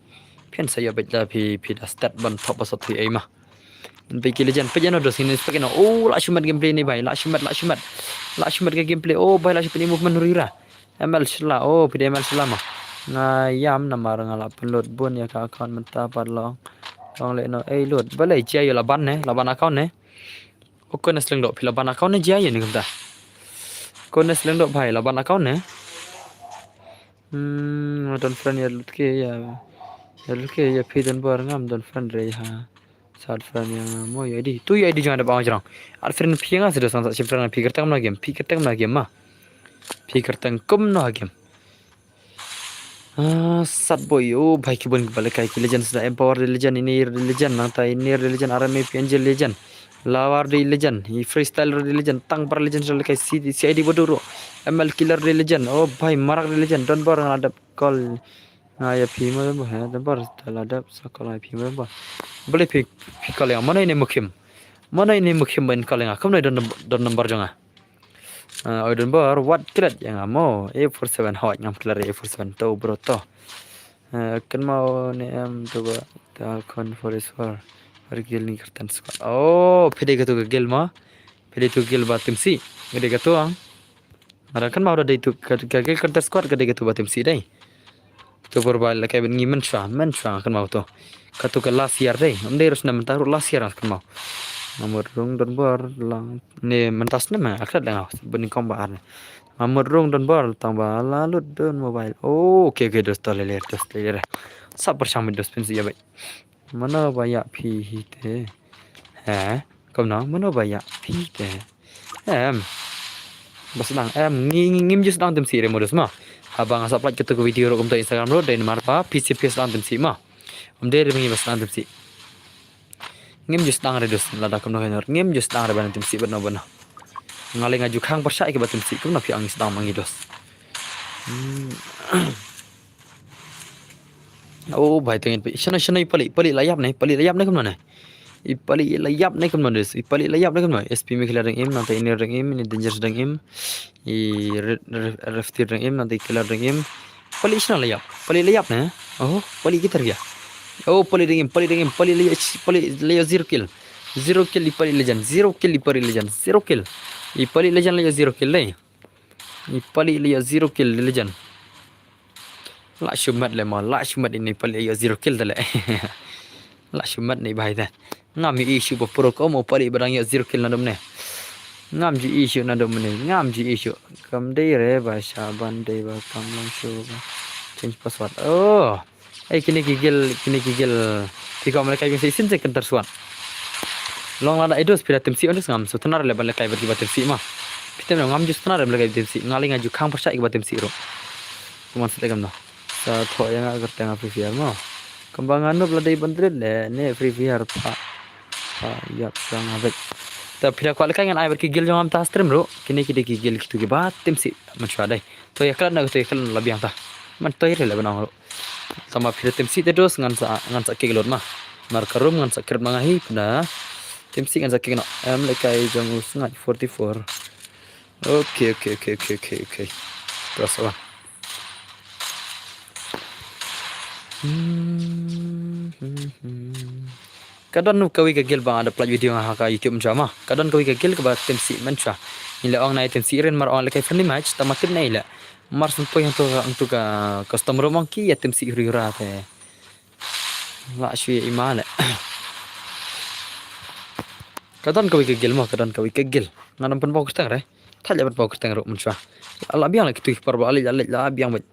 Phin sa ïoh beit la phi, phi da start ban thok ba sot hi ei ma. Peit ki legend, peit ïa no dos, ngin inspect ïa no. Oh, la shu met gameplay ni bhai, la shu met, la shu met. La shu met ka gameplay. Oh bhai, la shu peit ïa movement huri ra. M L Shylla, oh phi dei M L Shylla ma. Nga ïam namar nga la pynlut bun ïa ka account mynta pat long. Long leh no ei lut. Balei jia ïa la ban ne, la ban account ne. Oh kone sleng doh, phi la ban account ne jia ïa ni kumta. Kone sleng doh bhai, la ban account ne. Hmm, nga don friend ïa lut ke ïa. Ïa lut ke ïa phi Donbor, ngam don friend re ha. Sa add friend ïa nga mo, ïa I D. Tu ïa I D jong nga da ba ong jrong. Add friend phi ïa nga sa da sang sa shim friend, phi kyrteng kumno game, phi kyrteng kumno game ma. Phi kyrteng kumno game. Ah, sat boy, oh bhai ki bun kiba lehkai ki legend sa da, Empower the Legend, Inir the Legend, nangta Inir the Legend, R M A P Angel Legend, Lawar the Legend, i Freestyle the Legend, Tangbar Legend sa lehkai, C D, C I D Baduro, M L Killer the Legend, oh bhai Marak the Legend, Donbor nga dep call. Nga ïa phi mo Donbor, ha Donbor, ta la dep sa call ïa phi mo Donbor. Balei phi, phi call ïa nga, mano ine mukhim? Mano ine mukhim ban call ïa nga? Kumno don, don number jong nga. Ah, oi Donbor, wat klet ïa nga mo, A four seven, hoi ngam klet A four seven, to bro to. Ah, kynmaw ne em to ba, ta kon for is for, har gil ni kyrteng squad. Oh, phi dei katu ka gil mo? Phi dei tu gil ba Timsi? Nga dei katu ang. Nga dang kynmaw da dei tu ka, ka, ka, ka contest squad ka dei ka tu ba Timsi dei. Tu por ba la kai ban ngi mynshwa, mynshwa nga kynmaw tu. Ka tu ka last year dei. Ym dei ruh snem mynta ruh last year nga kynmaw. Nga mut rung Donbor lang. Ne mynta snem nga klet da nga. Bun nyngkong ba ar ne. Nga mut rung Donbor tang ba la lut don mobile. Oh, okay, okay, dos to lele, dos lele. Sa pyrshang mit dos phin si ïa bai. Mano ba ïa phi hi te. He? Kumno? Mano ba ïa phi te. Em. Ba sdang em, ngi, ngi, ngim ju sdang Timsi re mo dos ma. Haba nga sa upload katu ka video ruh kumta Instagram ruh dei namar ba phi sdang Timsi ma. Ym dei re ngi ba sdang Timsi. Ngim ju sdang re dos, lada kumno ka nor. Ngim ju sdang re ban Timsi bad no bad no. Nga lei nga ju khang pyrshah ïa ki ba Timsi kumno phi ong ngi sdang ma ngi dos. Hmm. Oh bhai, tengin pi. Shano shano i pali, pali la ïap ne, pali la ïap ne kumno ne. I pali la ïap ne kumno ne, i pali la ïap ne kumno. S P Mikhail dang im, nangta Inir dang im, ini Dangerous dang im. I Re-, Re-, Reftir dang im, nangta i Killer dang im. Pali shna la ïap. Pali la ïap ne. Oh, Pali kita ria. Oh, Pali dengim, Pali dengim, Pali la ïap, Pali la ïap zero kill. Zero kill i Pali Legend, zero kill i Pali Legend, zero kill. I Pali Legend la ïap zero kill dei. I Pali la ïap zero kill Legend. La shumat le ma, la shumat ini Pali la ïap zero kill dale. La shumat ni bai da. Ngam ju issue ba pro ko mo Pali ba dang ïap zero kill na dum ne. Ngam ju issue na dum ne, ngam ju issue. Kam dei re ba sha ban dei ba kam lang shu ba. Change password. Oh. Ei kine ki gel, kine ki gel. Phi ko ma lekai bing sa isin se kyntar suan. Long lada idus phi da tim si on dus ngam. So tnar le ban lekai bad ki ba tim si ma. Phi tem ngam ju tnar le ban lekai tim si. Nga le nga ju khang pyrshah ki ba tim si ro. Kuman sa tekam no. Sa thoh ïa nga kyrteng ha Free Fire mo. Kumba nga nop la dei ban delete le ne Free Fire pa. Pa ïap sa nga bek. Ta phi da kwah lekai ngan ai bad ki gel jong am ta stream ro. Kine ki dei ki gel kitu ki ba tim si. Mynshuwa dei. To ïa klan na to ïa klan la biang ta. Man to ïa le ban ong ro. Tama phi da tim si te dos ngan sa, ngan sa kick load ma. Mar ka room ngan sa kick ma nga hi pda. Tim si ngan sa kick no. Em lekai jong u sngaid forty four. Okay, okay, okay, okay, okay, okay. Terus apa? Hmm, hmm, hmm. Ka don kawei ka gel ba nga da plaj video nga ha ka YouTube mynshuwa ma. Ka don kawei ka gel kaba tim si mynshuwa. Ngi la ong nai tim si rin mar ong lekai friendly match tama tip nai la. Mar sngewthuh hangto, hangto ka custom room ong ki ïa tim si huri hura te. La shu ïa ima le. Ka don kawei ka gel mo, ka don kawei ka gel. Nga dang pynpaw kyrteng re. Thait la pynpaw kyrteng ruh mynshuwa. La biang la kitu ki por ba la leit, la leit, la biang bad.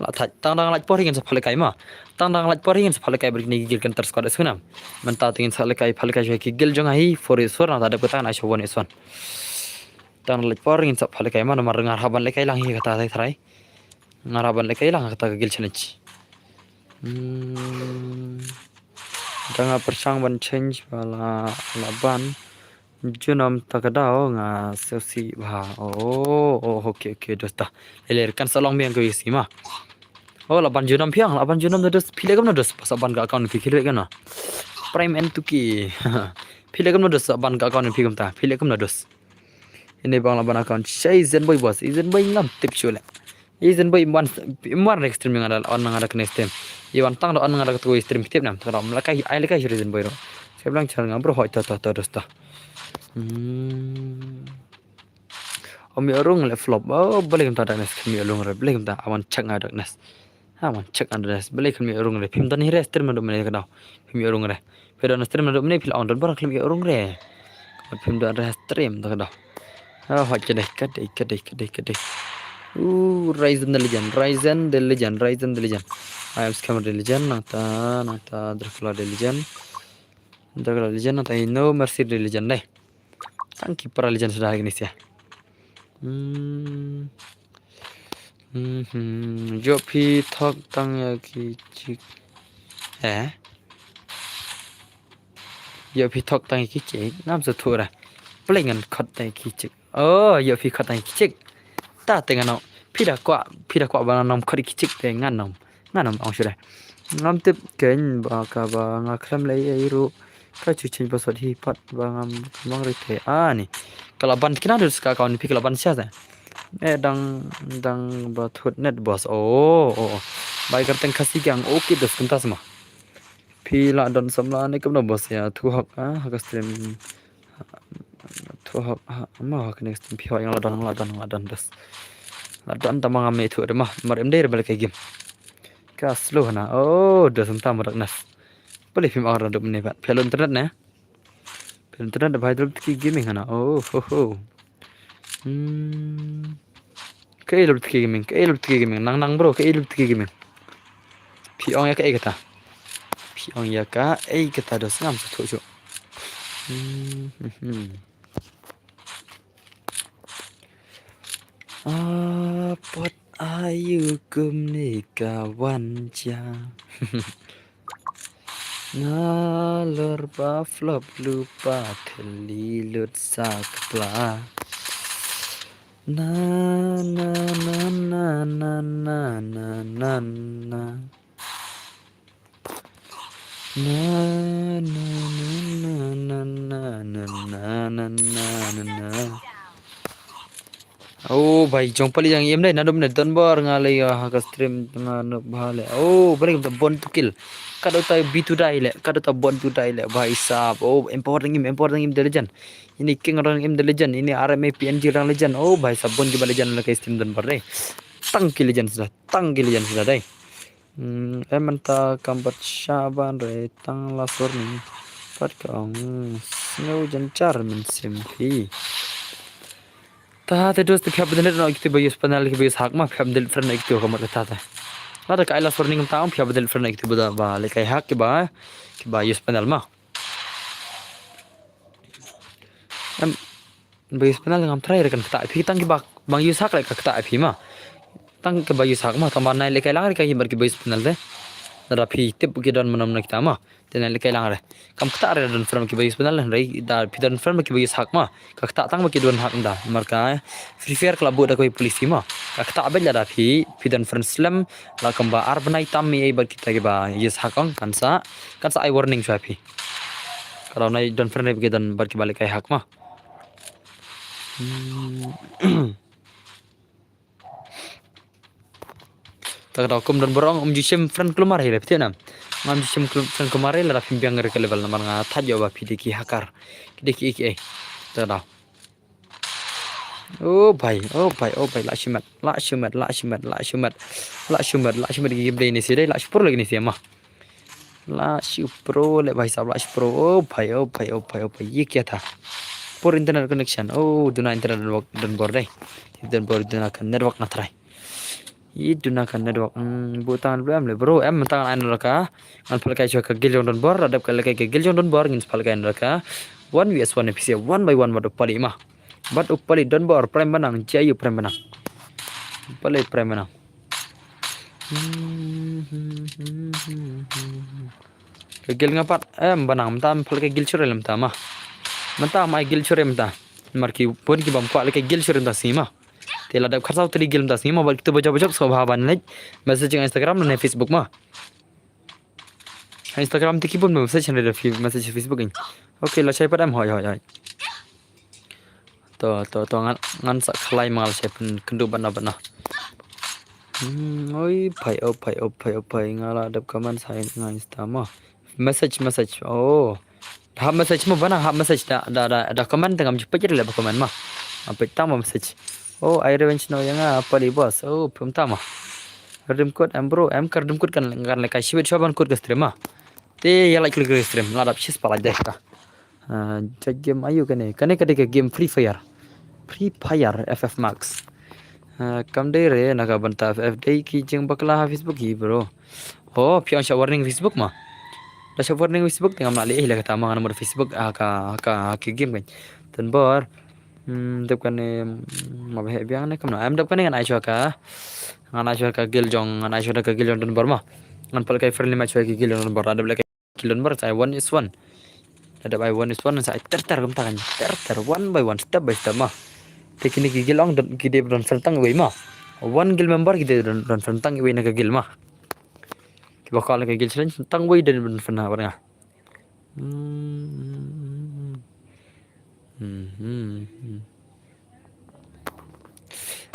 La thait tang dang lait por hi ngan sa phah lekai ma. Tang dang lait por hi ngan sa phah lekai bad kine ki gel kyntar squad sunam. Mynta te ngin sa lekai phah lekai shuwa ki gel jong nga hi four is four nangta dep kata ngan ai shuwa one is one. Tang dang lait por hi ngan sa phah lekai ma namar nga hap ban lekai lang hi kata thai thrai. Nga hap ban lekai lang kata ka gel challenge. Hmm. Da nga pyrshang ban change ba la, la ban. Junom ta ka daw nga sngewsih bha. Oh, oh, okay, okay, dos ta. Lele kan sa long biang ko isi ma. Oh, la ban junom phiang, la ban junom dos. Phi leh kumno dos, pas ban ka account phi leh kumno. Prime and Tuki. Phi leh kumno dos, ban ka account phi kumta. Phi leh kumno dos. Ini bang la ban account. Shai Zen Boy boss. Zen Boy ngam tip shu le. Zen Boy imwan, imwan next stream nga da on nga da next stream. Iwan tang da on nga da tu stream tip nam. Tang da lekai ai lekai shu Zen Boy ro. Seblang char nga bro hoi to to to dos to. Hmm. Om yo rung le flop. Oh, balik ta darkness kami rung re. Balik ta awan check nga darkness. Ha man check nga darkness. Balik kami rung re. Phim don hi re stream do mene ka daw. Phim rung re. Phi don stream na dum ne phi la ong don bor khlem ïoh rung re. Phim don re stream da ka dei. Ah, hot ka dei, ka dei, ka dei, ka dei, ka dei. Uh, Ryzen the Legend, Ryzen the Legend, Ryzen the Legend. I am Scammer the Legend, nangta, nangta Dracula the Legend. Dracula Legend, nangta No Mercy the Legend dei. Tang ki para Legend suda hari ni sia. Hmm. Mhm. Ïoh phi thok tang ïa ki chik. Eh? Ïoh phi thok tang ïa ki chik. Ngam sa thuh ra. Pleng ngan khot tang ïa ki chik. Oh, ïoh phi khot tang ïa ki chik. Ta te ngan ong. Phi da kwah, phi da kwah ba ngan ong khot ïa ki chik te ngan ong. Ngan ong ong shuh de. Ngam tip kein ba kaba nga khlem leh ei ruh. Ka chu change password hi pat ba ngam kynmaw re te ani. Ka la ban kina dus ka account phi ka la ban sha te. Eh dang dang ba thut net boss. Oh, oh, oh. Bai kyrteng Khasi Gang. Okay dus kumta sma. Phi la don samla ne kumno boss ïa thu hok ah ha ka stream. Thu hok ha ma ha ka next stream phi hok ïa la don la don la don dus. La don ta ma ngam ne thu de ma mar em dei re ba la ka game. Ka slow hana. Oh, dus kumta ma dak nas. Pali phim ong ra dum ne pat. Phi la internet ne. Phi internet da bai dul tiki gaming hana. Oh ho ho. Hmm. Kaei dul tiki gaming, kaei dul tiki gaming. Nang nang bro, kaei dul tiki gaming. Phi ong ïa kaei kata. Phi ong ïa kaei kata dos ngam sa thuh shuh. Hmm, hmm, hmm. Ah, pat ayu kumne ka wan ja. Nalor ba flop lupa theli lut sa kpla. Na na na na na na na na. Na na na na na na na na na na na. Oh bhai, jong pali jang em dai, nadom ne don bor nga le ya ha ka stream nga no bha le. Oh bhai, ka born to kill. Ka do ta be to die le, ka do ta born to die le bhai sab. Oh, empower dang im, empower dang im the legend. Ini king dang im the legend, ini R M A P N G dang legend. Oh bhai sab, born ki ba legend le ka stream don bor dai. Tang ki legend sudah, tang ki legend sudah dai. Hmm, em mynta kam pat shah ban re tang la sur ni. Pat ka ong sngewjynjar mynsiem phi. Ta te dos te phi hap delete noh kito ba use panel, ki ba use hack ma, phi hap delete friend noh kito ka mut kata te. Lada ka ai la sur ni ngam ta ong phi hap delete friend noh kito ba da ba lehkai hack ki ba, ki ba use panel ma. Em, ba use panel ngam try re kan ktah phi, tang ki ba bang use hack re ka ktah phi ma. Tang ki ba use hack ma, tang ba nai lehkai lang re ka hi bad ki ba use panel te. Lada phi tip ki don mynno mynno kita ma. Te nai lehkai lang re. Kam ktah re don friend ki ba use panel re, da phi don friend ki ba use hack ma. Ka ktah tang ba ki don hack da. Namar ka Free Fire ka la buh da ka policy ma. Ka ktah beit lada phi, phi don friend slem, la kumba ar bnai tam ei bad kita ki ba use hack ong kan sa, kan sa ai warning shuwa phi. Ka daw nai don friend re ki don bad ki ba lehkai hack ma. Hmm. Ta ka daw kum don bor ong um ju shim friend kulmar hi le phi tip na. Ngam ju shim kul-, friend kulmar hi lada phim biang re ka level namar nga thait ïoh ba phi dei ki hacker. Ki dei ki ei ki ei. Ta ka daw. Oh bhai, oh bhai, oh bhai, la shimet, la shimet, la shimet, la shimet. La shimet, la shimet ki game dei ni si dei, la shipur lagi ni si ma. La shu pro le bhai sab, la shu pro. Oh bhai, oh bhai, oh bhai, oh bhai, ye kya tha? Poor internet connection. Oh, duna internet network don bor dei. Don bor duna ka network nga try. Ye duna ka network. Hmm, buh tangan bro em le bro. Em mynta ngan ai noh ka. Ngan pynlehkai shuwa ka guild jong don bor. Lada dep ka lehkai ka guild jong don bor ngin pynlehkai noh ka. One versus one phi sha one by one bad u pali ma. Bad u pali don bor, Prime Banang, J I U Prime Banang. Pali Prime Banang. Ka guild nga pat em Banang, mynta em pynlehkai guild shuh re mynta ma. Mynta em ai guild shuh re mynta. Namar ki bun ki bym kwah lehkai guild shuh re mynta sngi ma. Te la dep khatsaw tylli guild mynta sngi ma, bad kito ba jop ba jop sngewbha ban leit message ha Instagram ne Facebook ma. Ha Instagram te ki bun ba message, hynrei da phi message ha Facebook in. Okay, la shai pat em, hoi hoi hoi. To, to, to, ngan, ngan sa khlaiñ ma, nga la shai pynkynduh bad na bad na. Hmm, oi phai, oh phai, oh phai, oh phai, nga la dep comment sa ïa nga Insta ma. Message, message. Oh. Da hap message ma, Banang, hap message da, da, da, da comment te ngam ju peit re leh ba comment ma. Ngam peit tang ba message. Oh, ai revenge noh ïa nga pali boss. Oh, phim ta ma. Redeem code em bro, em ka redeem code kan, kan lehkai shibit shuwa ban kut ka stream ma. Te ïa like klik ka stream, la dap shispah like dei ka. Ah, jait game aiu kane? Kane ka dei ka game Free Fire. Free Fire F F Max. Ah, kam dei re na ka bynta F F, dei ki jingbakla ha Facebook hi bro. Oh, phi ong shah warning Facebook ma. Da shah warning Facebook te ngam lah leh hi la kata ma, nga namar Facebook ha ka, ha ka, ha ka game kan. Tun bor. Hmm, dep kane, hmm, ma ba heh biang ne kumno. Em dep kane ngan ai shuwa ka. Ngan ai shuwa ka guild jong, ngan ai shuwa ka guild jong don bor ma. Ngan pynlehkai friendly match shuwa ka guild jong don bor. Dep lehkai guild don bor sa ai one is one. Dep ai one is one sa ai ter ter kumta kan. Ter ter, one by one, step by step ma. Te kine ki guild ong don, ki dei don friend tang iwei ma. One guild member ki dei don, don friend tang iwei na ka guild ma. Kiba kwah lehkai guild challenge tang iwei dei don friend ha bad nga. Hmm. Hmm.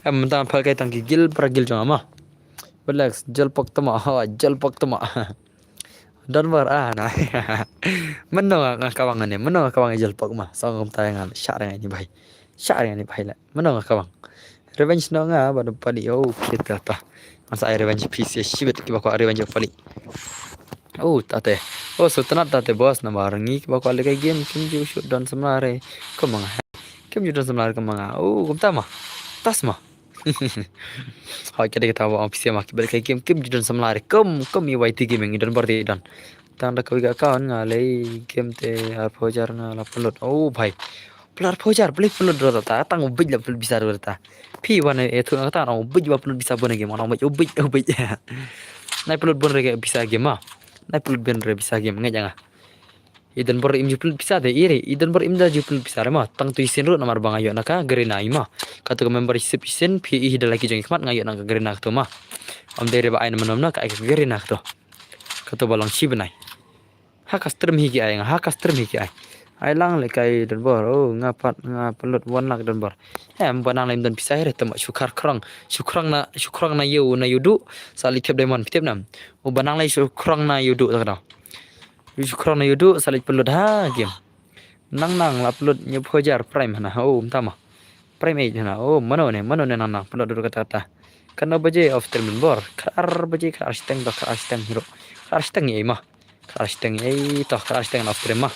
Em, mynta pynlehkai tang ki guild, para guild jong nga ma. Relax, jel pok tama, ha, jel pok tama. Don bor ah na. Mynno nga, nga kawang ne, mynno nga kawang jel pok ma. Song kumta nga shah re nga ni bhai. Shah re nga ni bhai la. Mynno nga kawang. Revenge noh nga bad u pali, oh, kit kata. Ngan sa ai revenge phi sha shibit kiba kwah revenge u pali. Oh, tate. Oh, Sultanate, tate boss namar ngi kiba kwah lehkai game kim ju shu don samla re kum ma nga. Kim ju don samla re kum ma nga. Oh, kumta ma. Tas ma. Hoi, ka dei kata ba ong phi sha ma, kiba lehkai game kim ju don samla re kum, kum ïa Y T Gaming, don bor te don. Tang da kawei ka account nga lei game te arphew hajar nga la pynlut. Oh bhai. Pynlut arphew hajar, balei pynlut ruh ta, tang u beit la pynlut pisa ruh ta. Phi wan ïathuh na kata, u beit ba pynlut pisa bun game, u beit, u beit, u beit. Nai pynlut bun re pisa game ma. Nai pynlut bun re pisa game, ngeit ïa nga. I don bor im ju pynlut pisa te i re, i don bor im da ju pynlut pisa re ma. Tang tu i sien ruh namar ba nga ïoh na ka garena i ma. Katu ka membership i sien, phi i hi da la ki jong i khmat nga ïoh na ka garena katu ma. Am dei re ba ai na mynno mynno ka ai ka garena katu. Katu ba long shi bnai. Ha ka stream hi ki ai nga, ha ka stream hi ki ai. Ai lang lehkai Donbor. Oh, nga pat nga pynlut one lakh Donbor. Em, ba nang lem don pisa hi re, tama shu khar krong. Shu krong na, shu krong na ïew, na ïew duh. Sa leit thep diamond, thep nam. Oh, ba nang lem shu krong na ïew duh ta ka daw. Shu krong na ïew duh, sa leit pynlut ha game. Nang nang la pynlut hynñiewphew hajar prime hana. Oh, mynta ma. Prime eight hana. Oh, mano ne, mano ne nang nang pynlut dur kata kata. Katno baje off stream Donbor? Khatar baje, khatar shiteng, khatar shiteng hero. Khatar shiteng ei ma. Khatar shiteng ei, to khatar shiteng off stream ma.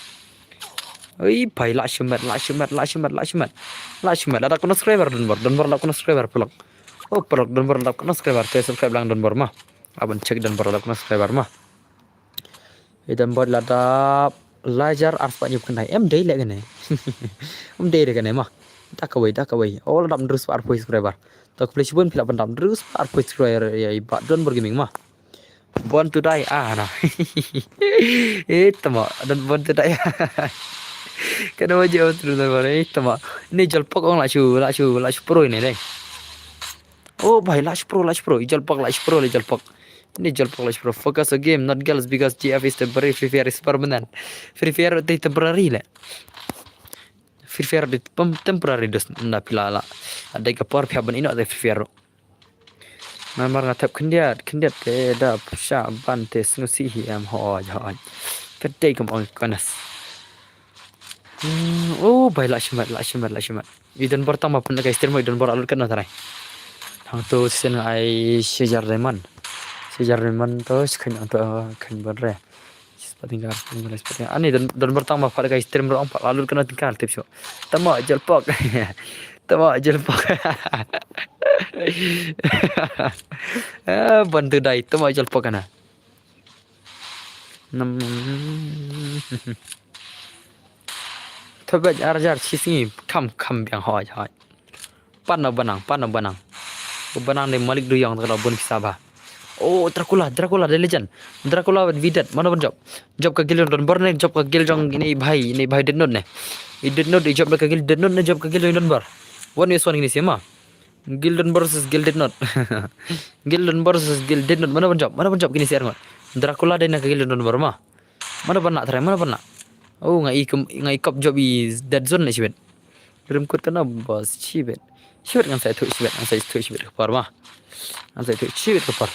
Oi, pai la shimet, la shimet, la shimet, la shimet. La shimet, la da kano subscriber Donbor, Donbor la kano subscriber pelok. Oh, pelok Donbor la kano subscriber, te subscribe lang Donbor ma. Aban check Donbor la kano subscriber ma. Idan bad la dap lajar arspah nyup khnai. Em dei le kane. Em dei le kane ma. Da kawei, da kawei. Oh, la dap ndrus arphew subscriber. To khublei shibun phi la ban dap ndrus arphew subscriber ïa i ba Donbor Gaming ma. Born to die ah na. Eh, tama, don Born to die. Kano je otro Donbor, eh, tama. Ni jol pok ong la shu, la shu, la shu pro ne dei. Oh, bai, la shu pro, la shu pro. I jol pok, la shu pro, i jol pok. Ni jol pok, la shu pro. Focus a game, not girls, because G F is temporary, Free Fire is permanent. Free Fire te temporary le. Free Fire te pem-, temporary dos na pila la. Ada ka por phi ban ino te Free Fire. Namar nga thep khyndiat, khyndiat te da psa ban te sngu si hi em hoj, hoj. Ka dei kam ong kanas. Hmm, oh, bai la shimet, la shimet, la shimet. I Donbor tang ma pun kai stream, i Donbor alut kan na tarai. Hang tu sen ai sejar diamond. Sejar diamond tu sekhanya tu kan ber re. Sepating kar, sepating kar, sepating kar. Ani Don, Donbor tang ma pun kai stream rong pa alut kan tingkal tip shu. Tama jol pok. Tama jol pok. Ah, Born to die. Tama jol pok kana. Nam. Thobet arjar chisngi kham kham biang hoj hoj. Pan na banang, pan na banang. Banang de malik duyong ta ka bun pisa ba. Oh, Dracula, Dracula, the legend. Dracula with Videt, mana ban job. Job ka guild Donbor ne, job ka guild jong ini bhai, ini bhai Death Note ne. I Death Note, i job ka guild Death Note ne, job ka guild jong Donbor. One is one ini sima. Guild Donbor versus guild Death Note. Guild Donbor versus guild Death Note. Mana ban job? Mana ban job kini siar ngot. Dracula dei na ka guild Donbor ma. Mana ban nak try? Mana ban nak? Oh, nga i kem, nga i kop job i dead zone na shibet. Rim kut kana bos shibet. Shibet ngan sai tu shibet, ngan sai tu shibet ka par ma. Ngan sai tu shibet ka par.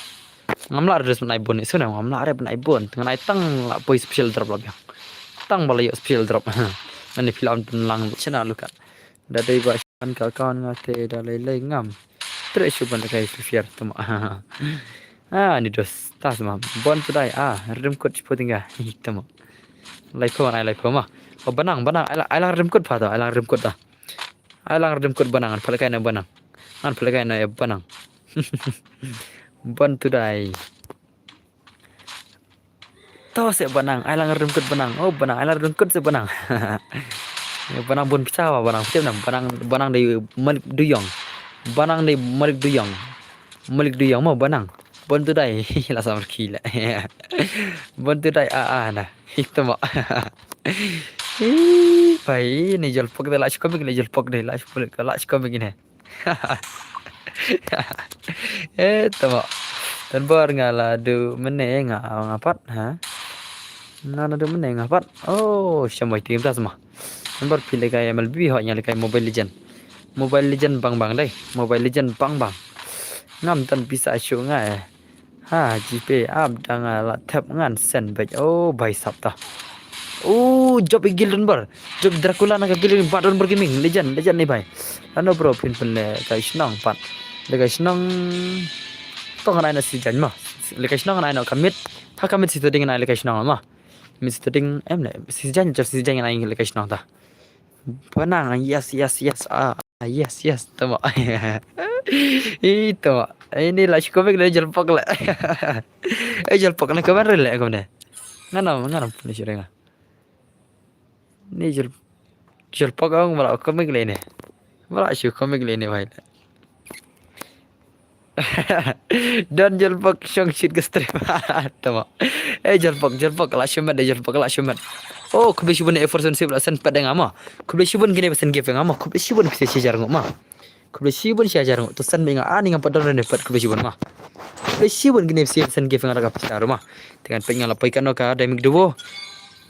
Ngam la res nai bon ni suna, ngam la res nai bon. Ngan ai tang la poi special drop la biang. Tang bala yo special drop. Ngan ni film pun lang chena luka. Da dei ba shan ka account nga te da lei lei ngam. Tre shu ban kai Free Fire tama. Ah, ni dos tas ma. Born to die. Ah, rim kut chipo tingga. Tama. Lai pho ai lai pho ma. Oh, banang, banang. Ai la, ai la rim kut pha to, ai la rim kut ta. Ai la rim kut banang, an phalkai na banang. An phalkai na banang. Born to die. To se banang, ai lang rim kut banang. Oh, banang, ai lang rim kut se banang. Banang bun pisa wa banang. Pisa banang, banang, banang de malik duyong. Banang de malik duyong. Malik duyong ma banang. Born to die. La samar kila. Born to die, ah, ah, na. Itu ma. Ih, pai, ni jol pok de la shi komik, ni jol pok de la shi komik, la shi komik ne. Eh, tama. Donbor nga la du mene nga, nga pat, ha? Nga la du mene nga pat. Oh, shamoi tim tas ma. Donbor phi lehkai M L B ho nya lehkai Mobile Legend. Mobile Legend bang bang dei. Mobile Legend bang bang. Ngam tan pisa shu nga eh. Ha, GPay ap da nga la thep ngan sen bek. Oh, bai sap ta. Oh, job i guild Donbor. Job Dracula na ka guild ba Donbor Gaming. Legend, legend ni bai. Ano bro phin phin lehkai shnong pat. Lehkai shnong. To ngan ai na si jan ma. Lehkai shnong ngan ai na commit. Ha commit si to ding ngan ai lehkai shnong ma. Mit si to ding em le. Si jan, job si jan ngan ai lehkai shnong ta. Banang, yes, yes, yes. Ah, yes, yes. Tama. Ih, tama. Ini la shi komik le jol pok le. Eh, jol pok le kawan re le kawan ne. Ngana, ngana pun shi renga. Ni jol, jol pok ang mala komik le ne. Mala shi komik le ne bai le. Don jol pok shong shit ka stream. Tama. Eh, jol pok, jol pok la shumet de jol pok la shumet. Oh, khublei shibun e for sen sip la sen pet de ngama. Khublei shibun gine sen gift ngama. Khublei shibun pisa shi jar ngama. Khublei shibun shi jar ngama. To sen me nga ani ngam pat don ne pet khublei shibun ma. Khublei shibun gine sen gift ngama ka pisa ruma. Dengan pet ngala pai kano ka dai mik duo.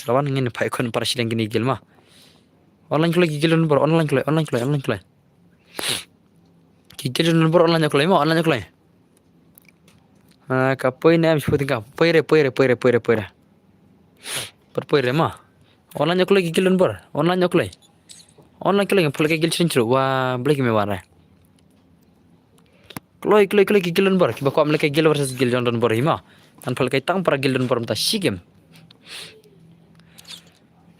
sa la wan, ngin phai khun para shileng kine ki guild ma. Online kloi ki guild donbor, online kloi, online kloi, online kloi. Ki guild donbor online kloi ma, online kloi. Ah, ka poi ne em shu ting ka. Poi re, poi re, poi re, poi re, poi re. Pat poi re ma. Online kloi ki guild donbor, online kloi. Online kloi, phalkai guild shin chru, wa, blek me wa re. Kloi, kloi, kloi ki guild donbor, kiba kwah lehkai guild versus guild jong donbor hi ma. Ngan phalkai tang para guild donbor mynta shi game.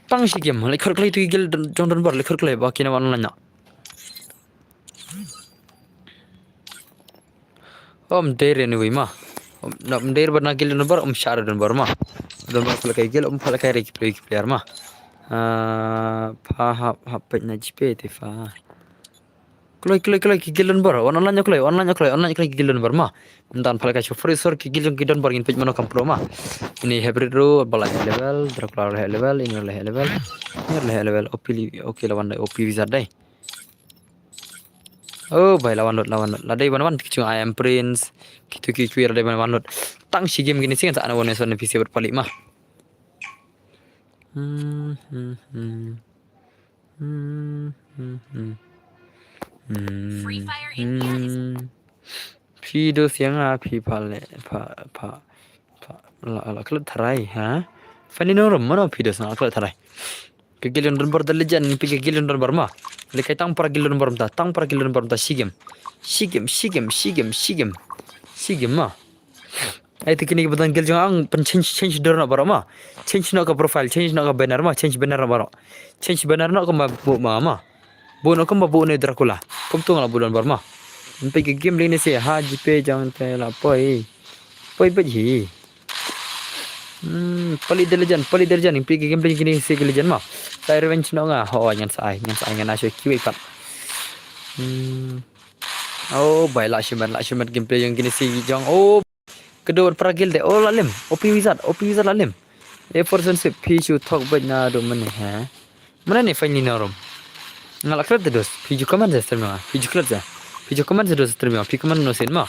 Tang shi game, lehkai kloi tu ki guild don-, jong donbor, lehkai kloi ba kine wan online na. Ym dei re ni wi ma. Ym, na ym dei re ba na guild donbor, ym shah re donbor ma. Donbor phalkai guild, ym phalkai re ki player, ki player ma. Ah, pha hap, hap peit na G P te pha. Kloi, kloi, kloi, ki guild donbor, wan online kloi, online kloi, online kloi ki guild donbor ma. Mynta phalkai shu free sor ki guild jong ki donbor ngin peit mano kam pro ma. Ini hybrid ro, ba la heh level, Dracula la heh level, ini la heh level. Ini la heh level, O P li, okay la wan dei, O P wizard dei. Oh, bai la wan lut, la wan lut. La dei wan wan, ki chung I am Prince. Kitu ki kwir dei wan wan lut. Tang shi game kine shi ngan sa ana wan son P C bad palik ma. Hmm, hmm, hmm. Hmm, hmm, hmm. Hmm, hmm. Phi do siang a, phi pha le, pha, pha, pha, la, la klet tharai, ha? Fani no rum, mano phi do siang a klet tharai. Ka guild donbor da legend, phi ka guild donbor ma. Lehkai tang para guild donbor mynta, tang para guild donbor mynta, shi game. Shi game, shi game, shi game, shi game. Shi game ma. Ai te kine ki ba don guild jong nga, pyn change, change dor noh baroh ma. Change noh ka profile, change noh ka banner ma, change banner noh baroh. Change banner noh kumba buh ma ma. Buh noh kumba buh ne Dracula. Kumtu nga la buh donbor ma. Peit ka game lane shi ha G P jong te la poi. Poi bad hi. Hmm, palik da legend, palik da legend, peit ka game lane kine shi ka legend ma. Sa ai revenge noh nga, ho ngan sa ai, ngan sa ai ngan ai shu kiwei pat. Hmm. Oh, bai la shimet, la shimet gameplay jong kine shi jong. Oh. Kado para guild de, oh la lim, O P wizard, O P wizard la lim. E four seven six, phi shu thok bad na do mane, ha? Mane ne finally na rum. Nga la klet te dos. Phi ju comment sa stream nga. Phi ju klet sa. Phi ju comment sa dos stream nga. Phi comment no sin ma.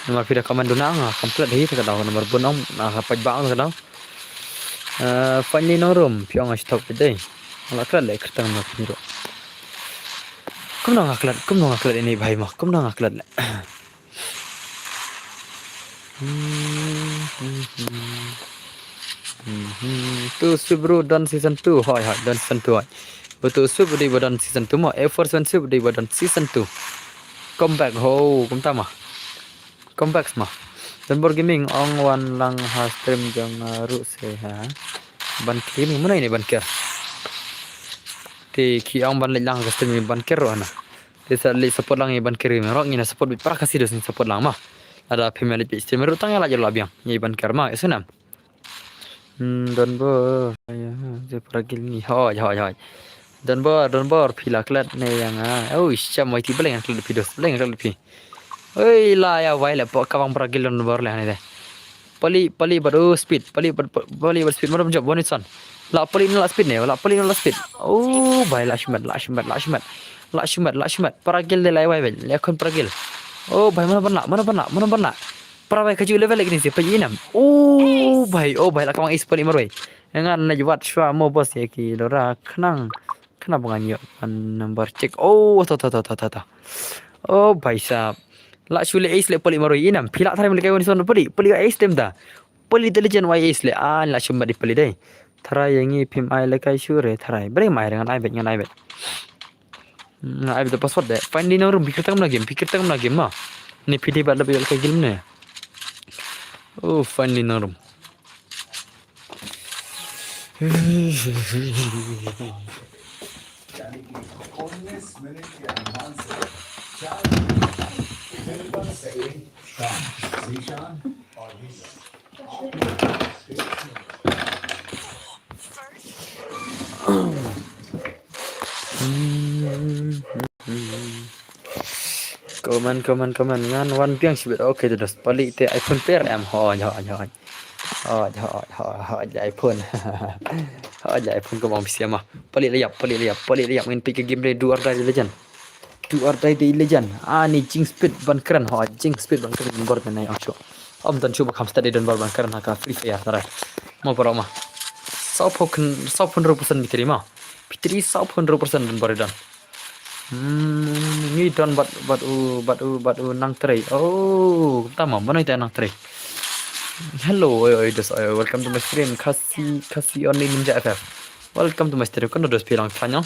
Namar phi da comment duna nga kam klet hi te ka daw. Namar bun ong nga ka paj ba ong te ka daw. Eh, finally nongrum phi ong nga shu thok phi dei. Nga la klet le kyrteng ma phi ro. Kumno nga klet, kumno nga klet ini bhai ma. Kumno nga klet le. Tu sub bro don season two. Hoi hoi don season two hoi. Betul sub di ba don season two ma. Air Force One sub di ba don season two. Come back ho, kumta ma. Come back ma. Don Bor Gaming ong wan lang ha stream jong nga ruh se ha. Ban kir ni muna ini ban kir. Te ki ong ban leit lang ha stream ban kir ruh na. Te sa leit support lang i ban kir mi rok ngin support bit para ka serious ngin support lang ma. Ada payment leit stream ruh tang ya la jalo biang. Ngi ban kir ma isunam. Hmm, Don Bor. Ya, je para gil ni. Hoi, hoi, hoi. Don Bor, Don Bor, phi la klet ne yang ah. Oh, isyam wai ti beleng klet phi dos, beleng klet phi. Oi, la ya wai le pok ka bang para gil Don Bor le ne de. Pali, pali bad u speed, pali bad pali bad speed madam job one son. La pali na la speed ne, la pali na la speed. Oh, bai la shimat, la shimat, la shimat. La shimat, la shimat. Para gil de la wai bai, le kon para gil. Oh, bai mana bana, mana bana, mana bana. Para bai kaju level lagi ni si pai inam. Oh, bai, oh bai la kawang is pali marwai. Ngan na juat shwa mo bos ya ki lora khnang. Kena ba ngan ïoh number check. Oh, to to to to to to. Oh, bhai sahab. La shu le ace le pali maroi inam. Phi la tharai mele kai wan son pali. Pali ace tem ta. Pali intelligent wai ace le. Ah, la shu madi pali dei. Tharai yang ngi phim ai le kai shu re tharai. Bre mai re ngan ai bet ngan ai bet. Ngan ai bet password de. Finally nang rum pikir tang na game, pikir tang na game ma. Ni phi dei bat la bai kai game ne. Oh, finally nang rum. Comment, comment, comment. Ngan wan biang shibit. Okay, te dos pali te iPhone per em. Hoi, hoi, hoi. Hoi, hoi, hoi, hoi, iPhone. Hoi, iPhone ko bang bisi ma. Pali la ïap, pali la ïap, pali la ïap. Ngin pik game play do or die legend. Do or die de legend. Ah, ni Jinx Pit ban kren. Hoi, Jinx Pit ban kren bor te nai angsho. Om tan shu ba kham stad de don bor ban kren ha ka Free Fire tara. Mo paro ma. Saw pho khen, saw pho ro persen bitri ma. Bitri saw pho ro persen don bor don. Hmm, ngi don bad, bad u, bad u, bad u nang trei. Oh, tama, mana ita nang trei. Hello, oi, oi, dos, oi, welcome to my stream. Kasi, kasi only Ninja F F. Welcome to my stream. Kan dos pilang tanya.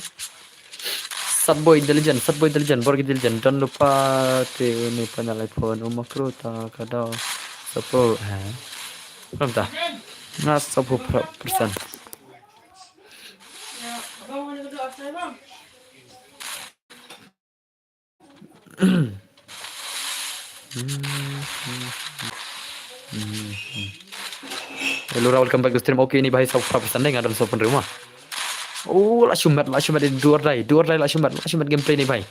Sat boy diligent, sat boy diligent, bor diligent. Don lupa te ni panel iPhone, uma kru ta kada. Sapo, ha. Belum ta. Ngas sapo persen. Hello, welcome back to stream. Okay, ini bahai sa pura pesan deh, ngadon sopan rumah. Oh, la shumat, la shumat, do or die, do or die, la shumat, la shumat gameplay ni bhai.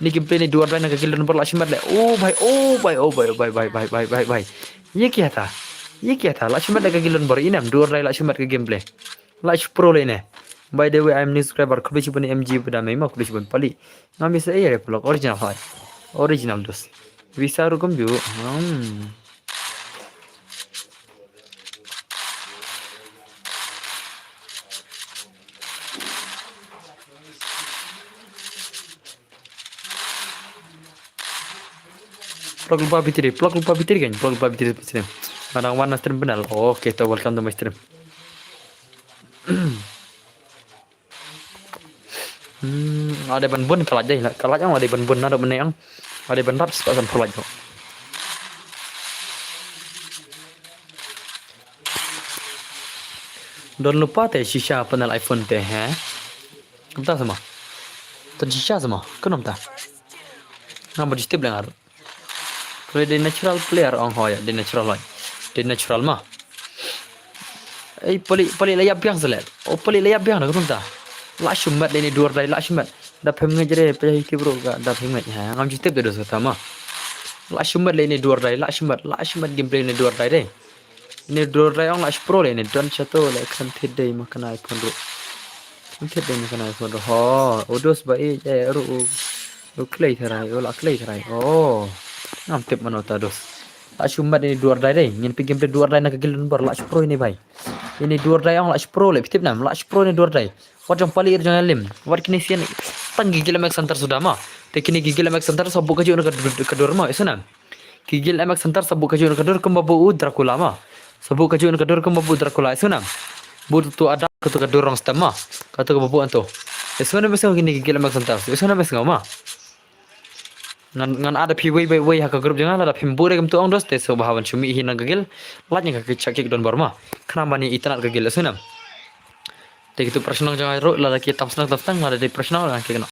Ni gameplay ni do or die na ka gildon bor la shumat le. Oh bhai, oh bhai, oh bhai, oh bhai, bhai, bhai, bhai, bhai, bhai. Ye kya tha? Ye kya tha? La shumat na ka gildon bor inam do or die la shumat ka gameplay. La shu pro le ne. By the way, I'm new subscriber. Khublei shibun M G bada mei ma khublei shibun pali. Ngam bisa eh re pelok original hai. Original dos. Bisa rukum ju. Hmm. Plug lupa bitiri, plug lupa bitiri kan, plug lupa bitiri stream. Mana wan stream benar. Oke, to welcome to my stream. Hmm, ada ban bun kalat deh, kalat yang ada ban bun ada meneng. Ada ban rap sepak sam kalat kok. Don lupa te shisha panel iPhone te, he? Kumta sama. Ton shisha sama. Kunum ta. Ngam bujitip lengar. Kule de natural player ong hoy, de natural hoy. De natural ma. Ei pali pali la yap biang sele. O pali la yap biang na kunta. La shumat de ni do or die la shumat. Da phem ngej re pe hi ki bro ka da phem ngej ha. Ngam jutip de dos kata ma. La shumat de ni do or die la shumat la shumat gameplay ni do or die de. Ni do or die ong la pro le ni don chato le kan thit de ma kana iPhone ro. Ngam tip dei ne kana ko do ho. U dos ba i eh ru u u klei tharai, u la klei tharai. Oh. Ngam tip mano ta dos. La shu mat ini duar dai dei. Ngin pi game play duar dai na ka guild bor la shu pro ini bai. Ini duar dai ong la shu pro le, phi tip nam la shu pro ini duar dai. Wat jong pali ir jong lim. Wat kini sian tang ki guild M X Center suda ma. Te kini ki guild M X Center sa buh kajuh na ka dur, ka dur ma, isu nam. Ki guild M X Center sa buh kajuh na ka dur kumba buh u Dracula ma. Sa buh kajuh na ka dur kumba buh u Dracula, isu nam. Buh tu ada katu ka dur rong stem ma. Katu ka buh anto. Isu nam, isu kini ki guild M X Center. Isu nam, isu ma. Ngan, ngan ada phi wei wei wei ha ka group jong nga, lada phim buh re kumtu ong dos te so ba hawan shumi hi nang ka guild. Lait nang ka ki chak ki don bor ma. Khnang ban i tanat ka guild, isu nam. Te kitu personal jong nga ru, lada ki tam snang tam snang, lada dei personal ngan ki kena.